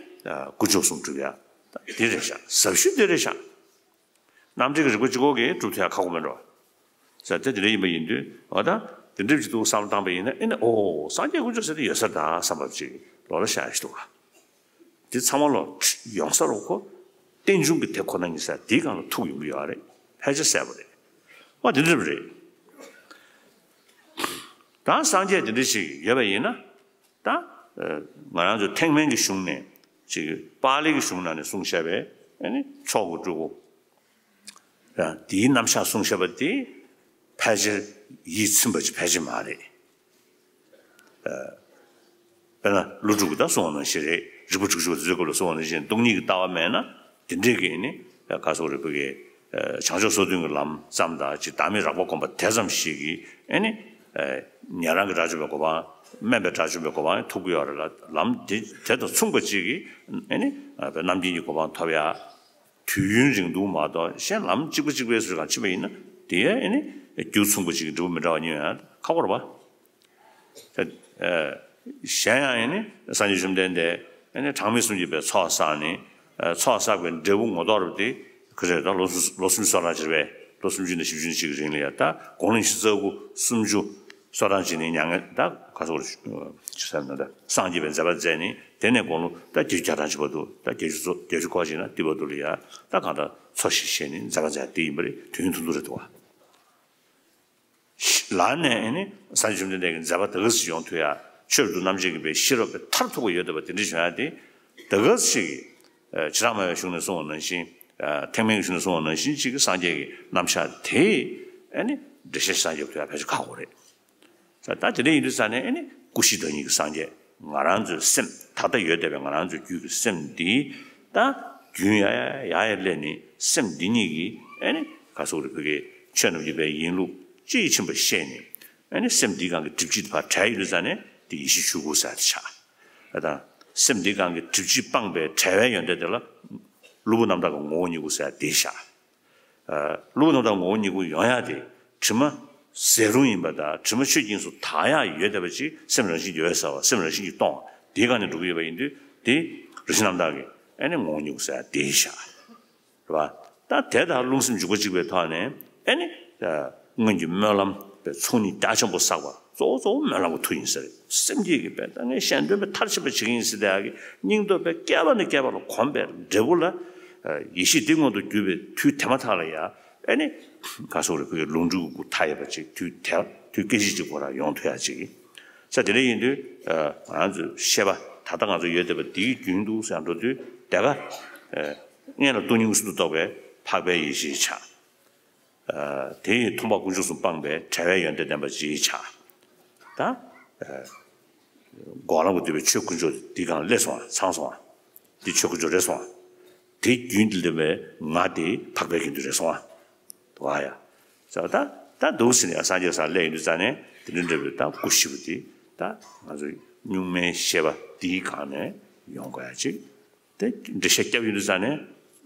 གོ་ཆོད་གསུམ་སྒྲུབ་ཡ་ད་འདི་རེད་ཤག་ཟབ་ཤོས་འདི་རེད་ཤག་རྣམ་འགྲེལ་གྱི་རིགས་པ་གཅིག་པོ་གིས་སྒྲུབ་ཐུབ་ཡ་ཁག་པོ་མེད་འགྲོ། ཟེར་ཏེ་དེ་འདྲ་ཡིན་པ་ཡིན་དུས་འོ་ད་དེ་འདྲ་ཅིག་འདུག་བསམ་བློ་བཏང་པ་ཡིན་ན་ཨེ་ནི་ཨོ་སངས་རྒྱས་དཀོན་མཆོག་ཟེར་དེ་ཡོད་ས་རེད་ད་བསམ་པ་ཅིག་ལོགས་ལ་ཤར་ཡ་ཞིག་འདུག་ག་འདི་ཚང་མ་ལོ་ཡོང་ས་རོ་ཁོ་རྟེན་འབྱུང་གི་དེ་ཁོ་ན་ཉིད་ས་དེའི་སྒང་ལ་ཐུག་ཡོང་གི་ཡོད་རེད། ཕལ་ཆེར་གསལ་པོ་རེད། ཨོ་དེ་འདྲ་རེད། ད་སངས་རྒྱས་དེ་འདྲ་ཞིག་ཡོད་པ་ཡིན་ན་ད་ང་རང་ཚོ་ཐེག་དམན་གྱི་གཞུང་ནས་ཅིག་པཱ་ལི་གི་གཞུང་ནང་ནས་གསུངས་བཞག་པའི་ཨ་ནི་མཆོག་གི་སྤྲུལ་སྐུ་ཡང་དེའི་རྣམ་གཞག་གསུངས་བཞག་པ་དེ་ཕལ་ཆེར་ཡིད་ཚིམ་པ་ཅིག་ཕལ་ཆེར་མ་རེད། དཔེར་ན་ཀླུ་སྒྲུབ་ཀྱིས་ད་གསུངས་པ་ནང་བཞིན་རེད། རིགས་པ་དྲུག་ཅུ་པ་དེ་ཚོའི་སྐབས་ལ་གསུངས་པ་ནང་བཞིན་སྟོང་ཉིད་ཀྱི་ལྟ་བ་མེད་ན་དེ་འདྲས་ཀྱི་ནི་ག་སོགས་རིགས་པ་གི་བྱང་ཆུབ་སོ་བདུན་གྱི་ལམ་ཙམ་དང་ཅིག་བདག་མེད་རགས་པ་སྒོམ་པ་དེ་ཙམ་ཞིག་གིས་ཨེ་ནི་ཉན་རང་གི་དགྲ་བཅོམ་པའི་གོ་འཕང་དམན་པའི་དགྲ་བཅོམ་པའི་གོ་འཕང་ཐོབ་ཀྱི་ཡོད་རེད་ལ་ལམ་དེ་དེ་དང་མཚུངས་པ་ཅིག་གིས་ཨེ་ནི་རྣམ་མཁྱེན་གྱི་གོ་འཕང་ཐོབ་ཡ། དུས་ཡུན་རིང་ཐུང་མ་གཏོགས་གཞན་ལམ་གཅིག་པ་གཅིག་པའི་ཟུར་གང་ཕྱིན་པ་ཡིན་ན་དེ་ཡང་ཨེ་ནི་རྒྱུ་མཚུངས་པ་གཅིག་གི་འབྲས་བུ་མི་འདྲ་བ་གཉིས་ཡོང་ཡ་ཁག་པོ་རེད་པ། ད་ཨ་གཞན་ཡང་ཨེ་ནི་སངས་རྒྱས་བཅོམ་ལྡན་འདས་ཨེ་ནི་གྲངས་མེད་གསུམ་གྱིས་པའི་ཚོགས་བསགས་ནས་ཨ་ཚོགས་བསགས་པའི་འབྲས་བུ་ངོ་ཐོག་རུ་དེ་ག་རེ་ད་ལོ་གསུམ་ལོ་གསུམ་སོ་གྲངས་བྱས་པས་ལོ་སུམ་ཅུ་ནས་བཞི་བཅུ་ཞིག་གི་རིང་ལ་ཡ་ད་དགུང་ལོ་ཉི་ཤུ་རྩ་དགུ་སུམ་ཅུ། སོ་ཐར་བྱས་ནས་མྱ་ངན་ད་ག་སོགས་ཅི་ཟེར་ན་ད་སངས་རྒྱས་པའི་མཛད་པ་མཛད་ནས་དེ་ནས་དགུང་ལོ་ད་བརྒྱད་ཅུ་གྱ་གྲངས་ཅིག་བར་དུ་ད་བརྒྱད་ཅུ་ཚོ་བརྒྱད་ཅུ་འཁོར་ཅིག་ན་དེ་བར་དུ་ལ་ཡ་ད་གང་ལྟར་འཚོ་ཞིང་གཞེས་ནས་མཛད་པ་མཛད་དེ་ཡིན་པ་རེད། དུས་ཡུན་ཐུང་ཐུང་རེད་འདུག་བ། ལར་ནས་ཨེ་ནི་སངས་རྒྱས་བཅོམ་ལྡན་འདས་ཀྱི་མཛད་པ་ད་ག་ཙམ་ཡོང་ཐུབ་ཡ་ཆོས་རབ་ཏུ་རྣམ་འབྱེད་ཀྱི་པའི་ཤེས་རབ་པའི་མཐར་ཐུག་པ་ཡོད་བསྡད་པ་དེ་འདྲ་བྱུང་ཡ་དེ་ད་ག་ཙམ་ཞིག་གི་ཨ་བྱེ་བྲག་སྨྲ་བའི་གཞུང་ནས་གསུངས་པ་ནང་བཞིན། ཨ་ཐེག་དམན་གྱི་གཞུང་ནས་གསུངས་པ་ནང་བཞིན་གཅིག་གི་སངས་རྒྱས་ཀྱི་རྣམ་གཞག་དེ་ཨ་ནི་འགྲེལ་བཤད་གསར་རྒྱབ་ཐུབ་ཡ་ཕལ་ཆེར་ཁག་པོ་རེད། ད་དེ་འདྲ་ཡིན་དུས་ཙང་ནས་ཨ་ནི་ཀུན་གཞི་བདག་ཉིད་ཀྱི་སངས་རྒྱས་ང་རང་ཚོའི་སེམས་ད་ལྟ་ཡོད་བསྡད་པའི་ང་རང་ཚོའི་རྒྱུད་ཀྱི་སེམས་འདི་ད་རྒྱུན་ཡ་ཡ་ཡ་ཡ་སླེབས་ནས་སེམས་འདི་ཉིད་ཀྱིས་ཨ་ནི་ག་སོགས་རེ་བོད་ཀྱི་ཆོས་རྣམས་ཀྱི་པའི་ཡིན་ལུགས་དཔྱིས་ཕྱིན་པ་ཤེས་ནས་ཨ་ནི་སེམས་འདིའི་སྒང་གི་སྒྲིབ་བྱེད་དེ་ཕར་བྲལ་ཡོད་དུས་ཙང་ནས་དེ་ཡེ་ཤེས་ཆོས་སྐུ་ཟེར་དེ་ཆགས། ད་སེམས་འདིའི་སྒང་གི་སྒྲིབ་བྱེད་སྤངས་པའི་བྲལ་བའི་ཡོན་ཏན་དེ་ལ་གློ་བུར་རྣམ་དག་གི་ངོ་བོ་ཉིད་སྐུ་ཟེར་དེ་བཞག་ཨ་གློ་བུར་རྣམ་དག་ངོ་བོ་ཉིད་སྐུ་ཡོང་ཡ་དེ་དྲི་མ་ཟད་རུང་ཡིན་པ་དང་དྲི་མ་ཆོས་དབྱིངས་སུ་དག་ཡ་ཡོད་བསྡད་པ་ཅིག་སེམས་རང་བཞིན་གྱིས་ཡོད་ཟེར་བ་སེམས་རང་བཞིན་གྱིས་སྟོང་བ་དེའི་སྒང་ནས་འགྲོ་གི་ཡོད་པ་ཡིན་དུས་དེ་རང་བཞིན་རྣམ་དག་གི་ཨ་ནི་ངོ་བོ་ཉིད་སྐུ་ཟེར་དེ་བཞག་རེད་བ། ད་དེ་དང་རླུང་སེམས་འཇུག་པ་གཅིག་པའི་ཐོག་ནས་ཨེ་ནི་སྔོན་གྱི་སྨོན་ལམ་པའི་ཚོགས་གཉིས་རྒྱ་ཆེན་པོ་བསགས་པ་གཙོ་བོ་གཙོ་བོ་སྨོན་ལམ་གྱི་མཐུ་ཡིན་ཟེར། སེམས་བསྐྱེད་ཀྱི་དཔེ་ད་ངས་གཞན་དོན་པའི་མཐར་ཕྱིན་པ་བྱེད་ཀྱི་ཡིན་ཟེར་དེ་ཡག་གི་སྙིང་སྟོབས་པའི་བསྐལ་པ་ནས་བསྐལ་པ་ལ་གོམས་པའི་འབྲས་བུ་ལ་ཡེ་ཤེས་འདི་མངོན་དུ་གྱུར་པའི་དུས་དེ་མ་ཐག་ལ་ཡ་ཨེ་ནི་ག་སོགས་རེ་བོད་ཀྱི་ལོངས་སྤྲུལ་གྱི་སྐུ་མཐའ་ཡས་པ་ཅིག་དུས་དེ་དུས་སྐད་ཅིག་གཅིག་པོ་ར་ཡོང་ཐུབ་ཡ་ཅིག་ས་དེ་འདྲ་ཡིན་དུས་ང་ཚོའི་ཤེས་པ་ད་ལྟ་ང་ཚོ་ཡོད་བསྡད་པ་འདིའི་རྒྱུན་དུ་ཟེར་འགྲོ་དུས་དེ་ག་སྔོན་ལ་སྟོང་ཉིད་མངོན་སུམ་དུ་རྟོགས་པའི་འཕགས་པའི་ཡེ་ཤེས་ཆགས། དེ་ཡི་མཐོང་སྤང་དཀོན་མཆོག་གསུམ་སྤངས་པའི་བྲལ་བའི་ཡོན་ཏན་ལྡན་པ་ཅིག་ཆགས། ད་འགོག་ལམ་གྱི་འདུས་པའི་ཆོས་དཀོན་མཆོག་འདི་གང་སླེབས་སོང་བ་ཚང་སོང་བ། འདི་ཆོས་དཀོན་མཆོག་རེད་སོང་བ། དེ་རྒྱུན་དུ་ལྡན་པའི་ང་དེ་འཕགས་པའི་དགེ་འདུན་རེད་སོང་བ། དུ་བ་ཡ། ས་ད་ད་འདུག་ཟེར་ནས་སངས་རྒྱས་ས་སླེབས་ཡོང་དུས་ཙ་ནས་དེ་འདྲ་འདྲ་བའི་ད་སྐུ་ཞི་བ་དེ་ད་ང་ཚོའི་གཉུག་མའི་ཤེས་པ་འདིའི་སྒང་ནས་ཡོང་དགོས་ཡ་ཅིག་དེ་འགྲེལ་བཤད་བརྒྱབ་ཡོང་དུས་ཙ་ནས་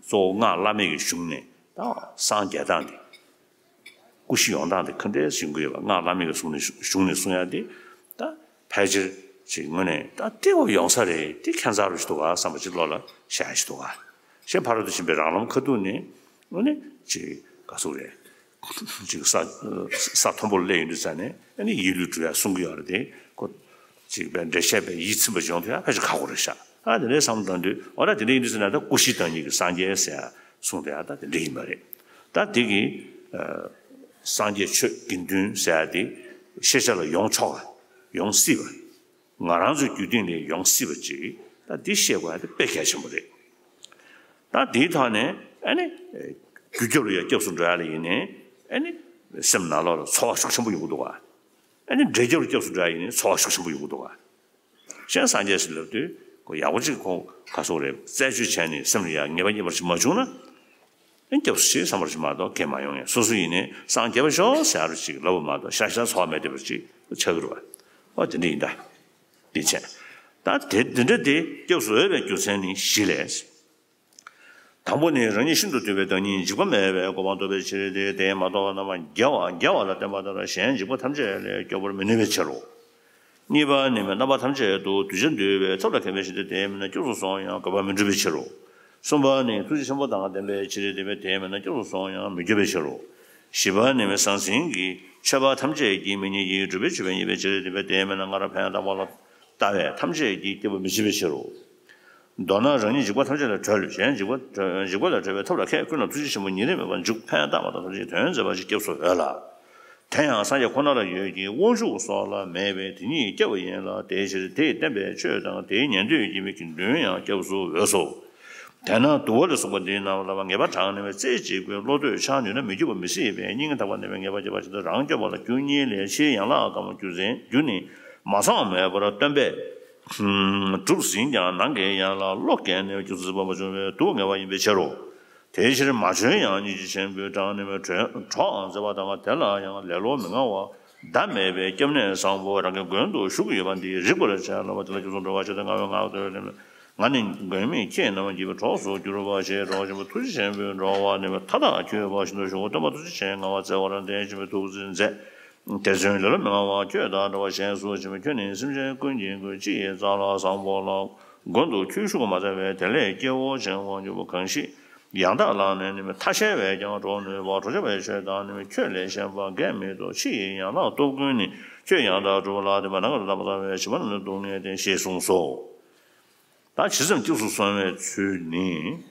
གཙོ་བོ་སྔགས་བླ་མེད་ཀྱི་གཞུང་ནས་ད་སངས་རྒྱས་སྟངས་དེ། སྐུ་ཞི་ཡོང་སྟངས་དེ་ག་འདྲས་ཡོང་གི་ཡོད་པ་སྔགས་བླ་མེད་ཀྱི་གཞུང་ནས་གཞུང་ནས་གསུང་ཡ་དེ་ད་ཕལ་ཆེར་ཅིག་དངོས་གནས་ད་དེ་འོ་ཡོང་ས་རེད་དེ་ཁྱད་མཚར་རུ་ཞིག་འདུག་ག་བསམ་པ་ཅིག་བློ་ལ་ཤར་ཡ་ཞིག་འདུག་ག་གཞན་ཕ་རོལ་ཏུ་ཕྱིན་པའི་རང་ལམ་ཁ་ཐུག་ནས་དངོས་གནས་ཅིག་ག་ཟེར་རེད། ཅིག་ས་ས་མཐོན་པོ་ལ་སླེབས་ཡོང་དུས་ཙ་ནས་ཨ་ནི་ཡིད་ལུས་གྲུབ་ཡ་གསུང་གི་ཡོད་རེད་དེ་ཁོ་ཅིག་པའི་འགྲེལ་བཤད་པའི་ཡིད་ཚིམ་པ་ཅིག་ཡོང་ཐུབ་ཡ་ཕལ་ཆེར་ཁག་པོ་རེད་ཤག་ཨ་དེ་འདྲའི་བསམ་བློ་བཏང་དུས་འོ་ད་དེ་འདྲ་ཡིན་དུས་ཙ་ན་ད་སྐུ་ཞི་བདག་ཉིད་ཀྱི་སངས་རྒྱས་ཟེར་ཡ་གསུངས་དེ་ཡ་ད་དེ་འདྲ་ཡིན་པ་རེད། ད་དེ་གི་སངས་རྒྱས་ཆོས་དགེ་འདུན་ཟེར་ཡ་དེ་ཤེས་བྱ་ལ་ཡོང་ཆོག་པ་ཡོང་སྲིད་པ། ང་རང་ཚོའི་རྒྱུད་སྟེང་ནས་ཡོང་སྲིད་པ་ཅིག་ད་འདི་ཤེས་དགོས་ཡ་དེ་དཔེ་གལ་ཆེན་པོ་རེད། ད་དེའི་ཐོག་ནས་ཨ་ནི་རྒྱུ་རྒྱབ་ལ་ཡ་སྐྱབས་སུ་འགྲོ་ཡ་ལ་ཡིན་ནའི་ཨ་ནི་སེམས་ནང་ལོགས་ལ་ཚོར་བ་ཤུགས་ཆེན་པོ་ཡོང་གི་འདུག་ག་ཨ་ནི་འབྲས་རྒྱབ་ལ་སྐྱབས་སུ་འགྲོ་ཡ་ཡིན་ནའི་ཚོར་བ་ཤུགས་ཆེན་པོ་ཡོང་གི་འདུག་ག་གཞན་སངས་རྒྱས་སུ་ལབ་དུས་ཁོ་ཡག་པོ་ཅིག་ཁོ་ག་སོགས་རེད་རྩད་གཅོད་བྱས་ནས་སེམས་ལ་ཡ་ངེས་པ་རྙེད་པ་ཅིག་མ་བྱུང་ན། ཨེ་སྐྱབས་སུ་མཆི་བསམ་པ་ཅིག་མ་གཏོགས་སྐྱེ་མ་ཡོང་ཡ། སོ་སོ་ཡིན་ནའི་སངས་རྒྱས་པར་ཤོག་ཟེར་ཡ་རུ་ཅིག་ལབ་པ་མ་གཏོགས་ཤ་ཤ་ཚོར་བ་མེད་བསྡད་པ་ཅིག་ཆགས་ཀྱི་རེད་བ། ཨོ་དེ་འདྲ་ཡིན་ད། དེ་བྱས། ད་དེ་འདི་འདྲ་དེ་སྐྱབས་སུ་འོས་པའི་རྒྱུ་མཚན་ནི་བཞི་ལས། དང་པོ་ནི་རང་ཉིད་ཤིན་ཏུ་དུལ་བའི་བདག་ཉིད་འཇིགས་པ་མེད་པའི་གོ་འཕང་ཐོབ་པའི་ཕྱིར་ཏེ། དེས་མ་རྟོགས་པ་རྣམ་པར་རྒྱལ་བ་རྒྱལ་བ་ལ་བརྟེན་པ་ལྟར་གཞན་འཇིགས་པ་ཐམས་ཅད་ལས་སྐྱོབ་པར་མི་ནུས་པའི་ཕྱིར་རོ། གཉིས་པ་ནི་རྣམ་པ་ཐམས་ཅད་དུ་གདུལ་བྱ་འདུལ་བའི་ཐབས་ལ་མཁས་པའི་ཕྱིར་ཏེ། དེས་མིན་ན་སྐྱབས་སུ་སོང་ཡང་དགོས་པ་མི་འགྲུབ་པའི་ཕྱིར་རོ། གསུམ་པ་ནི་ཐུགས་རྗེ་ཆེན་པོ་དང་ལྡན་པའི་ཕྱིར་ཏེ། དེས་མིན་ན་སྐྱབས་སུ་སོང་ཡང་མི་སྐྱོབ་པའི་ཕྱིར་རོ། བཞི་པ་ནི་ཟང་ཟིང་གི་ཆོས་པ་ཐམས་ཅད་ཀྱི་མིག་གཉིས་ཀྱིས་སྒྲུབ་པའི་ཆོས་པ་ཡིན་པའི་ཕྱིར་ཏེ། དེས་མིན་ན་སྔར་ཕན་བཏགས་པ་ལ་ལྟ་བས་ཐམས་ཅད་ཀྱིས་སྐྱོབ་པར་མི་བྱེད་པའི་ཕྱིར་རོ། མདོར་ན་རང་ཉིད་འཇིགས་པ་ཐམས་ཅད་ལས་གྲོལ། གཞན་འཇིགས་པ་འཇིགས་པ་ལས་གྲོལ་བའི་ཐབས་ལ་མཁས། ཀུན་ལ་ཐུགས་རྗེ་ཆེན་པོ་ཉིན་རེ་མེད་པར་འཇུག །ཕན་བཏགས་པ་དང་ཐམས་ཅད་དོན་མཛད་པ་ཞིག་སྐྱབས་སུ་འོས་ལ། དེ་ཡང་སངས་རྒྱས་ཁོ་ན་ལ་ཡོད་ཀྱི་དབང་ཕྱུག་སོགས་ལ་མེད་པས་དེ་ཉིད་སྐྱབས་ཡིན་ལ། དེའི་ཕྱིར་དེས་བསྟན་པའི་ཆོས་དང་དེའི་ཉན་ཐོས་ཀྱི་མི་དགེ་འདུན་ཡང་སྐྱབས་སུ་འོས་སོ། དེས་ན་དུ་བ་ལ་སོགས་པ་འདི་རྣམས་ལ་ངེས་པ་གྲངས་ནི་བའི་རྩེ་གཅིག་པའི་བློ་གཏོད་ཆགས་ནུས་ན་མི་སྐྱོབ་པ་མི་སྲིད་པས། སྙིང་ཐག་པ་ནི་བའི་ངེས་པ་བྱེད་པ་ཇི་ལྟར་རང་སྐྱོབ་པ་ལ་རྒྱུ་གཉིས་ལས་ཕྱིའི་ཡན་ལག་གམ་རྒྱུ་མཚན་རྒྱུ་ནི་མ་ཚང་མེད་པར་སྟོན་པས། གྲུབ་ཟིན་ཀྱང་ནང་གི་ཡན་ལག་བློ་འགལ་ནས་སྐྱབས་སུ་འཛིན་པ་མ་བྱུང་བས་དུ་བ་ངེས་པ་ཡིན་པའི་ཕྱིར་རོ། དེའི་ཕྱིར་མ་བྱོན་ཡང་སྙིང་རྗེ་ཆེན་པོའི་གྲངས་ནི་བའི་གྲོགས་གྲོགས་མཛད་པ་དང་དེ་ལ་ཡང་ལེ་ལོ་མི་མངའ་བ་ཟླ་མེད་པའི་སྐྱབས་གནས་བཟང་པོ་རང་གི་མགོན་དུ་བཞུགས་ཡོད་པ་འདི་རིག་པར་བྱས་ལ་བ་དེ་ལ་སྐྱབས་སུ་འགྲོ་བ་ཞེས་ཏེ་ང་བའི་ངག་ཏུ་ལེན། ང་ནི་མགོན་མེད་ཁྱེད་རྣམས་ཀྱི་གྲོགས་སུ་གྱུར་པ་ཞེས་གྲོགས་ཆེན་པོ་ཐུགས་རྗེ་ཆེན་པོའི་འགྲོ་བ་ནི་མཐའ་དག་འཁྱོལ་བ་ཤིན་ཏུ་ཞུ་བ་སྟོན་པ་ཐུགས་རྗེ་ཆེན་ངལ་བ་བཙལ་བར་འདས་ཆེན་པོའི་ཐུགས་བརྩེ་མཛད། དེ་ཚུན་ལེ་ལོ་མི་མངའ་བ་ཁྱོད་དང་འདྲ་བ་གཞན་སུ་ཞིག་མེད། ཁྱོད་ནི་སེམས་ཅན་ཀུན་གྱི་མགོན། སྤྱི་ཡི་རྩ་ལག་བཟང་པོ་ལ་མགོན་དུ་ཁྱོད་བཞུགས་མ་ཚད་པས། དེ་ལས་སྐྱེ་བོ་བྱེ་བ་མང་པོ་གང་ཞིག་ཡང་དག་བླངས་ནས་ནི་ཐ་ཤལ་བས་ཀྱང་གྲོགས་ནུས་པ། གྲོགས་བྱ་བའི་ཆོས་དང་ནི་ཁྱོད་ལས་གཞན་པ་འགལ་མི་འདུག །ཕྱི་ཡི་ཡན་ལག་སྟོབས་ཀུན་ནི་ཁྱོད་ཡང་དག་སྒྲུབ་ལ། དེ་མ་ནང་གི་ལྟ་བ་བཟང་བས་ཞི་བ་རྣམས་ལ་སྡུག་བསྔལ་སྟེ་ཞེས་གསུངས་སོ། ད་ཇི་ཙམ་སྐྱབས་སུ་སོང་བའི་ཚུལ་ནི།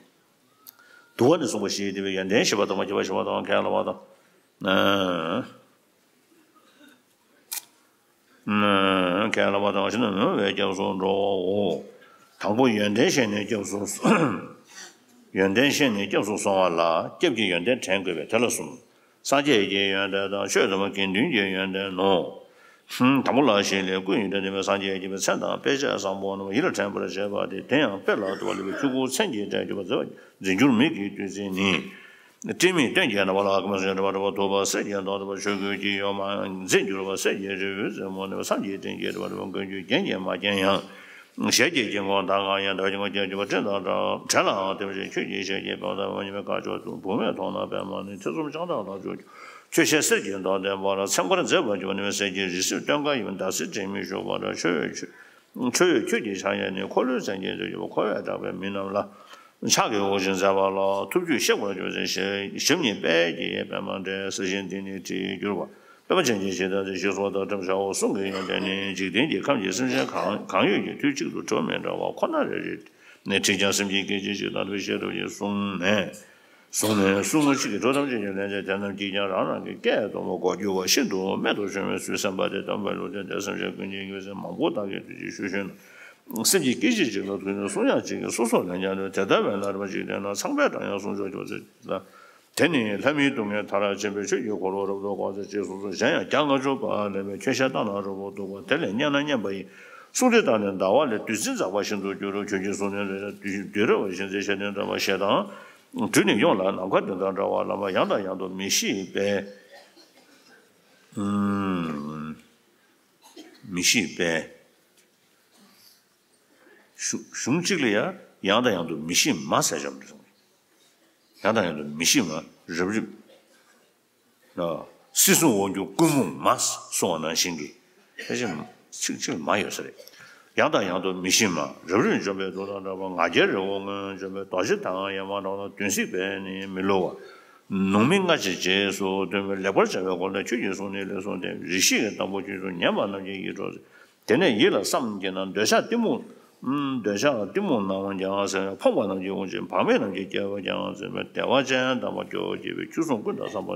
དུ་བ་ནས་གསུངས་པ་ཞེས་དེ་བས་ཡོན་ཏན་བཞི་པ་དང་པོ་བརྒྱད་པ་བཞི་པ་དང་ཁས་ལ་བ་དང་། ཁས་ལ་བ་དང་ཞིང་དུ་འོང་བའི་སྐྱབས་སུ་འགྲོ་བའོ། དང་པོ་ཡོན་ཏན་བཞི་ནས་སྐྱབས་སུ། ཡོན་ཏན་བཞི་ནས་སྐྱབས་སུ་སོང་བ་ལ་སྐྱབས་ཀྱི་ཡོན་ཏན་དྲན་དགོས་པས་དེ་ལ་གསུམ། སངས་རྒྱས་ཀྱི་ཡོན་ཏན་དང་ཆོས་དང་དགེ་འདུན་གྱི་ཡོན་ཏན་ནོ། དང་པོ་ལ་ཞིག་ལས་སྐུ་ཡི་འདྲ་ནི་སངས་རྒྱས་ཀྱི་མཚན་དང་དཔེ་བྱད་བཟང་པོ་རྣམས་ཡིད་ལ་དྲན་པར་བྱེད་པ་སྟེ། དེ་ཡང་དཔེ་ལ་དུ་བ་ལ་བའི་ཆོས་སྐུ་མཚན་གྱི་སྒྲས་བརྗོད་པ་མཛད་པ་འཛིན་གྱུར་མིག་གི་བདུད་རྩི་ནི། སྤྲིན་མེད་སྟོན་གྱི་རྣམ་པ་ལ་ཀུན་སེམས་འདྲ་བ་འདྲ་བ་ཐུབ་པ་གསེར་གྱི་མདོག་ལྟ་བུ། ཆོས་གོས་ཀྱི་ཡོལ་མ་འཛིན་གྱུར་པ་གསེར་གྱི་རི་བོའི་རྩེ་མོ་ནི། བསམ་གྱིས་དྲན་གྱི་འདྲ་བ་འདྲ་བ་མགོན་གྱུར་རྒྱན་གྱིས་མ་བརྒྱན་ཡང་། ཞལ་གྱི་དཀྱིལ་འཁོར་མདངས་དཀར་ཡང་། ཟླ་བ་དཀྱིལ་འཁོར་རྒྱན་གྱུར་པ་སྤྲིན་དང་འདྲ། བྲལ་ལའང་དེ་བཞིན་ཁྱོད་ཀྱི་ཞལ་གྱི་པདྨ་ལྟ་བུ་མ་ཡིན་པའི་དཀར་ཕྱོགས་སུ། བུད་མེད་མཐོང་ན་པདྨ་ནི་ཐེ་ཚོམ་ལྕགས་ཐག་ལ་འཇུག་ཀྱང་། ཁྱོད་ཞལ་གསེར་གྱི་མདོག་ལྡན་པ་ལ། མཚན་མཁར་མཛེས་པར་གྱུར་པ་ནི་གསེར་གྱི་རི་སིལ་སྟོན་ཀ་ཡིན། ཟླ་གསེར་སྤྲིན་མེད་བཞུགས་པ་འདྲ། ཁྱོད་ཁྱོད་ཁྱོད་ཀྱི་ཕྱག་གཡས་ནི་འཁོར་ལོའི་མཚན་གྱིས་མཛེས་གྱུར་པ། འཁོར་བས་གྲགས་པའི་མི་རྣམས་ལ་ཕྱག་གི་དབང་ཕྱུག་མཛད་པ་ལ། ཐུབ་རྒྱུད་གཤེགས་པར་གྱུར་ཅིང་། ཞབས་གཉིས་དཔལ་གྱི་པདྨ་འདྲ། ས་གཞི་འདི་ནི་དྲིས་གྱུར་པ། པདྨ་ཅན་གྱི་ཞལ་ལྟ་སྟེ་ཞེས་གསོལ་བ་དང་བཀྲམ་བྱའོ། གསུང་གི་ཡོན་ཏན་ནི། འཇིག་རྟེན་གྱི་ཁམས་ཀྱི་སེམས་ཅན་གང་གང་ཡོད་ཀྱི་དུས་གཅིག་ཏུ་གྲོགས་མི་འདྲ་བ་ཁོ་ན་རེ་རེ་ནས་དྲིས་ཀྱང་སེམས་ཀྱི་སྐད་ཅིག་གཅིག་དང་དུ་ཤེས་རབ་ཀྱིས་གསུངས་ནས། གསུངས་ནས་གསུང་ངུ་གཅིག་གིས་གྲོགས་ཐམས་ཅད་ཀྱི་ལན་མཛད། དེ་རྣམས་ཀྱིས་ཀྱང་རང་རང་གི་སྐད་དུ་མོ་གོ་རྒྱུ་བ་ཤིན་ཏུ་རྨད་དུ་བྱུང་བའི་ཚུལ་བསམ་པ་དེ་དམ་པའི་ལུང་བསྟན་ཏེ། སེམས་ཅན་ཀུན་གྱི་མངོན་པའི་མང་པོ་དག་གི་དུས་ཀྱི་ཤུལ་ཤུལ་ན། སེམས་ཀྱི་སྐད་ཅིག་གཅིག་ལ་ཐུག་ནས་གསུང་ཡང་གཅིག་གིས་སོ་སོར་ལན་ཀྱང་ནུས། དེ་ལྟ་བས་ན་རིམ་པ་འཇིག་རྟེན་ན་ཚངས་པའི་སྒྲ་ཡང་གསུང་ཆོག་ཆོག་ཅེས། དེ་ནི་ལྷ་མིའི་སྡུག་བསྔལ་མཐར་ཕྱིན་པའི་ཆོས་ཀྱི་འཁོར་ལོ་རབ་ཏུ་བསྐོར་ཏེ་རྗེས་སུ་སོང་ཞིང་ཡང་བརྒྱ་ལྔ་བཅུ་པ་ལེན་པའི་ཁྱོད་ཞལ་ལྟ་ན་རབ་ཏུ་སྡུག་པ་དེ་ལས་མཉེས་ན་མཉེས་པ་ཡི། གསུང་དེ་ལྟར་ནི་ཟླ་བ་ལས་བདུད་རྩི་འཛག་པ་བཞིན་དུ་འགྱུར། ཁྱོད་ཀྱི་གསུང་ནི་རེ་རེ་བདུད་རེ་བ་བཞིན་མཛེས། ཤེས་ལྡན་དམ་པ་ཞེས་དང་། སྦྲུལ་ནི་ཡོངས་ལ་ནམ་མཁའ་ལྡིང་དང་འདྲ་བ་ལ། མ་ཡང་དང་ཡང་དུ་མི་ཤིགས་པས། མི་ཤིགས་པས། གཞུང་གཞུང་གཅིག་ལ་ཡང་ཡང་དང་ཡང་དུ་མི་ཤིགས་མ་ཟེར་བྱུང་འདུག་ཡང་དང་ཡང་དུ་མི་ཤིགས་མ། རབ་རིབ། སྲིད་གསུམ་དབང་སྒྱུར་ཀུན་སྤོང་མ་གསུང་བ་ནང་བཞིན་གྱི། ཕལ་ཆེར་ཚིག་གཅིག་ལ་མ་ཡོད་ས་རེད། ཡང་དང་ཡང་དུ་མི་ཤིགས་མ། རབ་རིབ་འཇོམས་པའི་མདོག་དང་འདྲ་བ། ང་རྒྱལ་རི་བོ་སྔོན་འཇོམས་པའི་མདོག་ཅན་དང་ཡང་མ་འདྲ་བ། བདུན་བསྲེགས་པས་ནི་མི་བསླུ་བ། ནོངས་མི་ལྔ་ཅན་རྗེས་སུ་མཐུན་པའི་ལེགས་པར་བྱ་བའི་སྒོ་ནས་ཁྱོད་ཀྱི་གསུང་ནི་ལེགས་གསུངས་ཏེ། རེ་ཞིག་གི་དང་པོ་ཁྱོད་སུ་ཉན་པ་རྣམས་ཀྱི་ཡིད་འཕྲོག་ཟེར། དེ་ནས་ཡིད་ལ་བསམ་གྱིས་ན་འདོད་ཆགས་གཏི་མུག་འདོད་ཆགས་གཏི་མུག་ན་བ་ཀྱང་ཟེར་བས། ཕོངས་པ་རྣམས་ཀྱི་དབང་ཕྱུག་བག་མེད་རྣམས་ཀྱི་སྐྱེ་བ་ཀྱང་ཟེར་བས། བདེ་བ་ཅན་དམ་པ་སྐྱེ་བོ་སྐྱེ་བའི་ཁྱུག་གསུམ་ཀུན་དང་བསམ་པ་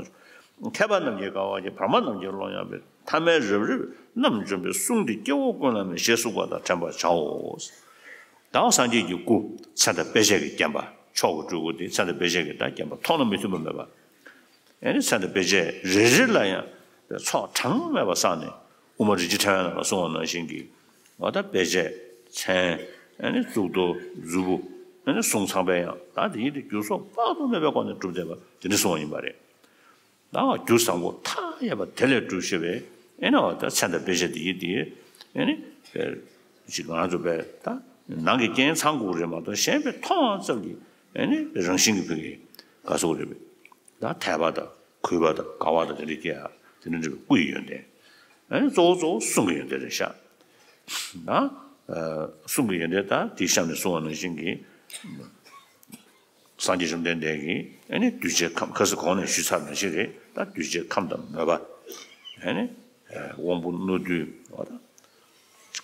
མཁས་པ་རྣམས་ཀྱི་དགའ་བ་ཀྱི་བར་མ་རྣམས་ཀྱི་ཀློང་ཡངས་པའི་ཐ་མལ་རབ་རིབ་རྣམས་འཇོམས་པའི་གསུང་འདི་སྐྱེ་བོ་ཀུན་ལ་མི་ཞེས་གསུངས་པ་དང་དྲན་པར་བྱའོ། ད་སངས་རྒྱས་ཀྱི་སྐུ་མཚན་དང་དཔེ་བྱད་ཀྱིས་བརྒྱན་པ། མཆོག་གི་སྤྲུལ་སྐུ་དེ་མཚན་དང་དཔེ་བྱད་ཀྱིས་ད་བརྒྱན་པ། མཐོང་ན་མི་མཐུན་པ་མེད་པ། ཨེ་ནི་མཚན་དང་དཔེ་བྱད་རེ་རེ་ལ་ཡང་ཚོགས་གྲངས་མེད་པ་བསགས་ནས། དབུ་མ་རིན་ཆེན་ཕྲེང་བའི་ནང་ལ་གསུངས་པ་ནང་བཞིན་གྱི། འོ་ད་དཔེ་བྱད། མཚན། ཨེ་ནི་གཙུག་ཏོར། གཟུགས་ཕུང་། ཨེ་ནི་གསུང་ཚངས་པའི་ཡང་ད་དེ་ཡིན་ཏེ་རྒྱུ་ཚོགས་དཔག་ཏུ་མེད་པའི་སྒོ་ནས་གྲུབ་བསྡད་པ་དེ་འདྲ་གསུངས་པ་ཡིན་པ་རེད། ད་རྒྱུ་བཟང་པོ་མཐའ་ཡས་པ་དེ་ལས་གྲུབ་ཤེས་པའི་ཨེ་ནི་འོ་ད་མཚན་དང་དཔེ་བྱད་དེ་ཡིན་ཏེ། ཨེ་ནི་ཅིག་ང་ཚོ་པས་ད་ནང་གི་རྐྱེན་ཚང་དགོས་རེད་མ་གཏོགས་གཞན་པའི་མཐོང་བ་ཙམ་གྱིས། ཨེ་ནི་རང་བཞིན་གྱི་ཕུགས་ཀྱི་ག་སོགས་རེད་པས། ད་དད་པ་དང་གུས་པ་དང་དགའ་བ་དང་དེ་འདྲ་སྐྱེ་ཡ་དེ་འདྲ་འདྲ་བའི་སྐུ་ཡི་ཡོན་ཏན། ཨེ་ནི་གཙོ་བོ་གཙོ་བོ་གསུང་གི་ཡོན་ཏན་རེད་ཤག་ད་གསུང་གི་ཡོན་ཏན་ད་དེའི་གཤམ་ནས་གསུང་བ་ནང་བཞིན་གྱི། སངས་རྒྱས་བཅོམ་ལྡན་འདས་ཀྱིས་ཨེ་ནི་གདུལ་བྱའི་ཁམས། ཁ་སང་གོང་ནས་ཞུས་ཚར་ནང་བཞིན་རེད། ད་གདུལ་བྱའི་ཁམས་དང་མོས་པ། ཨེ་ནི་དབང་པོ་རྣོ་རྟུལ་བ་དང་།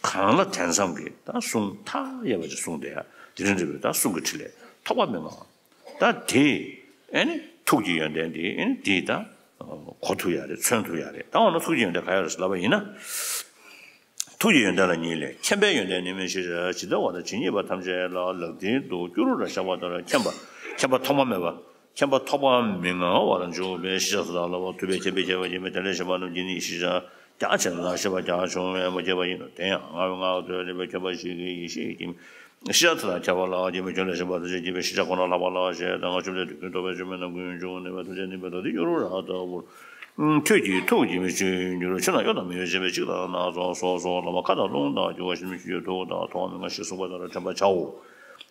གང་ལ་དེང་སང་གི་ད་གསུང་མཐའ་ཡས་པ་ཅིག་གསུངས་བསྡད་ཡ་དེ་རིང་འདྲ་བའི་ད་གསུང་གི་ཕྲིན་ལས་ཐོགས་པ་མེད་ངང་། ད་དེ་ཨེ་ནི་ཐུགས་ཀྱི་ཡོན་ཏན་དེ་ཨེ་ནི་དེ་ད་གོ་ཐུབ་ཡ་རེད། མཚོན་ཐུབ་ཡ་རེད། ད་འོ་ན་ཐུགས་ཀྱི་ཡོན་ཏན་ག་ཡོད་རེད་ཟེར་ལབ་པ་ཡིན་ན། ཐུགས་ཀྱི་ཡོན་ཏན་ལ་གཉིས་ལས། མཁྱེན་པའི་ཡོན་ཏན་ནི་མི་ཤེས་ཤིང་། ཇི་ལྟ་བ་དང་ཇི་སྙེད་པ་ཐམས་ཅད་ལ་ལག་མཐིལ་དུ་སྐྱུ་རུ་ར་བཞག་པ་ལྟར་མཁྱེན་པ། མཁྱེན་པ་ཐོགས་པ་མེད་པ། མཁྱེན་པ་ཐོགས་པ་མི་མངའ་བར་འཇུག་པའི་ཤེས་བྱ་དེ་དག་ལ་ཐུབ་པས་མཁྱེན་པའི་ཁྱད་པར་ཡོད་མིན། དེ་ལས་གཞན་པ་རྣམས་ཀྱིས་ནི་ཤེས་བྱ་རྒྱ་ཆེ་ན་ཤེས་པ་རྒྱ་ཆུང་བས་མ་ཁྱབ་པ་ཡིན་ནོ། དེ་ཡང་སྔ་བའི་སྔགས་ཀྱི་ཐོག་ལས་མཁྱེན་པ་ཞིག་གིས་ཡེ་ཤེས་ཀྱི་ཤེས་བྱ་དེ་དག་ཁྱད་པར་ལ་ཁྱེད་མི་ཁྱོད་ལས་གཞན་པ་ཐམས་ཅད་མཁྱེན་པའི་ཤེས་བྱ་ཁོ་ན་ལྷག་པ་ལགས་ཞེས་ད་སྔར་བཅོམ་ལྡན་དུས་ཀུན་རྟོག་པས་བཅོམ་མིན་ནམ་མཁའི་དབྱིངས་ཀྱི་ནུས་པ་ཐམས་ཅད་ནི་མེད་དོ། དེ་སྐྱུ་རུ་ར་ལྟ་བུར། ཁྱོད་ཀྱི་ཐུགས་ཀྱིས་མི་ཆོད་འགྱུར། ཆོས་རྣམས་གཡོ་དང་མི་གཡོ་ཤེས་པས་གཅིག་ལྟར་སྣ་ཚོགས་སོ་སོར་ལམ་ཁ་དང་རླུང་དང་རྒྱུ་བ་ཤེས་མི་ཆོད་ཀྱི་ཐུགས་དང་ཐོགས་མི་མངའ་ཞེས་གསུངས་པ་ལྟར་དྲན་པར་བྱའོ།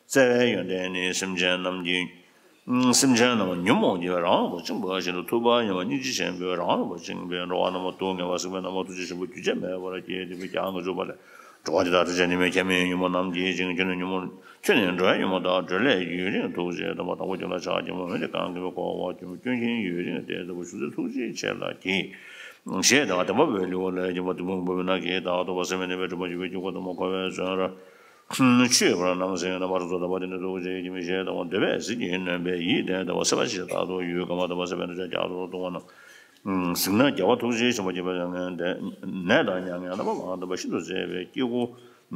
བརྩེ་བའི་ཡོན་ཏན་ནི་སེམས་ཅན་རྣམས་ཀྱི། སེམས་ཅན་རྣམས་ཉོན་མོངས་སྐྱེ་བས་རང་ལ་བབ་ཅིང་འབད་བཞིན་དུ། ཐུབ་པ་ཉེ་བར་སྙིང་རྗེ་ཆེན་པོས་རང་ལ་བབ་ཅིང་འབད། འགྲོ་བ་རྣམས་སྡུག་བསྔལ་བ་གཟིགས་པས་རྣམ་པར་ཐུགས་རྗེ་ཆེན་པོས་རྒྱུན་ཆད་མེད་པར་སྐྱེ། དེ་བས་ཀྱང་ངེས་འབྱུང་པ་ལས། འགྲོ་བ་འདི་དག་ཐམས་ཅད་ནི་མི་ཁྱབ་མི་ཉོན་མོངས་རྣམས་ཀྱི་ཞིང་། ཁྱོད་ནི་ཉོན་མོངས། ཁྱོད་ནི་འགྲོ་བའི་ཉོན་མོངས་དང་བྲལ་ལས་ཡུན་རིང་ཐུགས་རྗེས་བསྟེན་པ། དང་པོ་ཁྱོད་ལ་ཕྱག་འཚལ་ལོ། འོན་ཏེ་གང་གི་འཁོར་བ་སྐྱོན་ཅན་ཡུན་རིང་དེ་ལྟ་བུ་བཞུགས་ཚེ་ཐུགས་རྗེ་ཆེ་ལགས་ཀྱིས། ཞེས་དང་། བདེན་པ་བའི་ལེའུ་ལས། སྙིང་པོ་གཏི་མུག་འབུམ་པའི་ནང་གི་བདག་རྟོག་པ་སེམས་ནི་བའི་དྲི་མ་ཞིག་པའི་སྐྱེ་བོ་གཏི་མུག་འཁོར་བའི་བཙོན་རར་ཆུད་པར་རྣམ་སེམས་རྣམ་པར་རྟོག་པ་དེ་ནི་ཐུགས་རྗེ་ཆེན་པོ་ཞེས་དང་། འདོད་པའི་ཟིལ་གྱིས་གནོན་པའི་ཡིད་བརྟན་ལྟ་བུ་སྲེད་པ་ཞེས་བཏགས་སོ། ཡུལ་གང་བ་དམ་པ་སེམས་དཔའི་རྣམ་གཞག་རྒྱ་མཚོ་ལྟ་བུ་ན། གཟིགས་ན་རྒྱལ་བ་ཐུགས་རྗེ་ཆེན་པོ་མཁྱེན་པའི་མྱ་ངན་འདས། ནད་དང་མྱ་ངན་རྣམ་པ་མང་དག་པ་ཤིན་ཏུ་མཛད་པའི་སྐྱེ་དགུའི་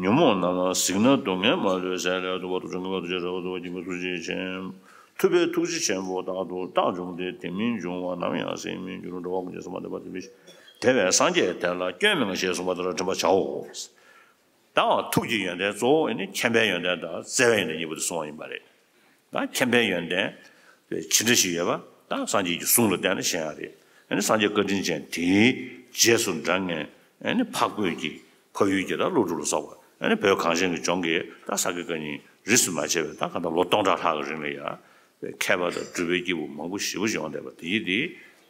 ཉོན་མོངས་རྣམས་གཟིགས་ན་སྡུག་བསྔལ་མ་ལུས་ཟད་ལས་ཐུབ་པ་ཐུགས་རྗེ་ཆེན་པོ་མཁྱེན་པའི་ཐུགས་རྗེ་ཆེན། ཐུབ་པའི་ཐུགས་རྗེ་ཆེན་པོ་རྟག་ཏུ་རྟག་འབྱུང་སྟེ། དེ་མིན་འབྱུང་བ་ནམ་ཡང་སྲིད་མི་འགྱུར། འགྲོ་བ་ཀུན་གྱི་བསམ་པ་འདོད་པ་དེ་བས་དེ་བས་སངས་རྒྱས་དེ་ལ་སྐྱོན་མི་མངའ་ཞེས་གསུངས་པ་ལྟར་དྲན་པར་བྱའོ། ད་ཐུགས་ཀྱི་ཡོན་ཏན་གཙོ་བོ་ནི་མཁྱེན་པའི་ཡོན་ཏན་དང་བརྩེ་བའི་ཡོན་ཏན་གཉིས་པོ་དེ་གསུངས་པ་ཡིན་པ་རེད། ད་མཁྱེན་པའི་ཡོན་ཏན་ཇི་འདྲ་ཞིག་ཡོད་པ་ད་སངས་རྒྱས་ཀྱི་གསུང་ལ་བརྟེན་ནས་ཤེས་ཡ་རེད། ཨ་ནི་སངས་རྒྱས་བཀའ་དྲིན་ཅན་དེའི་རྗེས་སུ་འབྲང་མཁན་ཨ་ནི་འཕགས་བོད་ཀྱི་འཕགས་ཡུལ་གྱི་ད་ཀླུ་སྒྲུབ་ལ་སོགས་པ་ཨ་ནི་བོད་གངས་ཅན་གྱི་ལྗོངས་ཀྱི་ད་ས་དགེ་བཀའ་རྙིང་རིས་སུ་མ་ཆད་པའི་ད་གང་ལྟར་ལོ་སྟོང་ཕྲག་ལྷག་གི་རིང་ལ་ཡ་མཁས་པ་དང་གྲུབ་པའི་སྐྱེས་བུ་མང་པོ་ཞེ་པོ་ཅིག་ཡོང་བསྡད་པ་དེ་ཡི་དེ་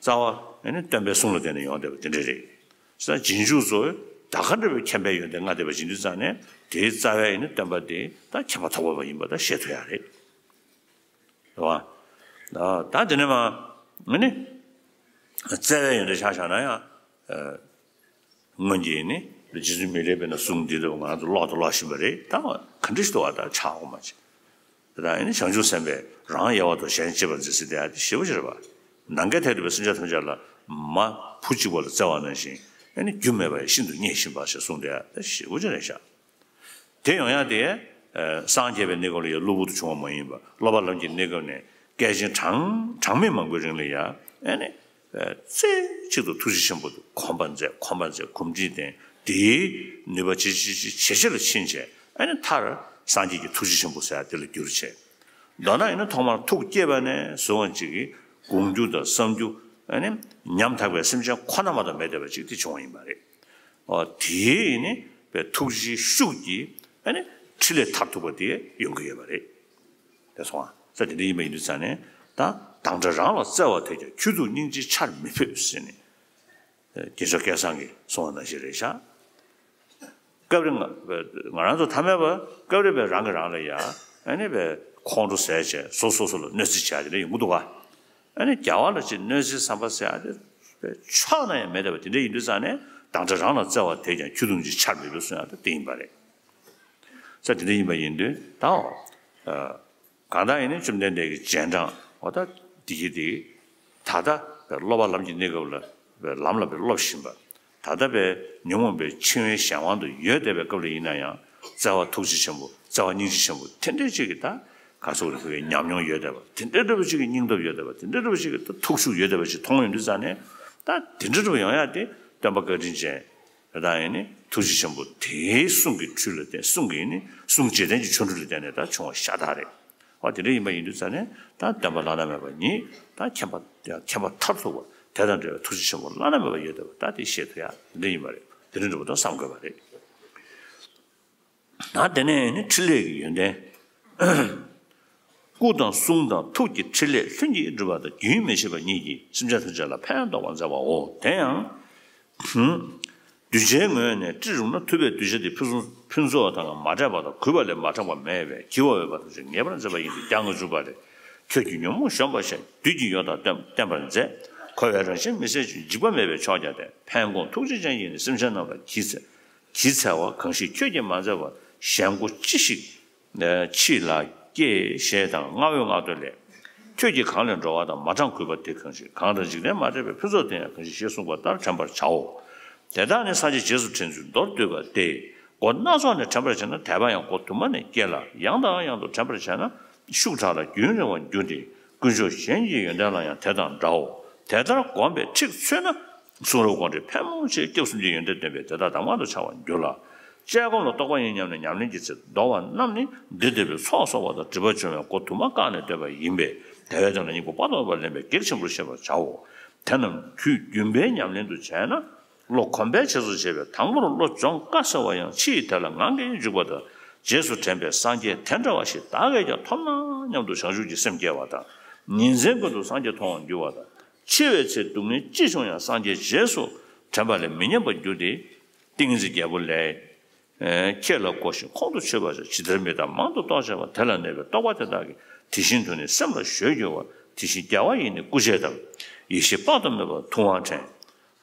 རྩ་བ་ཨ་ནི་སྟོན་པའི་གསུང་ལ་བརྟེན་ནས་ཡོང་བསྡད་པ་དེ་འདྲ་རེད། ས་རྗེས་འཇུག་ཚོ་ད་ག་འདྲ་བའི་མཁྱེན་པའི་ཡོན་ཏན་མངའ་བསྡད་པ་ཡིན་དུས་ཙང་ནས་དེའི་རྩ་བའི་ནི་སྟོན་པ་དེ་ད་མཁྱེན་པ་ཐོབ་པ་ཡིན་པ་ད་ཤེས་ཐུབ་ཡ་རེད། རེད་བ། ད་དེ་ནས་མ་ནི་བརྩེ་བའི་ཡོན་ཏན་ཆ་བཞག་ན་ཡང་སྔོན་གྱི་ནི་རྗེ་བཙུན་མི་ལས་པའི་ནང་གསུང་འདི་ལྟ་བུ་ང་ཚོ་ཀློག་དང་ཀློག་བཞིན་པ་རེད། ད་ག་འདྲ་ཞིག་འདུག་བ། ད་ཆགས་འོང་མ་བྱེད། དེ་དང་ཡིན་ན་བྱང་ཆུབ་སེམས་དཔས་རང་དབྱེ་བ་དང་གཞན་གཅེས་པར་མཛད་ཟེར་དེ་ཡང་དེ་ཞེ་པོ་ཅིག་རེད་པ། ནམ་མཁའི་མཐས་གྲུབ་པའི་སེམས་ཅན་ཐམས་ཅད་ལ་མ་བུ་གཅིག་པ་ལ་བརྩེ་བ་ནང་བཞིན་ཨ་ནི་རྒྱུ་མེད་པ་ཡང་ཤིན་ཏུ་མཉེས་བཞིན་པ་ཞེས་གསུངས་དེ་ཡང་དེ་ཞེ་པོ་ཅིག་རེད་ཤག་དེ་ཡོང་ཡང་དེ་སངས་རྒྱས་པའི་གནས་སྐབས་ལ་ཡང་གློ་བུར་དུ་བྱུང་བ་མ་ཡིན་པ། སློབ་པ་ལམ་གྱི་གནས་སྐབས་ནས་བསྐལ་ཆེན་གྲངས་གྲངས་མེད་མང་པོའི་རིང་ལ་ཡང་ཨ་ནི། རྩེ་གཅིག་ཏུ་ཐུགས་རྗེ་ཆེན་པོ་གོམས་པར་མཛད། གོམས་པར་མཛད། གོམས་འདྲིས་ལྡན་དེའི་ནུས་པ་ཇེ་ཆེ་ཇེ་ཆེ་ཇེ་ཆེ་ལ་ཕྱིན་བྱས་ཨ་ནི་མཐར་སངས་རྒྱས་ཀྱི་ཐུགས་རྗེ་ཆེན་པོ་ཟེར་ཡ་དེ་ལ་གྱུར་བྱས། མདོར་ན་ཡིན་ན་ཐོག་མར་ཐུགས་བསྐྱེད་པ་ནས་བཟུང་བ་ཅིག་གིས་དགོངས་རྒྱུ་དང་བསམ་རྒྱུ་ཨ་ནི་ཉམ་ཐག་པའི་སེམས་ཅན་ཁོ་ན་མ་གཏོགས་མེད་བསྡད་པ་ཅིག་དེ་བྱུང་བ་ཡིན་པ་རེད། ཨོ་དེའི་ནི་པའི་ཐུགས་རྗེའི་ཤུགས་ཀྱིས་ཨ་ནི་ཕྲིན་ལས་མཐར་ཐུག་པ་དེ་ཡོང་གི་ཡོད་པ་རེད། དེ་སོང་ཨ། ས་དེ་འདྲ་ཡིན་པ་ཡིན་དུས་ཙང་ནས་ད་དང་བྲལ་རང་ལ་བརྩེ་བ་དེ་ཀྱང་ཁྱོད་ཐུགས་སྙིང་རྗེའི་ཆར་མི་ཕོད་ཟེར་ནས་རྒྱལ་མཆོག་སྐལ་བཟང་གིས་གསུངས་པ་ནང་བཞིན་རེད་ཤག་སྐབས་རེ་ང་ང་རང་ཚོ་ཐ་མལ་པ་སྐབས་རེ་བས་རང་གིས་རང་ལ་ཡ་ཨ་ནི་བས་ཁོང་ཁྲོ་ཟས་བྱས་སོ་སོ་སོ་ལ་གནོད་འཚེ་བྱས་དེ་འདྲ་ཡོང་གི་འདུག་ག་ཨ་ནི་རྒྱལ་བ་ལ་ཅིག་གནོད་འཚེ་བསམ་པ་ཟེར་ཡ་དེ་ཕྱོགས་ན་ཡང་མེད་བསྡད་པ་དེ་འདྲ་ཡིན་དུས་ཙང་ནས་དང་བྲལ་རང་ལ་བརྩེ་བ་དེ་ཀྱང་ཁྱོད་ཐུགས་སྙིང་རྗེའི་ཆར་མི་ཕོད་གསུང་ཡ་དེ་དེ་ཡིན་པ་རེད། ས་དེ་འདྲ་ཡིན་པ་ཡིན་དུས་ད་འོ། གང་ལྟར་ཡིན་ན་བཅོམ་ལྡན་འདས་ཀྱི་རྗེས་འབྲང་འོ་ད་འདི་གི་འདི་ད་ལྟ་སློབ་པ་ལམ་གྱི་གནས་སྐབས་ལ་ལམ་ལ་སློབ་བཞིན་པ། ད་ལྟ་བའི་ཉོན་མོངས་པའི་འཆིང་བའི་གཞན་དབང་དུ་ཡོད་བསྡད་པའི་སྐབས་ལ་ཡིན་ན་ཡང་བརྩེ་བ་ཐུགས་རྗེ་ཆེན་པོ་བརྩེ་བ་སྙིང་རྗེ་ཆེན་པོ་དེ་འདྲའི་ཅིག་གི་ད་ག་ཚོད་རེ་ཕུལ་བའི་ཉམས་མྱོང་ཡོད་བསྡད་པ་དེ་འདྲའི་འདྲ་བ་ཅིག་གི་སྙིང་སྟོབས་ཡོད་བསྡད་པ་དེ་འདྲའི་འདྲ་བ་ཅིག་གི་ད་ཐུགས་ཤུགས་ཡོད་བསྡད་པ་ཅིག་མཐོང་ཡོང་དུས་ཙང་ནས་ད་དེ་འདྲའི་འདྲ་བ་ཡོང་ཡ་དེ་སྟོན་པ་བཀའ་དྲིན་ཅན། དེ་དག་ཡིན་ནི་ཐུགས་རྗེ་ཆེན་པོ་དེའི་གསུང་གི་འཕྲུལ་ལ་བརྟེན་གསུང་གི་ནི་གསུང་རྗེས་དྲན་གྱི་ཆོ་འཕྲུལ་ལ་བརྟེན་ནས་ད་བྱུང་བ་ཤ་སྟག་རེད། འོ་དེ་འདྲ་ཡིན་པ་ཡིན་དུས་ཙང་ནས་ད་སྟོན་པ་བླ་ན་མེད་པ་ཉིད་ད་མཁྱེན་པ་མཁྱེན་པ་མཐར་ཐུག་པ་དེ་དང་འབྲེལ་བའི་ཐུགས་རྗེ་ཆེན་པོ་བླ་ན་མེད་པ་ཡོད་བསྡད་པ་ད་དེ་ཤེས་ཐུབ་ཡ་དེ་འདྲ་ཡིན་པ་རེད། དེ་འདྲ་འདྲ་པོ་ད་བསམ་དགོས་པ་རེད། ད་དེ་ནས་ནི་ཕྲིན་ལས་ཀྱི་ཡོན་ཏན། སྐུ་དང་གསུང་དང་ཐུགས་ཀྱི་ཕྲིན་ལས་ལྷུན་གྱིས་གྲུབ་པ་དང་རྒྱུན་མི་འཆད་པ་ཉིད་ཀྱིས་སེམས་ཅན་ཐམས་ཅད་ལ་ཕན་འདོགས་པར་མཛད་པའོ། དེ་ཡང་། གདུལ་བྱའི་ངོས་ནས་བཀྲི་རུང་ན་ཐུབ་པའི་གདུལ་བྱ་དེ་ཕུན་སུམ་ཕུན་ཚོགས་དང་མ་བྲལ་བ་དང་གུས་པ་ལས་མ་འཕྲོག་པ་མེད་པས་བགྱི་བ་འོས་པ་ཐམས་ཅད་ངེས་པར་མཛད་པ་ཡིན་ཏེ། ཀྱང་ང་འཇུག་པ་ལས། ཁྱོད་ཀྱིས་ཉོན་མོངས་གཞོམ་པར་བྱས། བདུད་ཀྱི་ཡུལ་དག་བསྟན་བསྟན་པར་མཛད། འཁོར་བའི་རང་བཞིན་མི་ཟད་ཅིང་འཇིགས་པ་མེད་པའི་ཕྱོགས་ཀྱང་བསྟན། ཕན་དགོངས་ཐུགས་རྗེ་ཅན་གྱིས་ནི་སེམས་ཅན་རྣམས་ལ་བགྱིས་འཚལ་བགྱིས་འཚལ་བ་གང་ཞིག་ཁྱོད་ཀྱིས་མ་མཛད་པ་གཞན་སྐུ་ཅི་ཞིག་ཕྱི་ལ་སྐྱེ་ཞེས་དང་། རྔ་བོའི་ངག་ཐོག་ལས། ཁྱོད་ཀྱིས་གང་ལས་འགྲོ་བ་དང་མ་བགྲངས་གུས་པ་དེ་གང་ཞིག་གང་དང་འཇིག་རྟེན་མ་འདྲེས་པའི་ཕུན་ཚོགས་དེ་ཡང་གང་ཞིག་ཞེས་གསུངས་པ་ལྟར་དྲན་པར་བྱའོ། དེ་དག་ནི་སངས་རྒྱས་རྗེས་སུ་དྲན་ཚུལ་མདོར་བསྡུས་པ་སྟེ། སྒོ་སྣ་ཚོགས་ནས་དྲན་པར་བྱས་ན་དད་པ་ཡང་སྒོ་དུ་མ་ནས་སྐྱེ་ལ། ཡང་དང་ཡང་དུ་དྲན་པར་བྱས་ན་ཤུགས་དྲག་ལ་རྒྱུན་རིང་བར་འགྱུར་ཏེ། དཀོན་མཆོག་གཞན་གྱི་ཡོན་ཏན་ལ་ཡང་དེ་དང་འདྲའོ། དེ་ལྟར་བསྒོམས་པས་ཁྲིགས་ཚུད་ན། གསུང་རབ་དགོངས་འགྲེལ་ཕལ་མོ་ཆེ་སྐྱབས་གསུམ་གྱི་ཡོན་ཏན་སྟོན་པས་དེ་དག་དང་མང་དུ་འཆར་བར་འགྱུར་ལ། དཔྱད་སྒོམ་ལ་རྟོགས་པ་ཡིན་སྙམ་ནས་ཉམས་ལེན་གྱི་ཚེ་མདོར་བ་རྣམས་ནི་འདི་སྡེ་པའི་ཚོགས་གསོག་པ་དང་སྒྲིབ་པ་སྦྱོང་བའི་སྒོ་དུ་མ་བཀག་ནས་བསྟོད་པ་ཡིན་པས། དེ་བས་དོན་ལ་སྙིང་པོ་དཔག་ཏུ་མེད་པ་ལེན་པའི་གེགས་ཆེན་པོར་ཤེས་པར་བྱའོ། དེ་རྣམས་དུས་རྒྱུན་པའི་ཉམས་ལེན་དུ་བྱས་ན། བློ་གོམས་པའི་རྗེས་སུ་བྱེད་པས་དང་པོར་བློ་སྦྱོང་དཀའ་ཟེར་བ་ཡང་ཕྱིའི་དེ་ལ་ངང་གིས་འཇུག་པ་དང་། རྗེས་སུ་དྲན་པས་སངས་རྒྱས་དེ་འདྲ་བ་ཞིག་བདག་གིས་ཀྱང་ཐོབ་ན་སྙམ་དུ་བྱང་ཆུབ་ཀྱི་སེམས་སྐྱེ་བ་དང་། ཉིན་མཚན་ཀུན་ཏུ་སངས་རྒྱས་མཐོང་བར་འགྱུར་བ་དང་། འཆི་བའི་ཚེ་སྡུག་བསྔལ་ཅི་བྱུང་ཡང་སངས་རྒྱས་རྗེས་སུ་དྲན་པ་ལས་མི་ཉམས་པར་འགྱུར་ཏེ། ཏིང་འཛིན་རྒྱལ་པོ་ལས། ཁྱེད་ལ་གོ་ཞིང་ཁོང་དུ་ཆུད་པ་ཞིག་ཇི་ལྟར་མི་རྟག་མང་དུ་རྟོགས་བྱ་བ་དེ་ལ་གནས་པའི་རྟོག་པ་དེ་དག་གིས་དེ་བཞིན་དུ་ནི་སེམས་ལ་གཞོལ་འགྱུར་བ། དེ་བཞིན་རྒྱལ་བ་ཡིས་ནི་སྐུ་བྱད་དང་། ཡེ་ཤེས་དཔག་ཏུ་མེད་པ་ཐུབ་དབང་ཕྲེང་།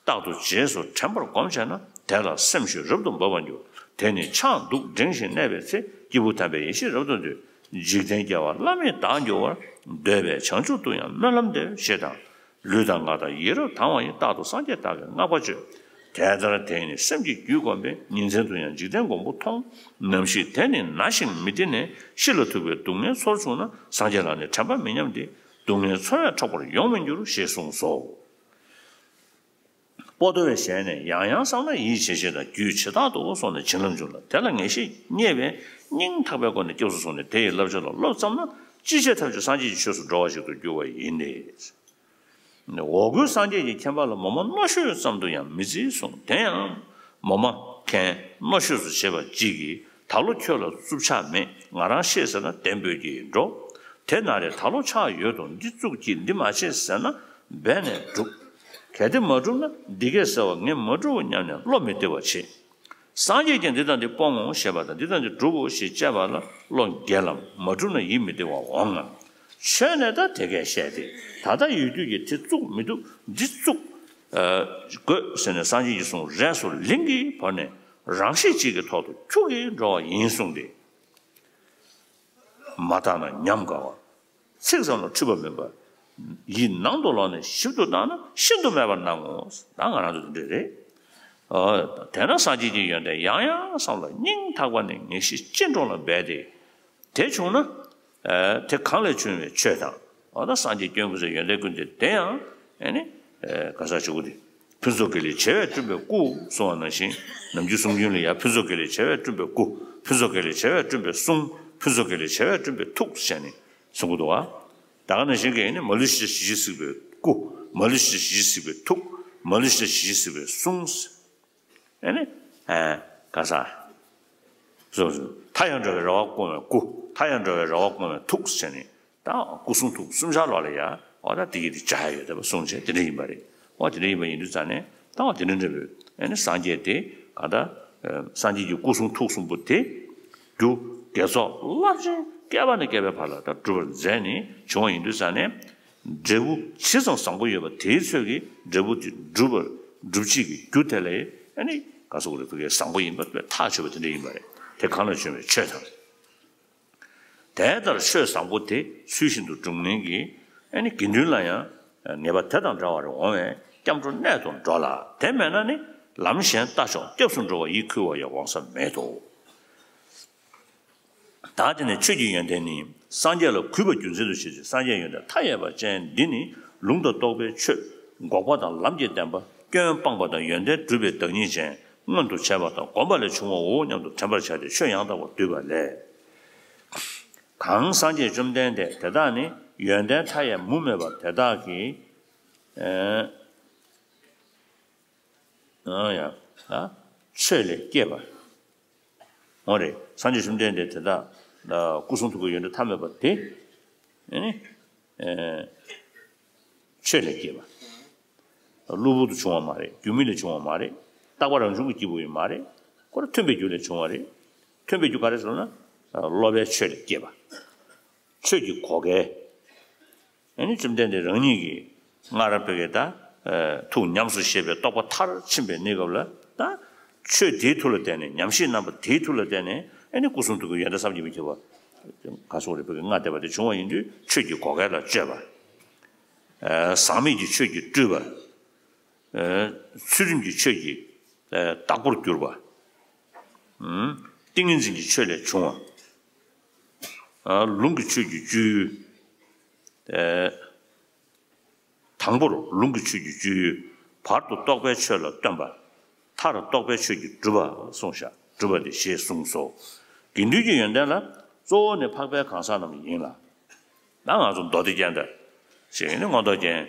རྟག་ཏུ་རྗེས་སུ་དྲན་པར་བསྒོམ་བྱས་ན། དེ་ལ་སེམས་ཤིང་རབ་ཏུ་འབབ་པར་འགྱུར། དེ་ནི་ཕྱག་འདུག་འགྲེང་ཞིང་གནས་པའི་ཚེ། སྐྱེས་བུ་དམ་པའི་ཡེ་ཤེས་རབ་ཏུ་འདོད། འཇིག་རྟེན་རྒྱལ་བ་བླ་མེད་བདག་འགྱུར་བར། འདོད་པས་བྱང་ཆུབ་ཏུ་ཡང་སྨོན་ལམ་འདེབས། ཞེས་དང་། ལུས་དང་ངག་དང་ཡིད་རབ་དང་བ་ཡིས། རྟག་ཏུ་སངས་རྒྱས་བདག་གིས་བསྔགས་པར་བརྗོད། དེ་ལྟར་དེས་ནི་སེམས་ཀྱི་རྒྱུད་བསྒོམས་པས། ཉིན་མཚན་དུ་ཡང་འཇིག་རྟེན་མགོན་པོ་མཐོང་། ནམ་ཞིག་དེ་ནི་ན་ཞིང་མི་བདེ་ནས། ཤི་ལ་ཐུག་པའི་སྡུག་བསྔལ་ཚོར་བྱུང་ན། སངས་རྒྱས་ལ་ནི་དྲན་པ་མི་ཉམས་ཏེ། སྡུག་བསྔལ་ཚོར་བས་འཕྲོག་པར་ཡོང་མི་འགྱུར། ཞེས་གསུངས་སོ། པོ་ཏོ་བའི་ཞལ་ནས། ཡང་ཡང་བསམས་ན་ཡིད་བྱེད་བྱེད་དང་། རྒྱུད་བྱེ་བྲག་ཏུ་སོང་ནས་བྱིན་རླབས་འབྱུང་ལ། དེ་ལ་ངེས་ཤེས་རྙེད་པས་སྙིང་ཐག་པའི་སྒོ་ནས་སྐྱབས་སུ་སོང་ནས་དེ་ཡི་བསླབ་བྱ་ལ་བློ་བརྩམས་ན། ཅི་བྱས་ཐམས་ཅད་སངས་རྒྱས་ཀྱི་ཆོས་སུ་འགྲོ་བ་ཞིག་ཏུ་འགྱུར་བ་ཡིན་ཏེ། འོ་སྐོལ་སངས་རྒྱས་ཀྱི་མཁྱེན་པ་ལ་མོ་མ་རྣོ་ཤོས་ཙམ་དུ་ཡང་མི་བརྩི་གསུངས། དེ་ཡང་མོ་མ་མཁན་རྣོ་ཤོས་སུ་བྱེད་པ་གཅིག་གིས། ད་ལོ་ཁྱོད་ལ་རྩུབ་ཆགས་མེད། ང་རང་ཤེས་ཟེར་ན་བདེན་པོས་ཀྱིས་འགྲོ། དེ་ན་རེ་ད་ལོ་ཆགས་ཡོད་དོ། འདི་རྩུབ་ཀྱིས་འདི་མ་བྱེད་ཟེར་ན་འབད་ནས་སྒྲུབ། གལ་ཏེ་མ་བསྒྲུབས་ན་འདི་སྐད་ཟེར་བ་ངས་མ་བསྒྲུབ་བོ་སྙམ་ནས་བློ་མི་བདེ་བ་བྱེད། སངས་རྒྱས་ཀྱིས་འདི་དང་འདི་སྤོང་ངོ་ཞེས་པ་དང་། འདི་དང་འདི་སྒྲུབ་བོ་ཞེས་བཤད་པ་ལ་བློ་འགྱེལ་ལམ། མ་བསྒྲུབས་ན་ཡིད་མི་བདེ་བ་འོང་ངམ། ཆོས་ནས་ད་དེ་སྐད་བཤད་དེ། ད་ལྟ་ཡོད་དུས་ཀྱི་དེ་བཙུགས་མི་བཏུབ། འདི་བཙུགས་དགོས་ཟེར་ནས་སངས་རྒྱས་ཀྱི་གསུང་རས་སུ་ལིང་གིས་བོར་ནས་རང་ཤེས་གཅིག་གི་ཐོག་ཏུ་འཁྱུག་གིས་འགྲོ་བ་ཡིན་གསུངས་ཏེ། མ་བརྟགས་ན་ཉམས་དགའ་བ། ཚིག་ཙམ་ལ་འཁྲུལ་པ་མིན་པ། ཡིད་ནང་དུ་ལོག་ནས་ཞིབ་ཏུ་བརྟགས་ན་ཤིན་ཏུ་མེད་པར་སྣང་ངོ་། ད་ང་རང་ཚོ་འདི་འདྲ་རེད། ཨོ། དེས་ན་སངས་རྒྱས་ཀྱི་ཡོན་ཏན་ཡང་ཡང་བསམ་ལ་སྙིང་ཐག་པ་ནས་ངེས་ཤེས་ཅི་འདྲ་ལ་འབད་དེ། དེ་བྱུང་ན། ཨ། དེ་གང་ལས་བྱུང་བའི་ཆོས་དང་། འོ་ན་སངས་རྒྱས་སྐྱོན་ཀུན་ཟད་ཡོན་ཏན་ཀུན་ལྡན་དེ་ཡང་ཨ་ནི། ཨ། ག་ས་ཆུ་བོ་དེ། ཕུན་ཚོགས་དགེ་ལེགས་བྱེ་བས་བསྐྲུན་པའི་སྐུ་གསུངས་པ་ནང་བཞིན། ནམ་རྒྱུན་གསུང་རྒྱུན་ལ་ཡང་ཕུན་ཚོགས་དགེ་ལེགས་བྱེ་བས་བསྐྲུན་པའི་སྐུ། ཕུན་ཚོགས་དགེ་ལེགས་བྱེ་བས་བསྐྲུན་པའི་གསུང་། ཕུན་ཚོགས་དགེ་ལེགས་བྱེ་བས་བསྐྲུན་པའི་ཐུགས་ཟེར་ནས་གསུང་གི་འདུག་བ། ད་ག་ནང་བཞིན་གྱི་ཨ་ནི་མ་ལུས་ཤེས་བྱ་ཞི་བྱེད་གཟིགས་པའི་སྐུ། མ་ལུས་ཤེས་བྱ་ཞི་བྱེད་གཟིགས་པའི་ཐུགས། མ་ལུས་ཤེས་བྱ་ཞི་བྱེད་གཟིགས་པའི་གསུང་། ཨ་ནི། ཨ། ག་ས། སོ་སོ། མཐའ་ཡང་འགྲོ་བའི་རེ་བ་སྐོང་བའི་སྐུ། མཐའ་ཡང་འགྲོ་བའི་རེ་བ་སྐོང་བའི་ཐུགས་ཟེར་ནས། ད་སྐུ་གསུང་ཐུགས་གསུམ་ཆར་ལོག་ལ་ཡ། འོ་ད་དེ་གི་དེ་བྱ་ཡ་ཡོད་དེ་བ་གསུང་བྱས་དེ་འདྲ་ཡིན་པ་རེད། འོ་དེ་འདྲ་ཡིན་པ་ཡིན་དུས་ཙང་ནས་ད་འོ་དེ་འདྲ་འདྲ་བོས་ཨ་ནི་སངས་རྒྱས་དེ་ག་ད། སངས་རྒྱས་ཀྱི་སྐུ་གསུང་ཐུགས་གསུམ་པོ་དེ། རྒྱུ་དགེ་ཚོགས་རླབས་ཆེན་བསྐལ་པ་ནས་བསྐལ་པའི་བར་ལ་ད་སྒྲུབ་པར་མཛད་ནས་བྱུང་བ་ཡིན་དུས་ཙང་ནས། འབྲས་བུ་ཇི་ཙམ་བཟང་པོ་ཡོད་པ་དེའི་ཚོད་ཀྱིས་འབྲས་བུ་དེ་སྒྲུབ་པར་སྒྲུབ་བྱེད་ཀྱི་རྒྱུ་དེ་ལས་ཨ་ནི་ག་ཟེར་དགོས་རེད། ཕ་གིའི་བཟང་པོ་ཡིན་པ་ཐག་ཆོད་པ་དེ་འདྲ་ཡིན་པ་རེད། དེ་གང་ལ་བྱོན་པའི་ཆོས་དང་། དེ་ལྟར་ཆོས་བཟང་པོ་དེ་ཚུལ་བཞིན་དུ་སྒྲུབ་མཁན་གྱི་ཨ་ནི་དགེ་འདུན་ལ་ཡང་ངེས་པ་དེ་དང་འདྲ་བར་འོང་བས་སྐྱབས་འགྲོ་གནད་དུ་འགྲོ་ལ། དེ་མེད་ན་ནི་ལམ་གཞན་ལྟ་ཆོག་སྐྱབས་སུ་འགྲོ་བ་ཡིད་ཁུལ་བ་ཡང་འོང་ས་མེད་དོ། ད་དེ་ནས་ཆོས་ཀྱི་ཡོན་ཏན་ནི། སངས་རྒྱས་ལ་གུས་པ་རྒྱུ་མཚན་དུ་བྱེད་ཅིང་། སངས་རྒྱས་ཡོན་ཏན་མཐའ་ཡས་པ་ཅན་འདི་ནི། ལུང་དང་རྟོགས་པའི་ཆོས། འགོག་པ་དང་ལམ་གྱི་བདེན་པ། སྐྱོན་སྤངས་པ་དང་ཡོན་ཏན་སྒྲུབ་པའི་བདག་ཉིད་ཅན། མངོན་དུ་བྱས་པ་དང་བསྒོམས་པ་ལས་བྱུང་བའོ་སྙམ་དུ་དྲན་པར་བྱ་སྟེ་ཆོས་ཡང་དག་པར་བསྡུས་པ་ལས། གང་སངས་རྒྱས་བཅོམ་ལྡན་འདས་དེ་དག་ནི་ཡོན་ཏན་མཐའ་ཡས་མུ་མེད་པ་དེ་དག་གིས། ཨེ། ཨ་ཡ། ཨ། ཆོས་ལས་སྐྱེས་པ། འོ་རེད། སངས་རྒྱས་བཅོམ་ལྡན་འདས་དེ་དག་ལ་སྐུ་གསུང་ཐུགས་ཀྱི་ཡོན་ཏན་ཐ་མལ་པ་དེ། ཨེ་ནི། ཨེ། ཆོས་ལས་སྐྱེས་པ། གློ་བུར་དུ་བྱུང་བ་མ་རེད། རྒྱུ་མེད་ལས་བྱུང་བ་མ་རེད། རྟག་པ་རང་བྱུང་གི་སྐྱེས་བུ་ཡང་མ་རེད། ཁོ་རང་མཐུན་པའི་རྒྱུ་ལས་བྱུང་བ་རེད། མཐུན་པའི་རྒྱུ་ག་རེ་ཟེར་ན། སློབ་པའི་ཆོས་ལས་སྐྱེས་པ། ཆོས་ཀྱི་གོ་འགལ། ཨེ་ནི་བཅོམ་ལྡན་འདས་རང་ཉིད་ཀྱིས་སྔར་བོད་ཀྱི་ད། ཨེ། ཐུགས་ཉམས་སུ་བཞེས་པའི་རྟོགས་པ་མཐར་ཕྱིན་པའི་གནས་སྐབས་ལ་ད། ཆོས་དེའི་མཐུ་ལ་བརྟེན་ནས། ཉམས་བཞེས་རྣམ་པ་དེའི་མཐུ་ལ་བརྟེན་ནས། ཨེ་ནི་སྐུ་གསུང་ཐུགས་ཀྱི་ཡོན་ཏན་བསམ་གྱིས་མི་ཁྱབ་པ། ག་སོགས་རེད། བོད་ཀྱི་ལྔ་བསྟན་པ་དེ་བྱུང་བ་ཡིན་དུས་ཆོས་ཀྱི་གོ་འགལ་ལ་དཔྱོད་པ། ཨེ། ཟག་མེད་ཀྱི་ཆོས་ཀྱིས་སྤྲུལ་པ། ཨེ། ཚུལ་ཁྲིམས་ཀྱི་ཆོས་ཀྱིས། ཨེ། བདག་པོར་གྱུར་པ། ཨུམ། ཏིང་ངེ་འཛིན་གྱི་ཆོས་ལས་བྱུང་བ། ཨ། ལུང་གི་ཆོས་ཀྱི་སྤྱོད་ཡུལ། ཨེ། དང་པོར་ལུང་གི་ཆོས་ཀྱི་སྤྱོད་ཡུལ། བར་དུ་རྟོགས་པའི་ཆོས་ལ་སྟོན་པ། མཐར་རྟོགས་པའི་ཆོས་ཀྱིས་གྲུབ་པ་གསུངས་ཤག་གྲུབ་པ་དེ་ཞེས་གསུངས་སོ། དགེ་འདུན་གྱི་ཡོན་ཏན་ལ་གཙོ་བོ་ནི་འཕགས་པའི་གང་ཟག་རྣམས་ཡིན་ལ། ད་ང་ཚོ་མདོ་སྡེ་རྒྱན་ད་ཞེས་ནི་མངོན་རྟོགས་རྒྱན།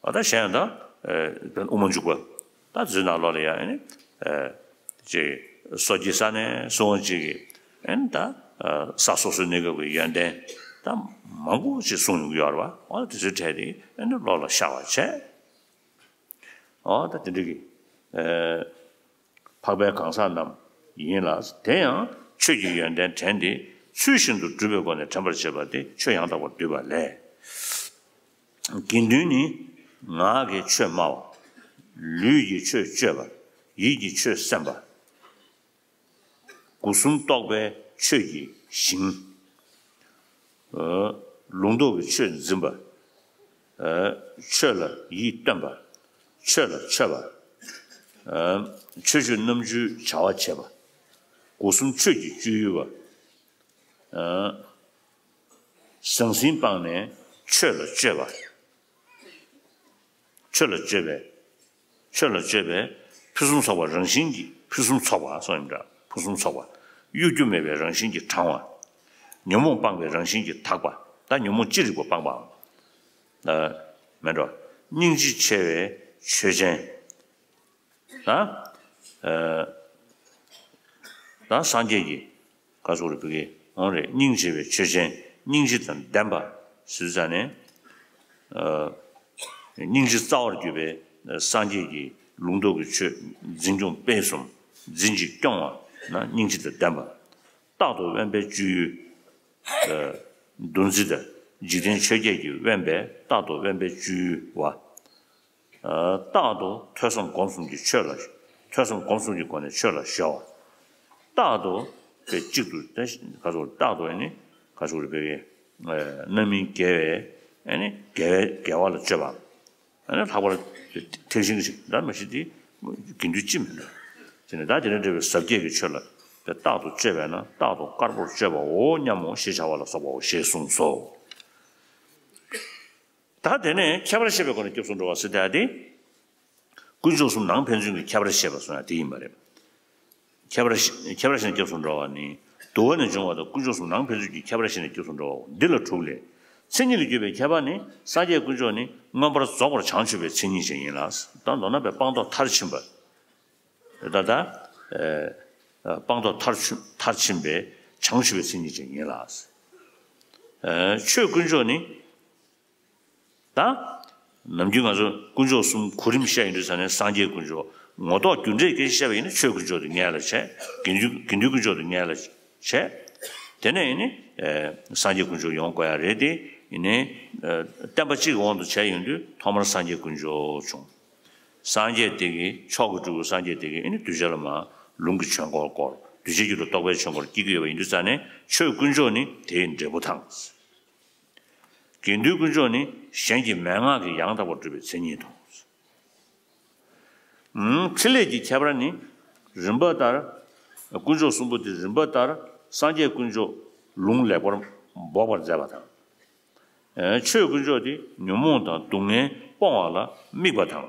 ཨ། ད་གཞན་ད། ཨེ། དཔེར་ན་དབུ་མ་འཇུག་པ། ད་འཛུལ་ནང་ལོགས་ལ་ཡང་ནི། ཨེ། ཅིག་སོ་སྐྱེའི་ས་ནས་སོང་བ་ཅིག་གིས། ཨེ་ནི་ད། ཨ། ས་སོ་སོའི་གནས་སྐབས་ཀྱི་ཡོན་ཏན་ད་མང་པོ་ཅིག་གསུངས་ཡོང་གི་ཡོད་རེད་བ། འོ་དེ་ཚོའི་གྲས་དེ་ཨེ་ནི་བློ་ལ་ཤར་བ་བྱས། འོ་ད་དེ་འདྲ་གི། ཨེ། འཕགས་པའི་གང་ཟག་རྣམས་ཡིན་ལ། དེ་ཡང་ཆོས་ཀྱི་ཡོན་ཏན་དྲན་ཏེ་ཚུལ་བཞིན་དུ་སྒྲུབ་པའི་སྒོ་ནས་དྲན་པར་བྱེད་པ་དེ་ཆོས་ཡང་དག་པར་བསྡུས་པ་ལས། དགེ་འདུན་ནི་ངག་གིས་ཆོས་སྨྲ་བ། ལུས་ཀྱིས་ཆོས་སྤྱོད་པ། ཡིད་ཀྱིས་ཆོས་སེམས་པ། སྒོ་གསུམ་རྟོགས་པའི་ཆོས་ཀྱི་ཞིང་། ཨ། ལུང་རྟོགས་ཀྱི་ཆོས་འཛིན་པ། ཨ། ཆོས་ལ་ཡིད་རྟོན་པ། ཆོས་ལ་མཆོད་པ། ཨ། ཆོས་སྤྱོད་རྣམ་བཅུའི་བྱ་བ་བྱེད་པ། སྒོ་གསུམ་ཆོས་ཀྱི་སྤྱོད་ཡུལ་བ། ཨ། ཟང་ཟིང་སྤངས་ནས་ཆོས་ལ་སྤྱོད་པ། ཆོས་ལ་སྤྱོད་པའི། ཆོས་ལ་སྤྱོད་པའི་ཕུན་སུམ་ཚོགས་པ་རང་བཞིན་གྱིས། ཕུན་སུམ་ཚོགས་པ་སོགས་ཡིན་འདྲ། ཕུན་སུམ་ཚོགས་པ། གཡོ་སྒྱུ་མེད་པའི་རང་བཞིན་གྱིས་དྲང་བ། ཉོན་མོངས་སྤངས་པའི་རང་བཞིན་གྱིས་དག་པ། ད་ཉོན་མོངས་ཅི་རིགས་པ་སྤངས་པའམ། ཨ། མེད་འགྲོ། སྙིང་རྗེ་ཆེ་བའི་ཆོས་ཅན། ད། ཨ། ད་སངས་རྒྱས་ཀྱི། ག་སོགས་རེད། བོད་སྐད་འོང་རེད། སྙིང་རྗེ་བའི་ཆོས་ཅན། སྙིང་རྗེ་དང་ལྡན་པ་ཟེར་ཙང་ནས། ཨ། སྙིང་རྗེ་རྩ་བར་གྱུར་པའི་སངས་རྒྱས་ཀྱི་ལུང་རྟོགས་ཀྱི་ཆོས་འཛིན་སྐྱོང་སྤེལ་གསུམ་འཛིན་ཅིང་སྐྱོང་བ་ན་སྙིང་རྗེ་དང་ལྡན་པ། རྟག་ཏུ་དབེན་པའི་སྤྱོད་ཡུལ། ཨ། འདུ་འཛི་དང་འཇིག་རྟེན་ཆོས་བརྒྱད་ཀྱིས་དབེན་པའི་རྟག་ཏུ་དབེན་པའི་སྤྱོད་ཡུལ་བ། ཨ། རྟག་ཏུ་ཐོས་བསམ་སྒོམ་གསུམ་གྱི་ཆོས་ལ། ཐོས་བསམ་སྒོམ་གསུམ་གྱི་སྒོ་ནས་ཆོས་ལ་གཞོལ་བ། རྟག་ཏུ་དེ་གཅིག་ཏུ་དེ་ག་ཚོད་རྟག་ཏུ་ནི་ག་ཚོད་རེད། བོད་སྐད། ཨ། རྣམ་སྨིན་དགེ་བའི། ཨ་ནི་དགེ་བའི་དགེ་བ་ལ་སྤྱོད་པ། ཨ་ནི་ལྷག་པར་ཐེག་ཆེན་གྱི་ད་མ་གཞི་དེ་དགེ་འདུན་སྤྱི་མིན་འགྲོ། དེ་ནི་ད་དེ་ནས་འབྲེལ་བའི་ཟབ་རྒྱས་ཀྱི་ཆོས་ལ་དེ་རྟག་ཏུ་སྤྱོད་པས་ན་རྟག་ཏུ་དཀར་པོར་སྤྱོད་པའོ་སྙམ་མོ་ཞེས་བྱ་བ་ལ་སོགས་པའོ་ཞེས་གསུངས་སོ། ད་དེ་ནས་ཁྱད་པར་ཤེས་པའི་སྒོ་ནས་སྐྱབས་སུ་འགྲོ་བ་ཟེར་ཏེ། དཀོན་མཆོག་གསུམ་ནང་ཕན་ཚུན་གྱི་ཁྱད་པར་ཤེས་པ་གསུངས་ཡ་དེ་ཡིན་པ་རེད། ཁྱད་པར་ཤེས་ཁྱད་པར་ཤེས་ནས་སྐྱབས་སུ་འགྲོ་བ་ནི། དུ་བ་ནས་འབྱུང་བ་དང་དཀོན་མཆོག་གསུམ་ནང་ཕན་ཚུན་གྱི་ཁྱད་པར་ཤེས་ནས་སྐྱབས་སུ་འགྲོ་བའོ། འདི་ལ་དྲུག་ལས། མཚན་ཉིད་ལས་གྱུར་པའི་ཁྱད་པར་ནི། སངས་རྒྱས་དཀོན་མཆོག་ནི་མངོན་པར་རྫོགས་པར་བྱང་ཆུབ་པའི་མཚན་ཉིད་ཅན་ཡིན་ལ། ད་མདོར་ན་པའི་སྤངས་རྟོགས་མཐར་ཕྱིན་པ། ད་ལྟ། ཨ། སྤངས་རྟོགས་མཐར་ཕྱིན་མཐར་ཕྱིན་པའི་བྱང་ཆུབ་པའི་མཚན་ཉིད་ཅན་ཡིན་ལ། ཨ། ཆོས་དཀོན་མཆོག་ནི། ད། ནམ་རྒྱུན་ང་ཚོ་དཀོན་མཆོག་གསུམ་གོ་རིམ་བཤད་ཡོང་དུས་ཙ་ནས་སངས་རྒྱས་དཀོན་མཆོག་ངོ་ཐོག་རྒྱུ་འབྲས་སྐད་ཆ་བཤད་པ་ཡིན་ན་ཆོས་དཀོན་མཆོག་དེ་ངེས་ལ་བྱས། དགེ་འདུན་དགེ་འདུན་དཀོན་མཆོག་དེ་ངེས་ལ་བྱས། དེ་ནས་ཡིན་ནི། ཨེ། སངས་རྒྱས་དཀོན་མཆོག་ཡོང་དགོས་ཡ་རེད་དེ། ཡིན་ནི། ཨེ། བསྟན་པ་གཅིག་གི་དབང་དུ་བྱས་ཡོང་དུས་ཐོག་མར་སངས་རྒྱས་དཀོན་མཆོག་བྱུང་། སངས་རྒྱས་དེ་གི་མཆོག་གི་སྤྲུལ་སྐུ་སངས་རྒྱས་དེ་གི་ཡིན་ནི་གདུལ་བྱ་ལ་མར་ལུང་གི་ཆོས་འཁོར་བསྐོར། གདུལ་བྱའི་རྒྱུད་དུ་རྟོགས་པའི་ཆོས་འཁོར་སྐྱེ་གི་ཡོད་པ་ཡིན་དུས་ཙ་ནས་ཆོས་དཀོན་མཆོག་ནི་དེའི་འབྲས་བུ་དང་། དགེ་འདུན་དཀོན་མཆོག་ནི་གཞན་གྱི་མན་ངག་གིས་ཡང་དག་པར་སྒྲུབ་པའི་མཚན་ཉིད་དང་། ཨུམ། ཕྲིན་ལས་ཀྱི་ཁྱད་པར་ནི། རིམ་པ་ལྟར། དཀོན་མཆོག་གསུམ་པོ་དེ་རིམ་པ་ལྟར་སངས་རྒྱས་དཀོན་མཆོག་ལུང་ལེགས་པར་འབོགས་པར་མཛད་པ་དང་། ཨེ། ཆོས་དཀོན་མཆོག་དེ་ཉོན་མོངས་དང་སྡུག་བསྔལ་སྤོང་བ་ལ་དམིགས་པ་དང་།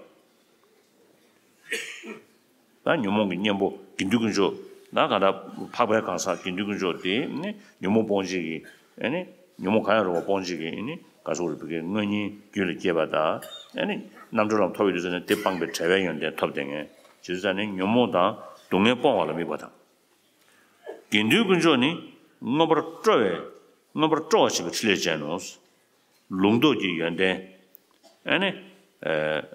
ད་ཉོན་མོངས་ཀྱི་གཉེན་པོ་དགེ་འདུན་དཀོན་མཆོག་ད་ག་ད་འཕགས་པའི་གང་ཟག་དགེ་འདུན་དཀོན་མཆོག་དེ་ནི་ཉོན་མོངས་སྤོང་བྱེད་ཀྱི། ཨེ་ནི། ཉོན་མོངས་གང་ཡང་རུང་བ་སྤོང་བྱེད་ཀྱི། ཨེ་ནི། ག་སོགས་རིགས་པའི་དངོས་གཉེན་རྒྱུད་ལ་སྐྱེས་པ་དང་། ཨེ་ནི། རྣམ་གྲོལ་ལམ་ཐོབ་པའི་དུས་ཚོད་ནས་དེ་སྤངས་པའི་བྲལ་བའི་ཡོན་ཏན་ཐོབ་སྟེ་ངས་བྱེད་དུས་ཙ་ནི་ཉོན་མོངས་དང་སྡུག་བསྔལ་སྤོང་བ་ལ་དམིགས་པ་དང་། དགེ་འདུན་དཀོན་མཆོག་ནི་མངོན་པར་སྤྲོ་བའི་མངོན་པར་སྤྲོ་བ་བྱེད་པའི་ཕྲིན་ལས་ཅན་ནོ། ལུང་རྟོགས་ཀྱི་ཡོན་ཏན། ཨ་ནི། ཨ།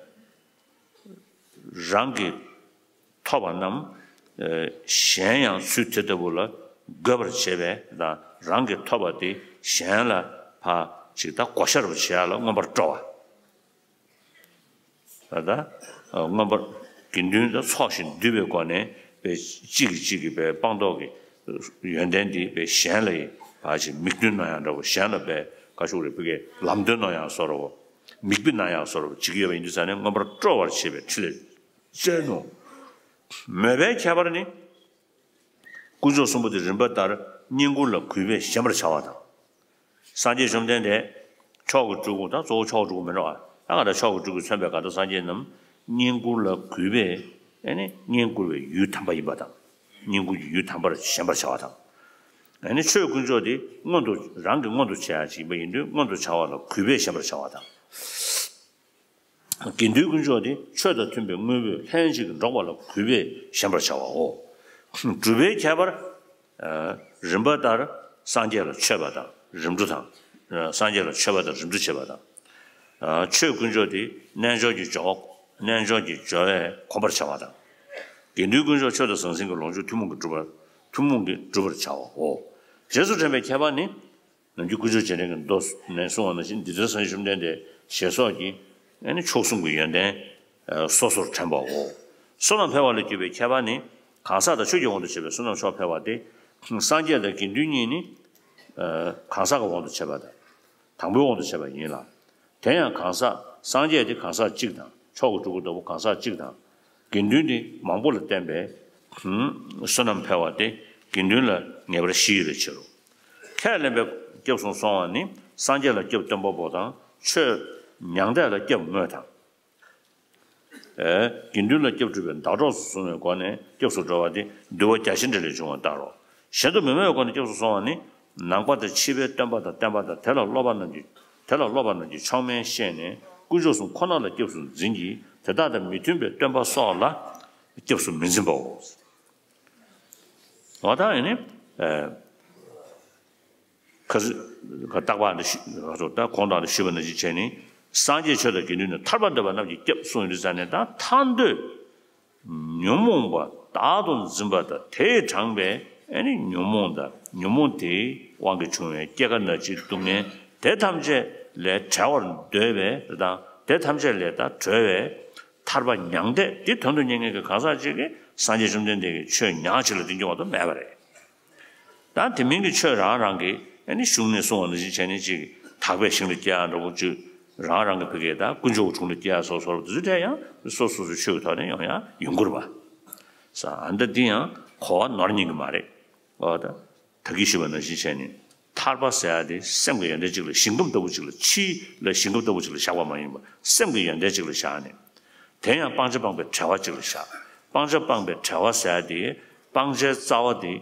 རང་གིས་ཐོབ་པ་རྣམས། ཨ། གཞན་ཡང་ཚུལ་དེ་ལྟ་བུ་ལ་འགོད་པར་བྱེད་པས་དང་། རང་གིས་ཐོབ་པ་དེ་གཞན་ལ་ཕར་ཅིག་ད་བགོ་བཤའ་རུ་བྱེད་ཡ་ལ་མངོན་པར་སྤྲོ་བ། ད་ལྟ་མངོན་པར་དགེ་འདུན་དང་ཚོགས་ཞིང་འདུས་པའི་སྒོ་ནས་པའི་གཅིག་གིས་གཅིག་གི་པའི་སྤངས་རྟོགས་ཀྱི་ཡོན་ཏན་འདི་པའི་གཞན་ལ་ཡི་བ་ཞིག་མིག་མདུན་ན་ཡང་འདྲ་བོ། གཞན་ལ་པའི་ག་ཤུག་རེ་ཕུ་གེ་ལམ་སྟོན་ན་ཡང་བཟོ་འདྲ་བོ། མིག་དཔེ་ན་ཡང་བཟོ་འདྲ་བོ་བྱེད་ཀྱི་ཡོད་པ་ཡིན་དུས་ཙང་ནས་མངོན་པར་སྤྲོ་བར་བྱེད་པའི་ཕྲིན་ལས་ཅན་ནོ། མོས་པའི་ཁྱད་པར་ནི། དཀོན་མཆོག་གསུམ་པོ་དེ་རིམ་པ་ལྟར་བསྙེན་བཀུར་ལ་གུས་པས་ཞེན་པར་བྱ་བ་དང་། སངས་རྒྱས་བཅོམ་ལྡན་འདས་མཆོག་གི་སྤྲུལ་སྐུ་དང་གཙོ་བོ་མཆོག་གི་སྤྲུལ་སྐུ་མིན་འགྲོ་བ། ད་ག་ད་མཆོག་གི་སྤྲུལ་སྐུས་མཚོན་པའི་གང་ལྟར་སངས་རྒྱས་རྣམས་བསྙེན་བཀུར་ལ་གུས་པས་ཨ་ནི་བསྙེན་བཀུར་བའི་ཡུལ་དམ་པ་ཡིན་པ་དང་། བསྙེན་བཀུར་གྱི་ཡུལ་དམ་པར་ཞེན་པར་བྱ་བ་དང་། ཨ་ནི་ཆོས་དཀོན་མཆོག་དེ་མངོན་དུ་རང་གིས་མངོན་དུ་བྱེད་ཡ་ཅིག་ཡིན་པ་ཡིན་དུས་མངོན་དུ་བྱ་བ་ལ་གུས་པས་ཞེན་པར་བྱ་བ་དང་། དགེ་འདུན་དཀོན་མཆོག་དེ་ཆོས་དང་མཐུན་པའི་དངོས་པོས་ལྷན་ཅིག་འགྲོགས་པ་ལ་གུས་པས་ཞེན་པར་བྱ་བའོ། སྒྲུབ་པའི་ཁྱད་པར། རིམ་པ་ལྟར་སངས་རྒྱས་ལ་མཆོད་པ་དང་རིམ་གྲོ་དང་། སངས་རྒྱས་ལ་མཆོད་པ་དང་རིམ་གྲོ་བྱེད་པ་དང་། ཆོས་དཀོན་མཆོག་དེ་རྣལ་འབྱོར་གྱི་སྦྱོར། རྣལ་འབྱོར་གྱི་སྦྱོར་བས་གོམས་པར་བྱ་བ་དང་། དགེ་འདུན་དཀོན་མཆོག་ཆོས་དང་ཟང་ཟིང་གི་ལོངས་སྤྱོད་ཐུན་མོང་གིས་སྒྲུབ་པར། ཐུན་མོང་གིས་སྒྲུབ་པར་བྱའོ། རྗེས་སུ་དྲན་པའི་ཁྱད་པར་ནི། ནམ་རྒྱུན་དཀོན་མཆོག་རྗེས་དྲན་གྱི་མདོ་ནས་གསུངས་པ་ནང་བཞིན་འདི་ལྟར་སངས་རྒྱས་བཅོམ་ལྡན་འདས་ཞེས་སོགས་ཀྱི་ཨ་ནི་མཆོག་གསུམ་གྱི་ཡོན་ཏན་སོ་སོར་དྲན་པའོ། བསོད་ནམས་འཕེལ་བ་ལ་གྱུར་པའི་ཁྱད་པར་ནི། གང་ཟག་དང་ཆོས་ཀྱི་དབང་དུ་བྱས་པའི་བསོད་ནམས་མཆོག་འཕེལ་བ་སྟེ། སངས་རྒྱས་དང་དགེ་འདུན་གཉིས་ནི་གང་ཟག་གི་དབང་དུ་བྱས་པ་དང་། དང་པོའི་དབང་དུ་བྱས་པ་ཡིན་ལ། དེ་ཡང་གང་ཟག་སངས་རྒྱས་དེ་གང་ཟག་གཅིག་དང་མཆོག་གི་སྤྲུལ་སྐུ་ལྟ་བུ་གང་ཟག་གཅིག་དང་། དགེ་འདུན་དེ་མང་པོ་ལ་བརྟེན་པས་བསོད་ནམས་འཕེལ་བ་སྟེ་དགེ་འདུན་ལ་ངེས་པར་བཞི་ཡོད་པའི་ཕྱིར་རོ། ཁས་ལེན་པའི་སྐྱབས་སུ་སོང་བ་ནི་སངས་རྒྱས་ལ་སྐྱབས་སྟོན་པ་པོ་དང་ཆོས་མྱང་འདས་ལ་སྐྱབས་དངོས་དང་། དགེ་འདུན་ལ་སྐྱབས་སྒྲུབ་པའི་ཟླ་གྲོགས་སུ་བཟུང་བའི་སྒོ་ནས་སྐྱབས་སུ་འགྲོ་བ་དེ་འདུལ་བ་རྒྱ་ཆེར་འགྲེལ་ལས་འབྱུང་བ་ལྟར་རོ། གཞན་དུ་མི་སྨྲ་བའི་སྒོ་ནས་སྐྱབས་སུ་སོང་བ་ནི། ནང་པ་དང་ཕྱི་པའི་སྟོན་པ་དང་བསྟན་པ་དང་དེ་ལ་སློབ་པ་རྣམས་ཀྱི་དེ་ལ་སློབ་པ་རྣམས་ཀྱི་མཆོག་དམན་ཤེས་ནས་དཀོན་མཆོག་གསུམ་ཁོ་ན་ལ་སྐྱབས་སུ་འཛིན་གྱི་དེ་དག་དང་མི་མཐུན་པའི་སྟོན་པ་སོགས་ལ་སྐྱབས་སུ་མི་འཛིན་པའོ། འོ་ད་ཡིན་ནི། ཁ་ཁ་རྟག་པ་འདི་ཤི་ང་ཚོ་ད་གོང་དང་ལ་ཞུས་པ་ནང་བཞིན་བྱས་ནས་སངས་རྒྱས་ཆོས་དང་དགེ་འདུན་ནི་ཐར་པ་འདོད་པ་རྣམས་ཀྱི་སྐྱབས་སུ་ཡིན་དུས་ཙང་ནས་ད་ཐར་འདོད། ཉོན་མོངས་པ་བདག་ཏུ་འཛིན་པ་དང་དེས་དྲངས་པའི་ཨ་ནི་ཉོན་མོངས་དང་ཉོན་མོངས་དེའི་དབང་གིས་བྱུང་བའི་སྐྱེ་རྒ་ན་འཆིའི་སྡུག་བསྔལ་དེ་ཐམས་ཅད་ལས་བྲལ་བར་འདོད་པའི་དང་དེ་ཐམས་ཅད་ལས་ད་གྲོལ་བའི་ཐར་པ་མྱང་འདས་དེ་དོན་དུ་གཉེར་མཁན་གྱི་གང་ཟག་ཅིག་གིས་སངས་རྒྱས་བཅོམ་ལྡན་འདས་ཀྱི་ཆོས་མྱང་ཅིག་ལ་དེ་འགྱུར་བ་དུ་མེད་པ་རེད། ད་དེ་མིན་གྱི་ཆོས་རང་རང་གི་ཨ་ནི་གཞུང་ནས་གསུངས་པ་ནང་བཞིན་བྱས་ནས་ཅིག་དག་པའི་ཞིང་ལ་སྐྱེ་ཡག་འདྲ་པོ་ཅིག་རང་རང་གི་ཕ་གིའི་ད་དཀོན་མཆོག་གི་དྲུང་ལ་སྐྱེ་ཡག་སོགས་སོགས་དེ་ཚོ་འདྲ་ཡང་སོ་སོ་སོའི་ཆོས་ཀྱི་ཐོག་ནས་ཡོང་ཡག་ཡོང་གི་རེད་པ། ས་ཨ་ནི་ད་འདི་ཡང་གོ་བ་ནོར་ཉན་གྱི་མ་རེད། ཨོ་ད། ད་གིན་ཞུས་པ་ནང་བཞིན་བྱས་ནས་ཐར་པ་ཟེར་ཡག་དེ་སེམས་ཀྱི་ཡོན་ཏན་གཅིག་ལ་ཞིང་ཁམས་ལྟ་བུ་གཅིག་ལ་ཕྱི་ལ་ཞིང་ཁམས་ལྟ་བུ་གཅིག་ལ་བཞག་པ་མ་ཡིན་པར་སེམས་ཀྱི་ཡོན་ཏན་གཅིག་ལ་བཞག་ནས། དེ་ཡང་སྤང་བྱ་སྤངས་པའི་བྲལ་བ་གཅིག་ལ་བཞག་སྤང་བྱ་སྤངས་པའི་བྲལ་བ་ཟེར་ཡག་དེ་སྤང་བྱའི་རྩ་བ་དེ་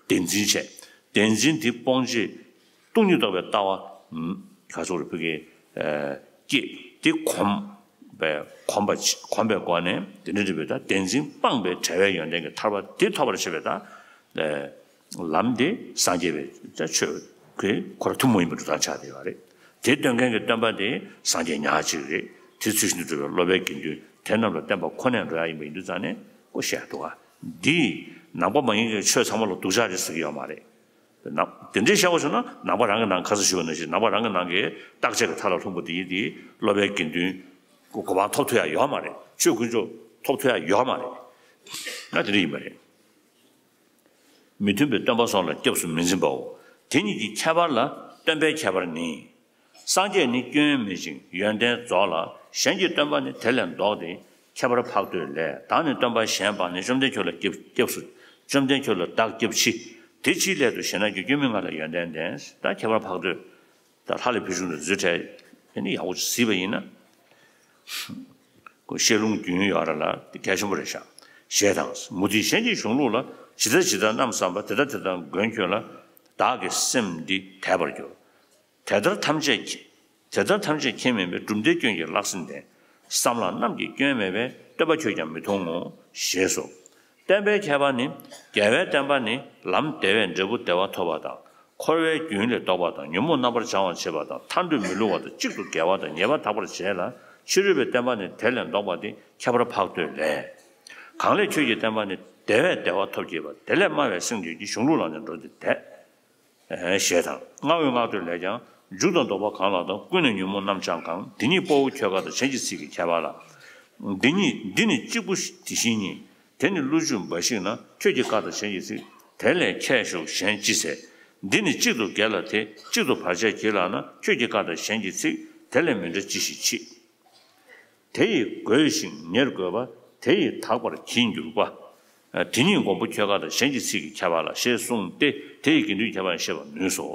བདེན་འཛིན་བྱས། བདེན་འཛིན་དེ་སྤོང་བྱེད་སྟོང་ཉིད་རྟོགས་པའི་ལྟ་བ། ག་ཚོད་རེད་ཕ་གི་སྐྱེས་དེ་གོམས་པའི་གོམས་པ་གོམས་པའི་སྒོ་ནས་དེ་འདྲ་རེད་པས་ད་བདེན་འཛིན་སྤངས་པའི་བྲལ་བའི་ཡོན་ཏན་གྱི་ཐར་པ་དེ་ཐོབ་པར་བྱེད་པའི་ད། ལམ་དེ་སངས་རྒྱས་པའི་ཆོས་ཀྱི་ཁོ་ར་ཐུན་མོང་ཡིན་པའི་འགྲོ་སྟངས་ཆགས་བསྡད་ཡོད་རེད། དེ་སྟོན་མཁན་གྱི་སྟོན་པ་དེ་སངས་རྒྱས་ཉག་གཅིག་རེད། དེ་ཚུལ་བཞིན་དུ་སྒྲུབ་པའི་སློབ་པའི་དགེ་འདུན་དེ་རྣམས་ལ་བསྟན་པ་ཁོ་ནས་འགྲོ་ཡག་ཡིན་པ་ཡིན་དུས་ཙང་ནས་ཀོ་བཤད་འདུག་ག་འདིས་ནང་པ་མ་ཡིན་པའི་ཆོས་ཚང་མ་ལ་སྡུག་ཅག་རེད་ཟེར་གྱི་ཡོད་མ་རེད། ནང་དེ་འདྲའི་བཤད་པ་བྱུང་ན་ནང་པ་རང་གི་ནང་ཁ་སང་ཞུས་པ་ནང་བཞིན་ནང་པ་རང་གི་ནང་གི་བརྟག་དཔྱད་ཀྱི་མཐའ་ལ་ལྷུང་པ་དེ་ཡིན་དེ་སློབ་པའི་དགེ་འདུན་གོ་འཕང་ཐོབ་ཐུབ་ཡག་ཡོད་མ་རེད། ཆོས་དཀོན་མཆོག་ཐོབ་ཐུབ་ཡག་ཡོད་མ་རེད། ང་དེ་འདྲ་ཡིན་པ་རེད། མི་མཐུན་པའི་སྟོན་པ་སོགས་ལ་སྐྱབས་སུ་མི་འཛིན་པའོ། དེ་གཉིས་ཀྱི་ཁྱད་པར་ལ་སྟོན་པའི་ཁྱད་པར་ནི། སངས་རྒྱས་ནི་སྐྱོན་མེད་ཅིང་ཡོན་ཏན་རྫོགས་ལ་གཞན་གྱི་སྟོན་པ་ནི་དེ་ལས་ལྡོག་སྟེ་ཁྱད་པར་འཕགས་བསྟོད་ལས། བདག་ནི་སྟོན་པ་གཞན་སྤངས་ནས། བཅོམ་ལྡན་ཁྱོད་ལ་སྐྱབས་སྐྱབས་སུ། བཅོམ་ལྡན་ཁྱོད་ལ་བདག་སྐྱབས་མཆི། དེ་ཅིའི་སླད་དུ་ཞེ་ན། ཁྱོད་སྐྱོན་མེད་ངང་ལས་ཡོན་ཏན་ལྡན། ད་ཁྱད་པར་འཕགས་བསྟོད། ད་ལྷ་ལས་ཕུལ་བྱུང་དུ་བརྗོད་བྲལ་ཨེ་ནི་ཡག་པོ་ཅིག་གཟིགས་པ་ཡིན་ན། ཁོ་བཤད་ལུང་རྒྱུན་ཡོད་རེད་ལ་དེ་གལ་ཆེན་པོ་རེད་ཤག་ཞེས་དང་། མུ་སྟེགས་གཞན་གྱི་གཞུང་ལུགས་ལ་ཇི་ལྟ་ཇི་ལྟར་རྣམ་བསམ་པ་དེ་ལྟ་དེ་ལྟར་མགོན་ཁྱོད་ལ་བདག་གི་སེམས་འདི་དད་པར་འགྱུར། དེ་ལྟར་ཐམས་ཅད་དེ་ལྟར་ཐམས་ཅད་མཁྱེན་མིན་པས་གྲུབ་མཐའི་སྐྱོན་གྱིས་བརླག་ཟིན་ཏེ། བསམ་ལ་རྣམས་ཀྱི་སྐྱོན་མེད་པས་སྟོན་པ་ཁྱོད་ཀྱང་མི་མཐོང་ངོ་། ཞེས་སོ། བསྟན་པའི་ཁྱད་པར་ནི། རྒྱལ་བའི་བསྟན་པ་ནི་ལམ་བདེ་བས་འབྲས་བུ་བདེ་བ་ཐོབ་པ་དང་ འཁོར་བའི་རྒྱུན་ལས་ལྡོག་པ་དང་ཉོན་མོངས་རྣམ་པར་བྱང་བར་བྱེད་པ་དང་ཐར་འདོད་མི་བསླུ་བ་དང་གཅིག་ཏུ་འགལ་བ་དང་ཉེས་པ་དག་པར་བྱེད་ལ་ཕྱི་རོལ་པའི་བསྟན་པ་ནི་དེ་ལས་ལྡོག་པ་སྟེ་ཁྱད་པར་འཕགས་བསྟོད་ལས། གང་ལས་ཆོས་ཀྱི་བསྟན་པ་ནི་བདེ་བས་བདེ་བ་ཐོབ་བགྱིད་པ་དེ་ལས་དམའ་བའི་སེམས་ཅན་གྱི་གཞུང་ལུགས་ལ་ནི་འགྲོ་སྟེ་དེ། ཞེས་དང་། རྔ་བོའི་སྔགས་བསྟོད་ལས་ཀྱང་། མཇུག་དང་ལྡོག་པ་གང་ལ་དང་། ཀུན་ནས་ཉོན་མོངས་རྣམ་བྱང་གང། འདི་ཉིད་དཔའ་བོ་ཁྱོད་དགའ་དང་གཞན་གྱིས་ཚིག་གི་ཁྱད་པར་ལ། འདི་ཉིད་འདི་ནི་གཅིག་པུ་དེ་བཞིན་ཉིད། དེ་ནི་བསླུ་བཅུ་འབའ་ཞིག་ན། ཁྱོད་ཀྱིས་བཀག་དང་གཞན་གྱིས་ཚིག་དེ་ལས་ཁྱད་ཞུགས་གཞན་ཅི་ཟད། འདི་ནི་གཅིག་ཏུ་འགལ་ལ་དེ། གཅིག་ཏུ་བར་ཆད་བགྱིད་ལགས་ན། ཁྱོད་ཀྱིས་བཀག་དང་གཞན་གྱིས་ཚིག་དེ་ལས་མི་འདྲ་ཅི་ཞིག་མཆིས། དེ་ཡིས་བསྒོས་ཤིང་ཉེར་བསྒོས་པ། དེ་ཡིས་དག་པར་བགྱིད་འགྱུར་བ། དེ་ཉིད་མགོན་པོ་ཁྱོད་དགའ་དང་གཞན་གྱིས་ཚིག་གི་ཁྱད་པར་ལ་ཞེས་གསུངས་ཏེ། དེ་ཡི་དགེ་འདུན་ཁྱད་པར་ཡང་ཤེས་པར་ནུས་སོ།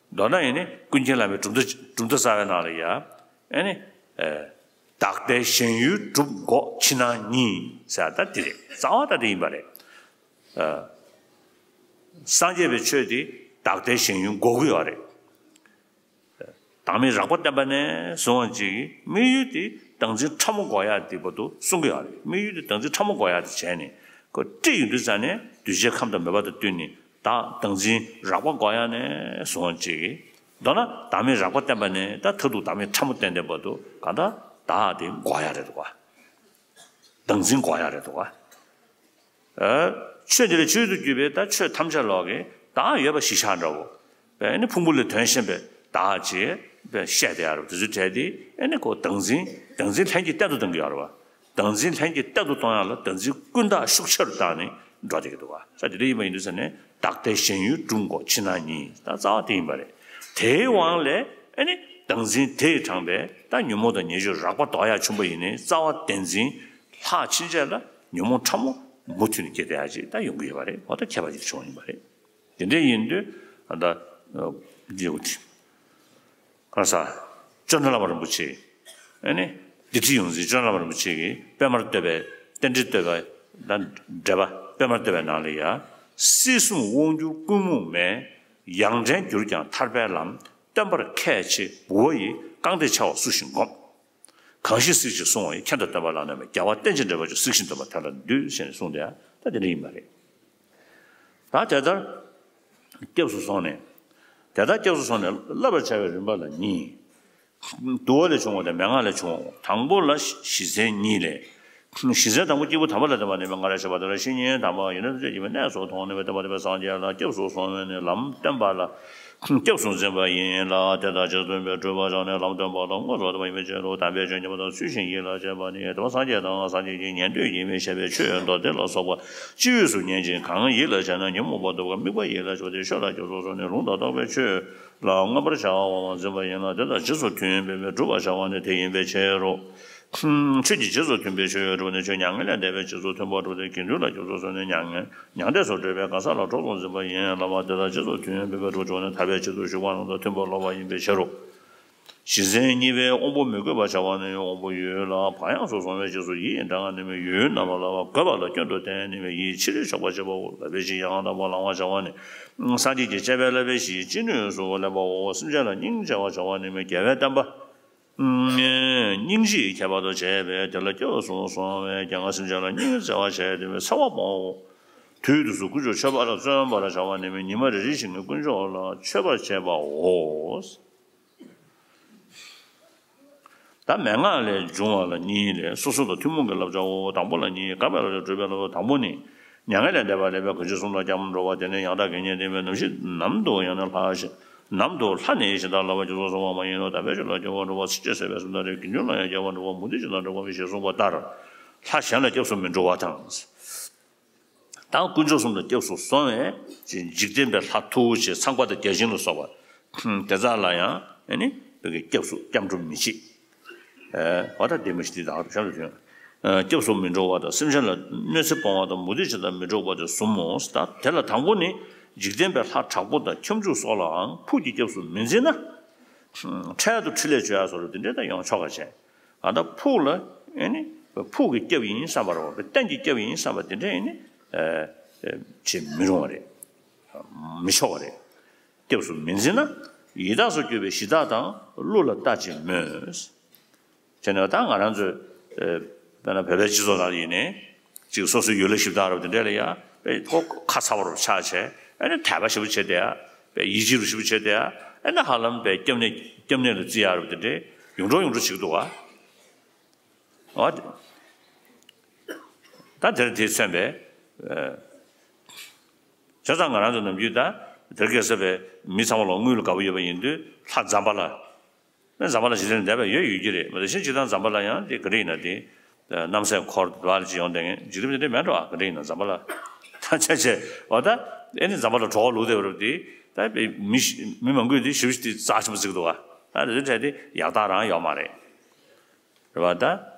མདོར་ན་ཡིན་ནི་ཀུན་མཁྱེན་བླ་མའི་གྲུབ་མཐའ་གྲུབ་མཐའ་གསལ་བའི་ནང་ལ་ཡ། ཨེ་ནི། བདག་ལྟའི་ཞེན་ཡུལ་སྒྲུབ་འགོག་ཕྱི་ནང་གཉིས་ཟེར་ད་དེ་རེད། རྩ་བ་ད་དེ་ཡིན་པ་རེད། སངས་རྒྱས་པའི་ཆོས་དེ་བདག་ལྟའི་ཞེན་ཡུལ་འགོག་གི་ཡོད་རེད། བདག་མེད་རགས་པ་བསྟན་པ་ནས་བཟུང་བ་ཅིག་དམིགས་ཡུལ་དེ་བདག་འཛིན་ཕྲ་མོ་འགོག་ཡག་དེ་བར་དུ་གསུང་གི་ཡོད་རེད། དམིགས་ཡུལ་དེ་བདག་འཛིན་ཕྲ་མོ་འགོག་ཡག་དེ་བྱས་ནས་ཁོ་སྤྲད་ཡོང་དུས་ཙ་ནས་གདུལ་བྱའི་ཁམས་དང་མོས་པ་དང་བསྟུན་ནས་བདག་བདག་འཛིན་རགས་པ་འགོག་ཡག་ནས་བཟུང་བ་ཅིག་མདོར་ན་བདག་མེད་རགས་པ་བསྟན་པ་ནས་ད་མཐར་ཐུག་བདག་མེད་ཕྲ་མོ་བསྟན་དེ་བར་དུ་གང་ལྟར་བདག་དེ་འགོག་ཡག་རེད་འདུག་ག་བདག་འཛིན་འགོག་ཡག་རེད་འདུག་ག་ཆོས་འདི་ལས་ཆོས་སུ་གྱུར་པའི་ད་ཆོས་ཐམས་ཅད་ལོག་གི་བདག་ཡོད་པ་གཞི་བཞག་འདྲ་བོ། ཨེ་ནི་ཕུང་པོ་ལས་དོན་གཞན་པའི་བདག་ཅེས་བཤད་དེ་ཡོད་རེད། དེ་ཚོའི་གྲས་དེ་ཨེ་ནི་ཁོ་བདག་འཛིན་བདག་འཛིན་ལྷན་སྐྱེས་གཏན་དུ་གཏོང་གི་ཡོད་རེད་བ། བདག་འཛིན་ལྷན་སྐྱེས་གཏན་དུ་གཏོང་ཡག་ལ་བདག་འཛིན་ཀུན་བརྟགས་ཤུགས་ཆེ་རུ་བཏང་ནས་འགྲོ་བསྡད་ཀྱི་འདུག་བ། ས་དེ་འདྲ་ཡིན་པ་ཡིན་དུས་ཙ་ནས་བདག་ལྟའི་ཞེན་ཡུལ་སྒྲུབ་འགོག་ཕྱི་ནང་གཉིས་ད་རྩ་བ་དེ་ཡིན་པ་རེད། དེའི་དབང་ལས་ཨེ་ནི་བདག་འཛིན་དེས་དྲངས་པའི་ད་ཉོན་མོངས་དང་ཉེས་སྤྱོད་རགས་པ་ལྡོག་ཡག་བྱུང་པ་ཡིན་ནའི་རྩ་བ་བདེན་འཛིན་ལྷག་ཕྱིན་ཆད་ལ་ཉོན་མོངས་ཕྲ་མོ་མུ་མཐུད་ནས་སྐྱེ་བསྡད་ཡག་ཅིག་ད་ཡོང་གི་ཡོད་པ་རེད། འོ་ད་ཁྱད་པར་ཅིག་བྱུང་ཡིན་པ་རེད། དེ་འདྲ་ཡིན་དུས་ཨ་ད་ཨ་འདི་འོ་དེ་ག་ས་ཅོ་ནེ་བླ་མ་རིན་པོ་ཆེ་ཨེ་ནི་སྡིག་སྒྲིབ་ཡོངས་འཛིན་ཅོ་ནེ་བླ་མ་རིན་པོ་ཆེ་གིས་པད་མར་བསྟོད་པའི་རྟེན་འབྲེལ་བསྟོད་པ་དང་འབྲེལ་བ་པད་མར་བསྟོད་པའི་ནང་ལ་ཡ། སྲིད་གསུམ་དབང་སྒྱུར་ཀུན་རྨོངས་མས། ཡང་དྲན་གྱུར་ཀྱང་ཐར་པའི་ལམ། སྟོན་པར་ཁས་འཆེ་བུ་བ་ཡིས། རྐང་སྟེགས་འཆའ་བ་སུ་ཞིག་བསྒོམ། གང་ཞིག་གཟིགས་ཤིང་གཟུང་བ་ཡི། མཁྱེན་དང་སྟོན་པ་བླ་ན་མེད། རྒྱལ་བ་རྟེན་ཅིང་འབྲེལ་བར་འབྱུང་། གཟིགས་ཤིང་སྟོན་པ་དེ་ལ་འདུད། ཞེས་ནས་གསུངས་ཏེ་ད་དེ་འདྲ་ཡིན་པ་རེད། ད་དེ་ལྟར་སྐྱབས་སུ་སོང་ནས། དེ་ལྟར་སྐྱབས་སུ་སོང་ནས་བསླབ་པར་བྱ་བའི་རིམ་པ་ལ་གཉིས། དུ་བ་ལས་བྱུང་བ་དང་མན་ངག་ལས་བྱུང་བ། དང་པོ་ལ་གཞི་འཛིན་གཉིས་ལས། གཞི་འཛིན་དང་པོ་སྐྱེས་བུ་དམ་པ་ལ་བརྟེན་པ་ནི་མན་ངག་ལས་བྱུང་བ་དང་། བཤེས་གཉེན་དམ་པ་ཡོན་ཏན་ཐམས་ཅད་མཁྱེན་པའི་གནས་སུ་མཐོང་ནས་བསྟན་པ་སྟོན་པའི་སངས་རྒྱས་ལ་སྐྱབས་སུ་སོང་བས་ནི་ལམ་སྟོན་པ་ལ་སྐྱབས་སུ་འཛིན་པ་ཡིན་ལ། དེ་དག་རྗེས་སུ་མཐུན་པའི་སྒྲུབ་པ་བྱས་ནས་ལམ་སྟོན་པ་ལ་མངོན་སུམ་དུ་བསྟན་པ་ཡིན་པའི་ཕྱིར་རོ། དམ་པའི་ཆོས་ཉན་པ་དང་ཚུལ་བཞིན་ཡིད་ལ་བྱེད་པ་ནི་དམ་པ་སངས་རྒྱས་དང་སངས་རྒྱས་ཀྱི་ཉན་ཐོས་ཡིན་པས་ཞེས་པའི་ཆོས་མདོ་སྡེ་ལ་སོགས་པ་ཅི་ཡོད་སུ་ཉན་ཅིང་། གང་ཡིད་ལ་བྱས་ན་ཉོན་མོངས་པ་སྟོབས་ཀྱིས་དམིགས་པ་ཡིད་ལ་ཞོག་སྟེ་ཆོས་ལ་སྐྱབས་སུ་སོང་ནས་ལུང་དང་རྟོགས་པའི་ཆོས་ལ་མངོན་པར་བྱ་བ་འཛིན་པ་ཡིན་ལ། དེ་དག་རྗེས་སུ་མཐུན་པའི་སྒྲུབ་པར་བྱ་བ་ནི་དེ་ཡིན་པའི་ཕྱིར་རོ། ཆོས་ཀྱི་རྗེས་སུ་མཐུན་པའི་ཆོས་སྒྲུབ་པ་ནི་ཆོས་མྱ་ངན་ལས་འདས་པའི་རྗེས་སུ་མཐུན་པར་སྒྲུབ་སྟེ། དགེ་འདུན་ལ་སྐྱབས་སུ་སོང་ནས་མྱ་ངན་མྱང་འདས་སུ་བགྲོད་པའི་གང་ཟག་ལ་གྲོགས་སུ་འཛིན་པ་ཡིན་ལ། དེ་དག་རྗེས་སུ་མཐུན་པའི་སྒྲུབ་པར་བྱ་བ་ནི་ཐར་པའི་རྗེས་སུ་ཞུགས་པ་རྣམས་དང་མཐུན་པར་སློབ་པ་ཡིན་པའི་ཕྱིར་རོ། གཞི་འཛིན་གཉིས་པའི་དབང་པོ་མི་དགོས་པར་བྱ་བ་ནི་དབང་པོ་ཡུལ་ལ། བག་ཡངས་སུ་སོང་བའི་རྗེས་སུ་ཡིད་འབྲང་བ་ནི་ཡུལ་རྣམ་པ་ལ་བགོས་པ་ལ་སྐྱོན་དུ་བསྟན་ནི་ཡིད་ཕྱི་རོལ་ཆགས་པ་བྱེད་པའོ། ལ་བས་ཤིང་ཡང་དག་པར་བླང་བར་བྱ་བ་ནི་སངས་རྒྱས་ཀྱིས་བཅས་པའི་བསླབ་པའི་གཞི་ཅི་ནུས་སུ་བསླབ་པའོ། སེམས་ཅན་ལ་སྙིང་བརྩེ་བར་བྱ་བ་ནི་རྒྱལ་བའི་བསྟན་པ་སྙིང་རྗེས་ཁྱད་པར་དུ་བྱས་པས་དེ་ལ་སྐྱབས་སུ་སོང་བས་ཀྱང་སེམས་ཅན་ལ་སྙིང་བརྩེ་བར་བྱས་ཏེ་འཚེ་བ་སྤོང་བའོ། དུས་དུས་སུ་དཀོན་མཆོག་མཆོད་པ་ལ་བརྩོན་པར་བྱ་བ་ནི་ཉི་མ་རེ་རེ་བཞིན་གྱི་དཀོན་མཆོག་ལ་མཆོད་པར་བྱེད་པའོ། ད་མན་ངག་ལས་འབྱུང་བ་ལ་གཉིས་ལས། སོ་སོ་དང་ཐུན་མོང་གི་བསླབ་བྱའོ། དང་པོ་ལ་གཉིས། དགག་པའི་བསླབ་བྱ་སྒྲུབ་པའི་བསླབ་བྱ། དང་པོ་ནི། མྱ་ངན་ལས་འདས་པ་ལེགས་པའི་གང་ཆོས་གསུམ་ལ་སྐྱབས་འགྲོ་བ། དེ་ནས་ཡང་དག་དགེ་བསྙེན་བསྟེན་པའི་ནམ་ཞིག་ནམ་དུ་ཡང་ན་ལྷ་ཞིག་ནམ་དུ་ལྷ་ནི་གཞན་དག་ལ་བ་སྐྱབས་སུ་སོང་བ་མ་ཡིན་ནོ། དམ་པའི་ཆོས་ལ་སྐྱབས་སུ་འགྲོ་བ། སྲིད་ཞིའི་ཟད་པའི་སེམས་དང་བྲལ། དགེ་འདུན་ལ་ཡང་སྐྱབས་སུ་འགྲོ་བ། མུ་སྟེགས་ཅན་དང་བྲལ་བ་ཞེས་གསུངས་པ་ལྟར། ལྷ་གཞན་ལ་སྐྱབས་སུ་མི་འགྲོ་བ་དང་། ད་དཀོན་མཆོག་གསུམ་ལ་སྐྱབས་སུ་སོང་བས་འཇིག་རྟེན་པའི་ལྷ་མཐུ་བོ་ཆེ་ཚངས་པ་དང་བརྒྱ་བྱིན་ལ་སོགས་པ་དེ་དག་ལ་ཡང་ཨེ་ནི་བོད་ཀྱི་སྐྱབས་སུ་སྐྱབས་འགྲོ་མི་བྱེད། ཨེ་འོ་ད་བདེན་པ་ཞིག་འདི་དག་རུ་ཤར་ལ་ཐོན། ཨེ་སྐྱབས་སུ་མི་འགྲོ་བ་དང་སེམས་ཅན་ལ་གནོད་འཚེ་སྤོང་བ་དང་མུ་སྟེགས་ཅན་དང་མི་འགྲོགས་པ་དེ་གསུམ་མོ། ད་དེ་ལ་དང་པོ་ནི་འཇིག་རྟེན་པའི་ལྷ་དྲག་པོ་དང་ཁྱབ་འཇུག་སོགས་ལའང་ཕུགས་ཀྱི་སྐྱབས་སུ་མི་འཛིན་ན། འཕྲལ་དུ་འཕྲིན་ལས་བཅོལ་ཡ་བཟོ་འདྲ་དེ་འདྲས་ད་ཡོང་ཆོག་ག་བྱས། ཨ་ད་ཕུགས་ལ་ཨེ་ནི་ཕུགས་ཀྱི་སྐྱབས་ཡིན་བསམ་པ་རེད་བ། རྟེན་གྱི་སྐྱབས་ཡིན་བསམ་པ་དེ་འདྲ་ཨེ་ནི་ཨེ་ཨེ་བྱེད་མི་རུང་བ་རེད། མི་ཆོག་པ་རེད། སྐྱབས་སུ་མི་འཛིན་ན་ཡི་དྭགས་སུ་གྱུར་པའི་གཞི་བདག་དང་ཀླུ་ལ་ལྟ་ཅི་སྨོས། བྱས་ན་ད་ང་རང་ཚོས་ཨེ་དཔེར་ན་བོད་པའི་སྤྱི་ཚོགས་ནང་ཡིན་ནའི་ཅིག་སོ་སོའི་ཡུལ་ལ་གཞི་བདག་རེད་བ། དེ་འདྲས་ལ་ཡ་དཔེ་ཁོ་ཁ་ཚ་བ་རུ་ཆགས་བྱས་ཨེ་ནི་དད་པ་ཞེ་པོ་བྱས་བསྡད་ཡ། པའི་ཡིད་ཆེས་རུ་ཞིབ་པོ་བྱས་ཏེ་ཨ་ནི་ཧ་ལམ་པའི་སྐྱབས་གནས་སྐྱབས་གནས་ལ་བརྩི་ཡག་རུ་དེ་འདྲའི་ཡོངས་གྲགས་ཡོངས་གྲགས་བྱེད་ཀྱི་འདུག་ག་ཨོ། ད་དེར་དེས་མཚོན་པའི། བྱས་ཙང་ང་རང་ཚོ་ནམ་རྒྱུན་ད་དེར་སྐྱེས་ས་པའི་མི་ཚང་མ་ལ་དངུལ་ལ་དགའ་པོ་ཡོད་པ་ཡིན་དུས་ལྷ་ཛམ་བྷ་ལ། ཛམ་བྷ་ལ་ཞིག་ལ་བསྡད་པ་ཡོད་ཡོད་ཀྱི་རེད་མ་གཏོགས་གཞན་སྤྱིར་བཏང་ཛམ་བྷ་ལ་ཡང་དེ་ག་རེ་ཡིན་ན་དེ། གནམ་སའི་འཁོར་དུ་བ་ལ་ཅི་ཡོང་དེ་ངས་འཇིག་རྟེན་དེ་འདྲ་མེད་འགྲོ་ཨ་ག་རེ་ཡིན་ན་ཛམ་བྷ་ལ། ད་ཆ་ཆེ་འོ་ད་ཨེ་ནི་ཛམ་བྷ་ལ་གྲོགས་ལུགས་དེ་བར་དེ་ད་མི་མི་མང་པོས་དེ་ཞིབ་ཞིབ་དེ་རྩ་ཆེན་པོ་བརྩི་གི་འདུག་ཨ། ད་དེ་ཚོའི་གྲས་དེ་ཡག་རྟགས་རང་ཡོད་མ་རེད། རེད་བ་ད།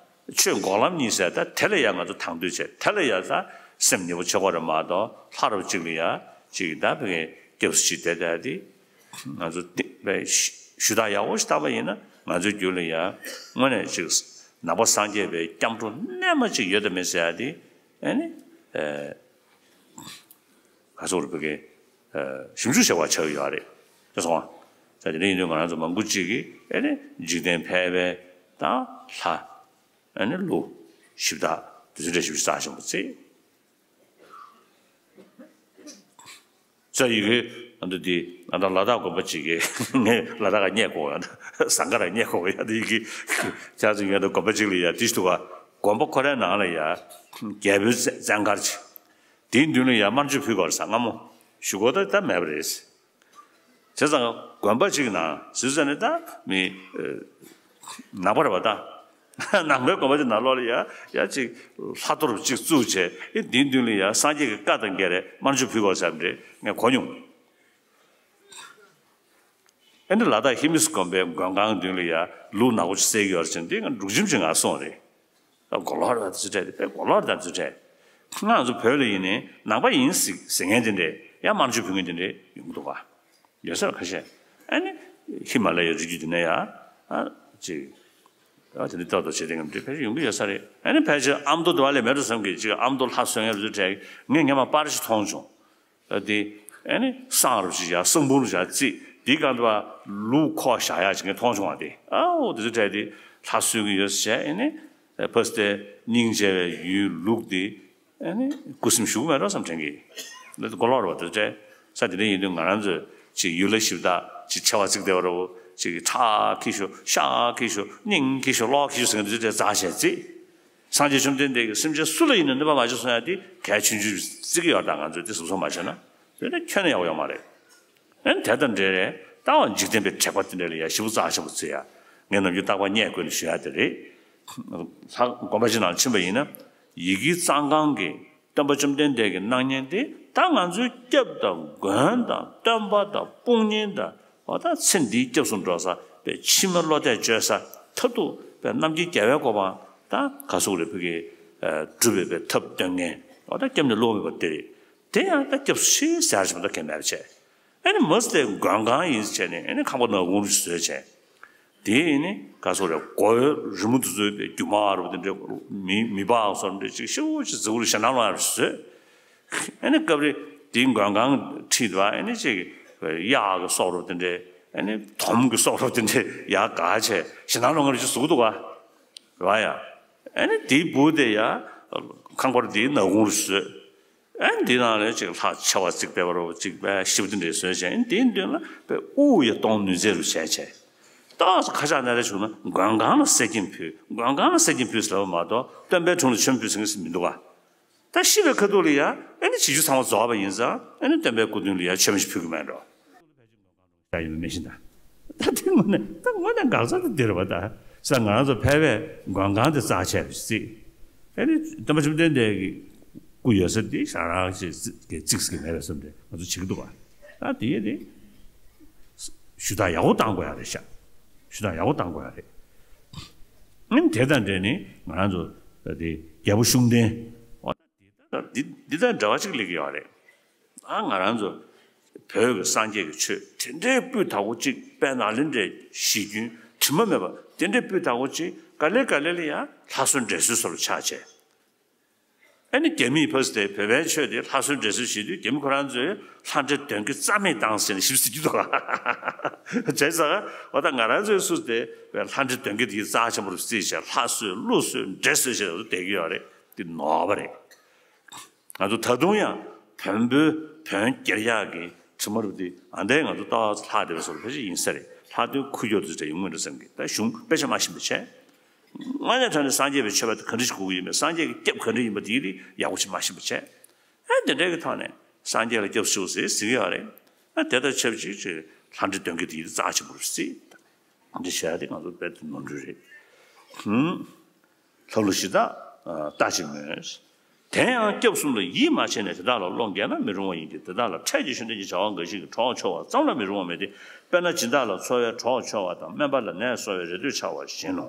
ཆོས་འགོག་ལམ་གཉིས་ཟེར་ད་དེ་ལ་ཡང་ང་ཚོ་དང་དོད་བྱས་དེ་ལ་ཡང་ད་སེམས་ཉེ་པོ་བྱེད་དགོས་རེད་མ་གཏོགས་ལྷ་རབ་གཅིག་ལ་ཡང་གཅིག་ད་བའི་སྐྱབས་སུ་མཆི་བསྡད་བསྡད་དེ། ང་ཚོ་དེ་བའི་ཞུ་དག་ཡག་པོ་ཞིག་བཏང་པ་ཡིན་ན་ང་ཚོའི་རྒྱུད་ལ་ཡང་དངོས་གནས་ཅིག་ནང་པ་སངས་རྒྱས་པའི་སྐྱབས་འགྲོ་རྣལ་མ་ཅིག་ཡོད་དམ་མེད་ཟེར་ཡ་དེ་ཨེ་ནི། ག་ཚོད་རེད་བོད་སྐད། ཞིབ་འཇུག་བྱེད་པ་ཆགས་ཡོད་རེད། ཅེས་སོང་ང་། ད་དེ་འདྲ་ཡིན་དུས་ང་རང་ཚོ་མང་པོ་ཅིག་གིས་ཨེ་ནི་འཇིག་རྟེན་ཕལ་པའི་དང་ལྷ། ཨེ་ནི་ཀླུ། ཞིབ་བརྟག་དེ་ཚོ་འདྲ་ཞིབ་ཞིབ་རྩ་ཆེན་པོ་བརྩི། ས་ཡི་གེ་ཨ་འདི་འདི་ཨ་ད་ལ་དྭགས་དགོན་པ་ཅིག་གིས་ངས་ལ་དྭགས་ཀ་རྙེད་གོ་ཡ་ཟངས་དཀར་ར་རྙེད་གོ་ཡ་འདི་ཡི་གེ་ཅག་ཅིག་ཡོད་འདུག་དགོན་པ་ཅིག་ལ་ཡ་དེ་ཞིག་འདུག་ག་དགོན་པ་ཁོ་རའི་ནང་ལ་ཡ་རྒྱལ་པོའི་བཙན་མཁར་ཅིག་དེའི་མདུན་ལ་ཡ་དམར་མཆོད་ཕུལ་དགོས་རེད་ས་སྔ་མོ་ཞུ་གོ་ད་ད་མེད་པ་རེད། བྱས་ཙང་དགོན་པ་གཅིག་ནང་ཟེར་ཟེར་ནས་ད་མི་ནག་པ་རེད་པ་ད། ནང་པའི་དགོན་པ་གཅིག་ནང་ལོགས་ལ་ཡ་ཡ་གཅིག་ལྷ་གཏོར་གཅིག་བཙུགས་བྱས་ཨེ་འདིའི་མདུན་ལ་ཡ་སངས་རྒྱས་ཀྱི་བཀའ་དང་འགལ་རེད་དམར་མཆོད་ཕུལ་དགོས་བསམ་རེད་ངས་གོ་མྱོང་། ཨེ་འདི་ལ་དྭགས་ཧེ་མིས་དགོན་པའི་མགོན་ཁང་མདུན་ལ་ཡ་ལུག་ནག་པོ་ཅིག་བསད་ཀྱི་ཡོད་རེད་ཟེར་ནས་འདི་ང་འབྲུག་ཁྱིམ་ཅིག་ང་སོང་རེད། ད་མགོ་ལོག་རེད་ད་ཚུལ་ཁྲིམས་དེ་དཔེ་མགོ་ལོག་རེད་ད་ཚུལ་ཁྲིམས། ང་ཚོ་བོད་ལ་ཡིན་ནའི་ནང་པ་ཡིན་ཟེར་ཟེར་མཁན་དེ་འདྲས་ཡང་དམར་མཆོད་ཕུལ་མཁན་དེ་འདྲས་ཡོང་གི་འདུག་ག་ཡོད་ས་རེད་ཁ་ཤས། ཨ་ནི་ཧི་མ་ལ་ཡའི་རི་རྒྱུད་དེ་ན་ཡ་ཨ་ཅིག་ཨ་དེ་འདྲས་ཏོག་ཏོག་བྱེད་དེ་ངམ་འདྲས་ཕལ་ཆེར་ཡོང་གི་ཡོད་ས་རེད། ཨ་ནི་ཕལ་ཆེར་ཨ་མདོ་དུ་བ་ལས་མེད་འགྲོ་བསམ་གི་ཅིག་ཨ་མདོ་ལྷ་གསོལ་མཁན་རེད་ཚུལ་ཁྲིམས་ངས་སྔན་མ་པར་ཞིག་མཐོང་བྱུང་། དེ་ཨ་ནི་བསང་རུ་ཞིག་བཞག་བསང་འབུམ་རུ་བཞག་རྩིས་དེའི་སྒང་དུ་བ་ལུག་ཁོག་བཞག་ཡག་ཅིག་ངས་མཐོང་བྱུང་བ་དེ་ཨའོ་དེ་ཚོ་བྲལ་ཏེ་ལྷ་གསོལ་གྱི་ཡོད་ཟེར་བྱས་ཨ་ནི་ཕ་སི་ཏེ་སྙིང་རྗེ་བའི་ཡུལ་ལུགས་དེ་ཨ་ནི་སྐུ་སེམས་ཞུགས་མེད་རོགས་བསམ་དྲན་གི་ལ་གོ་ལོག་རུ་བ་དེ་ཚོ་བྲལ་ས་དེ་འདྲ་ཡིན་དུས་ང་རང་ཚོས་ཅིག་ཡུལ་ལ་ཞིབ་ལྟ་ཅིག་ཆེ་བ་བརྩིགས་བསྡད་པ་རུ་ཅིག་ཁྲག་གི་ཤོ་ཤ་གི་ཤོ་སྙིང་གི་ཤོ་གློག་གི་ཤོ་ཟེར་མཁན་དེ་ཚོ་བྲལ་རྩ་བྱས་རྩིས། སངས་རྒྱས་བཅོམ་ལྡན་འདས་ཀྱིས་སེམས་ཅན་སུ་ལ་ཡིན་ན་གནོད་པ་མ་བྱེད་གསུང་ཡ་དེ་གལ་ཆུང་ཆུང་བརྩི་གི་ཡོད་ད་ང་ཚོས་དེ་གཟབ་གཟབ་མ་བྱས་ན་དེ་ནི་ཁྱོན་ནས་ཡག་པོ་ཡོད་མ་རེད། ཨ་ནི་དེ་དང་འབྲེལ་རེད་ལྟ་བ་འཇིག་རྟེན་པའི་དྲེགས་པ་དེ་འདྲ་ལ་ཡ་ཞེ་པོ་རྩ་ཆེན་པོ་བརྩི་ཡ། ངས་ནམ་རྒྱུན་རྟག་པར་བརྙས་བཀོད་ནས་ཞུ་ཡ་དེ་རེད། ལྷ་དགོན་པ་ཅིག་ནང་ཕྱིན་པ་ཡིན་ན་ཡི་གེ་གཙང་ཁང་གི་སྟོན་པ་བཅོམ་ལྡན་འདས་ཀྱི་སྣང་བརྙན་དེ་ད་ང་ཚོའི་སྐྱབས་དང་མགོན་དང་སྟོན་པ་དང་དཔུང་གཉེན་དང་། འོ་ད་ཚེ་འདིའི་སྐྱབས་སུ་འགྲོ་ས་པའི་ཕྱི་མ་བློ་གཏད་བཅོལ་ས་མཐར་ཐུག་པའི་རྣམ་མཁྱེན་རྒྱལ་བའི་གོ་འཕང་ད་ག་སོག་རེ་ཕུ་གེ་སྒྲུབ་པའི་པའི་ཐབས་སྟོན་མཁན་འོ་ད་སྐྱབས་གནས་བློ་མེད་པ་དེ་རེད། དེ་ཡང་ད་སྐྱབས་སུ་མཆི་ཟེར་ཞིག་མ་ད་གལ་མེད་པ་བྱས། ཨ་ནི་མ་སྟེ་མགོན་ཁང་ཡིན་བྱས་ནས་ཨ་ནི་ཁང་པ་ནག་ཁུང་རུ་བཟོས་བྱས། དེ་ཡིན་ནི་ག་སོག་རེ་སྒོ་རི་མོ་དུ་བཟོས་པའི་རྒྱུ་མ་རུ་དེ་འདྲ་མི་མི་པག་སོགས་འདྲ་ཅིག་ཤུགས་ཅིག་ཟེའུ་རུ་ཞེ་ནང་ལོང་རུ་བཟོས། ཨ་ནི་སྐབས་རེ་དེའི་མགོན་ཁང་ཁྲིད་དུ་ཨ་ནི་ཅིག་གཡག་གི་སྲོག་རོ་དེ་འདྲས་ཨ་ནི་དོམ་གི་སྲོག་རོ་དེ་འདྲས་ཡར་དགའ་བྱས་ཞེ་ནང་ལོང་ངར་ཅིག་བཟོ་གི་འདུག་ག་རེད་བ་ཡ། ཨ་ནི་དེའི་སྦུག་དེ་ཡ་ཁང་པར་དེའི་ནག་ཁུང་རུ་བཟོས། ཨ་ནི་དེའི་ནང་ལ་ཅིག་ལྷ་ཆེ་བ་བརྩིགས་པའི་བར་རུ་ཅིག་པའི་ཞིབ་དེ་འདྲས་བཟོས་བྱས་ཨ་ནི་དེའི་མདུན་ལ་པའི་དབུ་ཡི་གཏོང་ནུས་རྩལ་རུ་བྱས་བྱས། ཏོག་ཙམ་ཁ་ཤགས་ན་རེ་བྱུང་ན་མགོན་ཁང་ལ་གསེར་སྐྱེམས་ཕུལ་མགོན་ཁང་ལ་གསེར་སྐྱེམས་ཕུལ་ཟེར་བ་མ་གཏོགས་སྟོན་པའི་དྲུང་ལ་མཆོད་མེ་ཕུལ་ཟེར་མཁན་ཞིག་མི་འདུག་ག་ད་ཤི་བའི་ཁ་ཐུག་ལ་ཡ་ཨ་ནི་བྱི་ཅུང་ཚང་མ་རྫོགས་པ་ཡིན་ཙང་ཨ་ནི་སྟོན་པའི་སྐུ་མདུན་ལ་ཡ་མཆོད་མེ་ཞིག་ཕུལ་གི་མེད་འགྲོ། ད་ཡིན་མེད་བཞིན་ད། ད་དེ་དངོས་གནས་ད་དངོས་གནས་འགག་རྩ་དེ་འདིར་བ་ད། ས་ང་རང་ཚོ་ཕལ་བའི་མགོན་ཁང་དེ་རྩ་ཆེ་བ་ཞིག་རྩིས། ཨ་ནི་སྟོན་པ་བཅོམ་ལྡན་འདས་ཀྱི་སྐུ་ཡོད་ས་དེ་ཞང་རང་ཞིག་རྩིས་ཀྱི་རྩིས་ཀྱི་མེད་པའི་བསམ་དེ་ང་ཚོ་བྱེད་ཀྱི་འདུག་བ། ད་དེ་དེ། ཞུ་དག་ཡག་པོ་བཏང་དགོས་ཡ་རེད་ཤག་ཞུ་དག་ཡག་པོ་བཏང་དགོས་ཡ་རེད། ཨ་ནི་དེ་དང་འབྲེལ་ནས་ང་རང་ཚོ་ད་དེ་རྒྱལ་པོ་ཤུགས་ལྡན། འོ་ད་དེ་ད་འདི་འདི་དང་འབྲེལ་བ་ཅིག་སླེབས་ཀྱི་ཡོད་རེད། ཨ་ང་རང་ཚོ་བོད་ཀྱི་སངས་རྒྱས་ཀྱི་ཆོས་དེ་འདྲའི་སྤུས་དག་པོ་ཅིག་དཔལ་ནཱ་ལེནྡྲའི་གཞི་རྒྱུན་དྲི་མ་མེད་པ་དེ་འདྲའི་སྤུས་དག་པོ་ཅིག་ག་ལེ་ག་ལེ་ལ་ཡང་ལྷ་གསོལ་འདྲེ་གསོལ་སོགས་ལ་ཆགས་བྱས། ཨ་ནི་རྒྱ་མིས་ཕར་ཚུར་དེ་བོད་པའི་ཆོས་དེ་ལྷ་གསོལ་འདྲེ་གསོལ་བྱེད་དུས་རྒྱ་མི་ཁོ་རང་ཚོས་ལྷ་འདྲེ་གདོན་བགེགས་རྩ་མེད་བཏང་ཟེར་ནས་ཞིབ་ཟེར་གྱི་འདུག་ག་བྱས་ཙང་འོ་ད་ང་རང་ཚོའི་སུ་དེ་ལྷ་འདྲེ་གདོན་བགེགས་དེ་རྩ་ཆེན་པོ་རུ་བརྩིས་བྱས་ལྷ་གསོལ་ཀླུ་གསོལ་འདྲེ་གསོལ་བྱས་ལ་བསྡད་ཀྱི་ཡོད་རེད། དེ་ནོར་བ་རེད། ང་ཚོ་ད་དུང་ཡང་བོན་པོའི་བོན་སྒེར་ཡག་གི་ དྲི་མ་རུ་དེ་ཨ་འདས་ང་ཚོ་ལྟ་བ་ལྷག་བསྡད་པའི་བཟོ་འདྲ་ཕལ་ཆེར་ཡིན་ས་རེད། ལྷག་དོན་འཁུར་སྐྱོར་དེ་འདྲ་ཡོང་གི་འདྲ་བསམ་གི། ད་གཞུང་དཔེ་ཆ་མ་ཤེས་པ་བྱས། དངོས་གནས་དྲང་གནས་སངས་རྒྱས་པའི་ཆོས་པ་དེ་ག་འདྲ་ཞིག་དགོས་ཀྱི་ཡོད་མེད། སངས་རྒྱས་ཀྱི་སྐྱབས་ག་འདྲ་ཡིན་པ་དེ་ཡིན་ཡག་པོ་ཅིག་མ་ཤེས་པ་བྱས། ཨ་དེ་འདྲའི་གི་ཐོག་ནས་སངས་རྒྱས་ལ་སྐྱབས་སུ་མཆིའོ་ཟེར་ཟེར་གི་ཡོད་རེད། ཨ་དེ་དང་ཆབས་ཅིག་ཅིག་ལྷ་འདྲེ་གདོན་བགེགས་དེ་ཡིན་རྩ་ཆེན་པོ་རེད་ཟེར། འདི་བྱས་ཏེ་ང་ཚོ་དཔེ་དེ་ནོར་འཁྲུལ་རེད། ཧུམ། ལྷ་ཀླུ་གཞི་བདག་ལྟ་ཅི་སྨོས། དེ་ཡང་སྐྱབས་གསུམ་ལ་ཡིད་མ་ཆེས་ནས་དེ་དག་ལ་བློ་འགེལ་ན་མི་རུང་བ་ཡིན་ཏེ། དེ་དག་ལ་འཕྲལ་གྱི་ཤུགས་ལྡན་གྱི་བྱ་བ་འགའ་ཞིག་གིས་གྲོགས་འཆོལ་བ་ཙམ་ལ་མི་རུང་བ་མེད་དེ། དཔེར་ན་སྦྱིན་བདག་ལ་འཚོ་བའི་གྲོགས་འཆོལ་བ་དང་། སྨན་པ་ལ་ནད་གསོ་བའི་རེ་ལྟོས་འཆའ་བ་བཞིན་ནོ།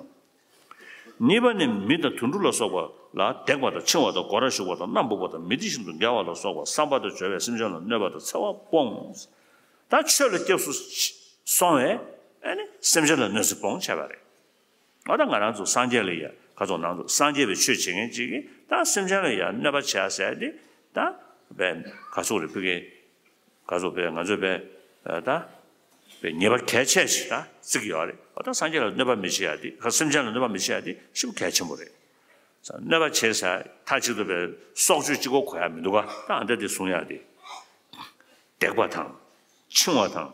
གཉིས་པ་ནི་མི་དང་དུད་འགྲོ་ལ་སོགས་པ་ལ་དེག་པ་དང་འཆིང་བ་དང་སྒོ་རར་ཞུགས་པ་དང་མནའ་འབུག་པ་དང་མི་དེ་བཞིན་དུ་འགལ་བ་ལ་སོགས་པ་བསམ་པ་དང་བརྗོད་པས་སེམས་ཅན་ལ་གནོད་པ་དང་འཚེ་བ་སྤོང་། ད་ཆོས་ལ་སྐྱབས་སུ་སོང་བས་ཨ་ནི་སེམས་ཅན་ལ་གནོད་འཚེ་སྤོང་བྱས་པ་རེད། ཨ་ད་ང་རང་ཚོ་སངས་རྒྱས་ལ་ཡ་ག་ཚོད་ནང་དུ་སངས་རྒྱས་པའི་ཆོས་བྱེད་མཁན་ཅིག་གིས་ད་སེམས་ཅན་ལ་ཡ་གནོད་པ་བྱས་ཟེར་ཏེ། ད་བས་ག་ཚོད་རེད་ཕ་གི། ག་ཚོད་བས་ང་ཚོས་བས་ད་བས་ཉེས་པ་གལ་ཆེ་ཞིག་ད་བརྩི་གི་ཡོད་རེད། ཨ་ད་སངས་རྒྱས་ལ་གནོད་པ་མི་བྱེད་ཡ་དེ། ག་སེམས་ཅན་ལ་གནོད་པ་མི་བྱེད་ཡ་དེ་ཞེ་པོ་གལ་ཆེན་པོ་རེད། གནོད་པ་བྱེད་ས་མཐའ་གཅིག་ཏུ་བས་སྲོག་གཅོད་གཅིག་པོ་གོ་ཡ་མི་འདུག་ག་ད་ཨ་འདྲ་དེ་གསུང་ཡ་དེ། དེག་པ་དང་། འཆིང་བ་དང་།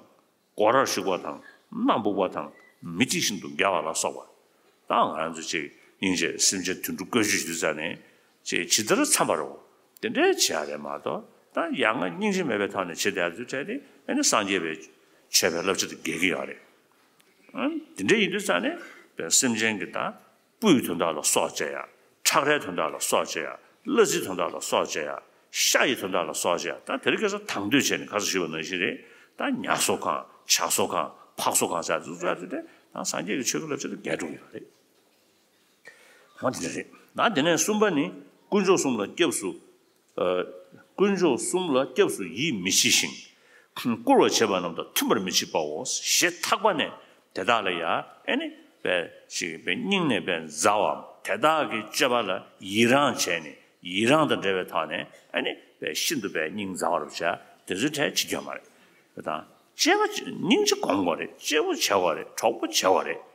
སྒོ་རར་ཞུགས་པ་དང་། མནའ་འབུག་པ་དང་། མི་དེ་བཞིན་དུ་འགལ་བ་ལ་སོགས་པ། ད་ང་རང་ཚོ་ཅིག་སྙིང་རྗེ་སེམས་ཅན་དུད་འགྲོ་བཀོལ་སྤྱོད་བྱེད་དུས་ཙ་ནས་ཅིག་ཇི་ལྟར་འཚམ་པ་རེད། དེ་འདྲའི་བྱེད་ཡ་རེད་མ་གཏོགས། ད་ཡང་ང་སྙིང་རྗེ་མེད་པའི་ཐོག་ནས་བྱེད་བསྡད་དུས་ཐད་དེ་ཨ་ནི་སངས་རྒྱས་པའི་ཆོས་པའི་བསླབ་བྱ་དང་འགལ་གྱི་ཡོད་རེད། ཨ་དེ་འདྲ་ཡིན་དུས་ཙ་ནས་སེམས་ཅན་གྱི་ད། སྤུའི་དོན་དག་ལ་སྲོག་བཅད་ཡ། ཁྲག་རའི་དོན་དག་ལ་སྲོག་བཅད་ཡ། གླ་རྩིའི་དོན་དག་ལ་སྲོག་བཅད་ཡ། ཤ་ཡི་དོན་དག་ལ་སྲོག་བཅད་ཡ། ད་དེ་རིང་ཁ་སང་དང་དོད་བྱས་ནས་ཁ་སང་ཞུས་པ་ནང་བཞིན་རེད། ད་ཉ་གསོ་ཁང་། བྱ་གསོ་ཁང་། ཕག་གསོ་ཁང་ཟེར་ཚུལ་ཚུལ་དེ་ད་སངས་རྒྱས་ཀྱི་ཆོས་ཀྱི་བསླབ་བྱ་དང་འགལ་འགྲོ་གི་ཡོད་རེད། འོ་དེ་འདྲ་རེད། ད་དེ་ནས་གསུམ་པ་ནི་དཀོན་མཆོག་གསུམ་ལ་སྐྱབས་སུ། ཨ། དཀོན་མཆོག་གསུམ་ལ་སྐྱབས་སུ་ཡིད་མི་ཆེས་ཤིང་། བཀུར་བར་བྱེད་པ་རྣམས་དང་མཐུན་པར་མི་བྱེད་པའོ། ཞེ་ཐག་པ་ནས་དེ་དག་ལ་ཡང་ཨ་ནི་བས་ཞིག་བས་སྙིང་ནས་བས་མཛའ་བའམ། དེ་དག་གི་སྤྱོད་པ་ལ་ཡི་རང་བྱས་ནས། ཡི་རང་དང་འབྲེལ་བའི་ཐོག་ནས་ཨ་ནི་བས་ཤིན་ཏུ་བས་སྙིང་མཛའ་བར་བྱ། དེ་ཚོའི་གྲས་ཅིག་ཀྱང་མ་རེད། དེ་དང་སྐྱེ་བ་སྙིང་རྗེ་སྒོམ་དགོས་རེད། སྐྱེ་བོ་བྱ་བ་རེད། གྲོགས་པོ་བྱ་བ་རེད།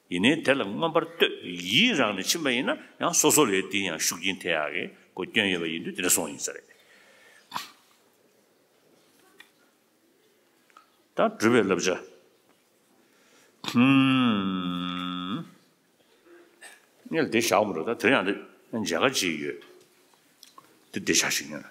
ཡིན་ནའི་དེ་ལ་མངོན་པར་བསྟོད། ཡིད་རང་ནས་ཕྱིན་པ་ཡིན་ན་ཡང་སོ་སོ་ལ་དེ་ཡང་ཤུགས་རྐྱེན་ཐེབས་ཡག་གི་སྐོར་སྐྱོན་ཡོད་པ་ཡིན་དུས་དེ་འདྲ་སོང་ཡིན་ས་རེད། ད་སྒྲུབ་པའི་བསླབ་བྱ། ཧུམ། ངས་ལ་དེ་བཞག་མི་འགྲོ། ད་དེ་ཡང་དེ་མཇལ་ཁ་ཅིག་ཡོད། དེ་དེ་བཞག་ཞིག་ཡིན།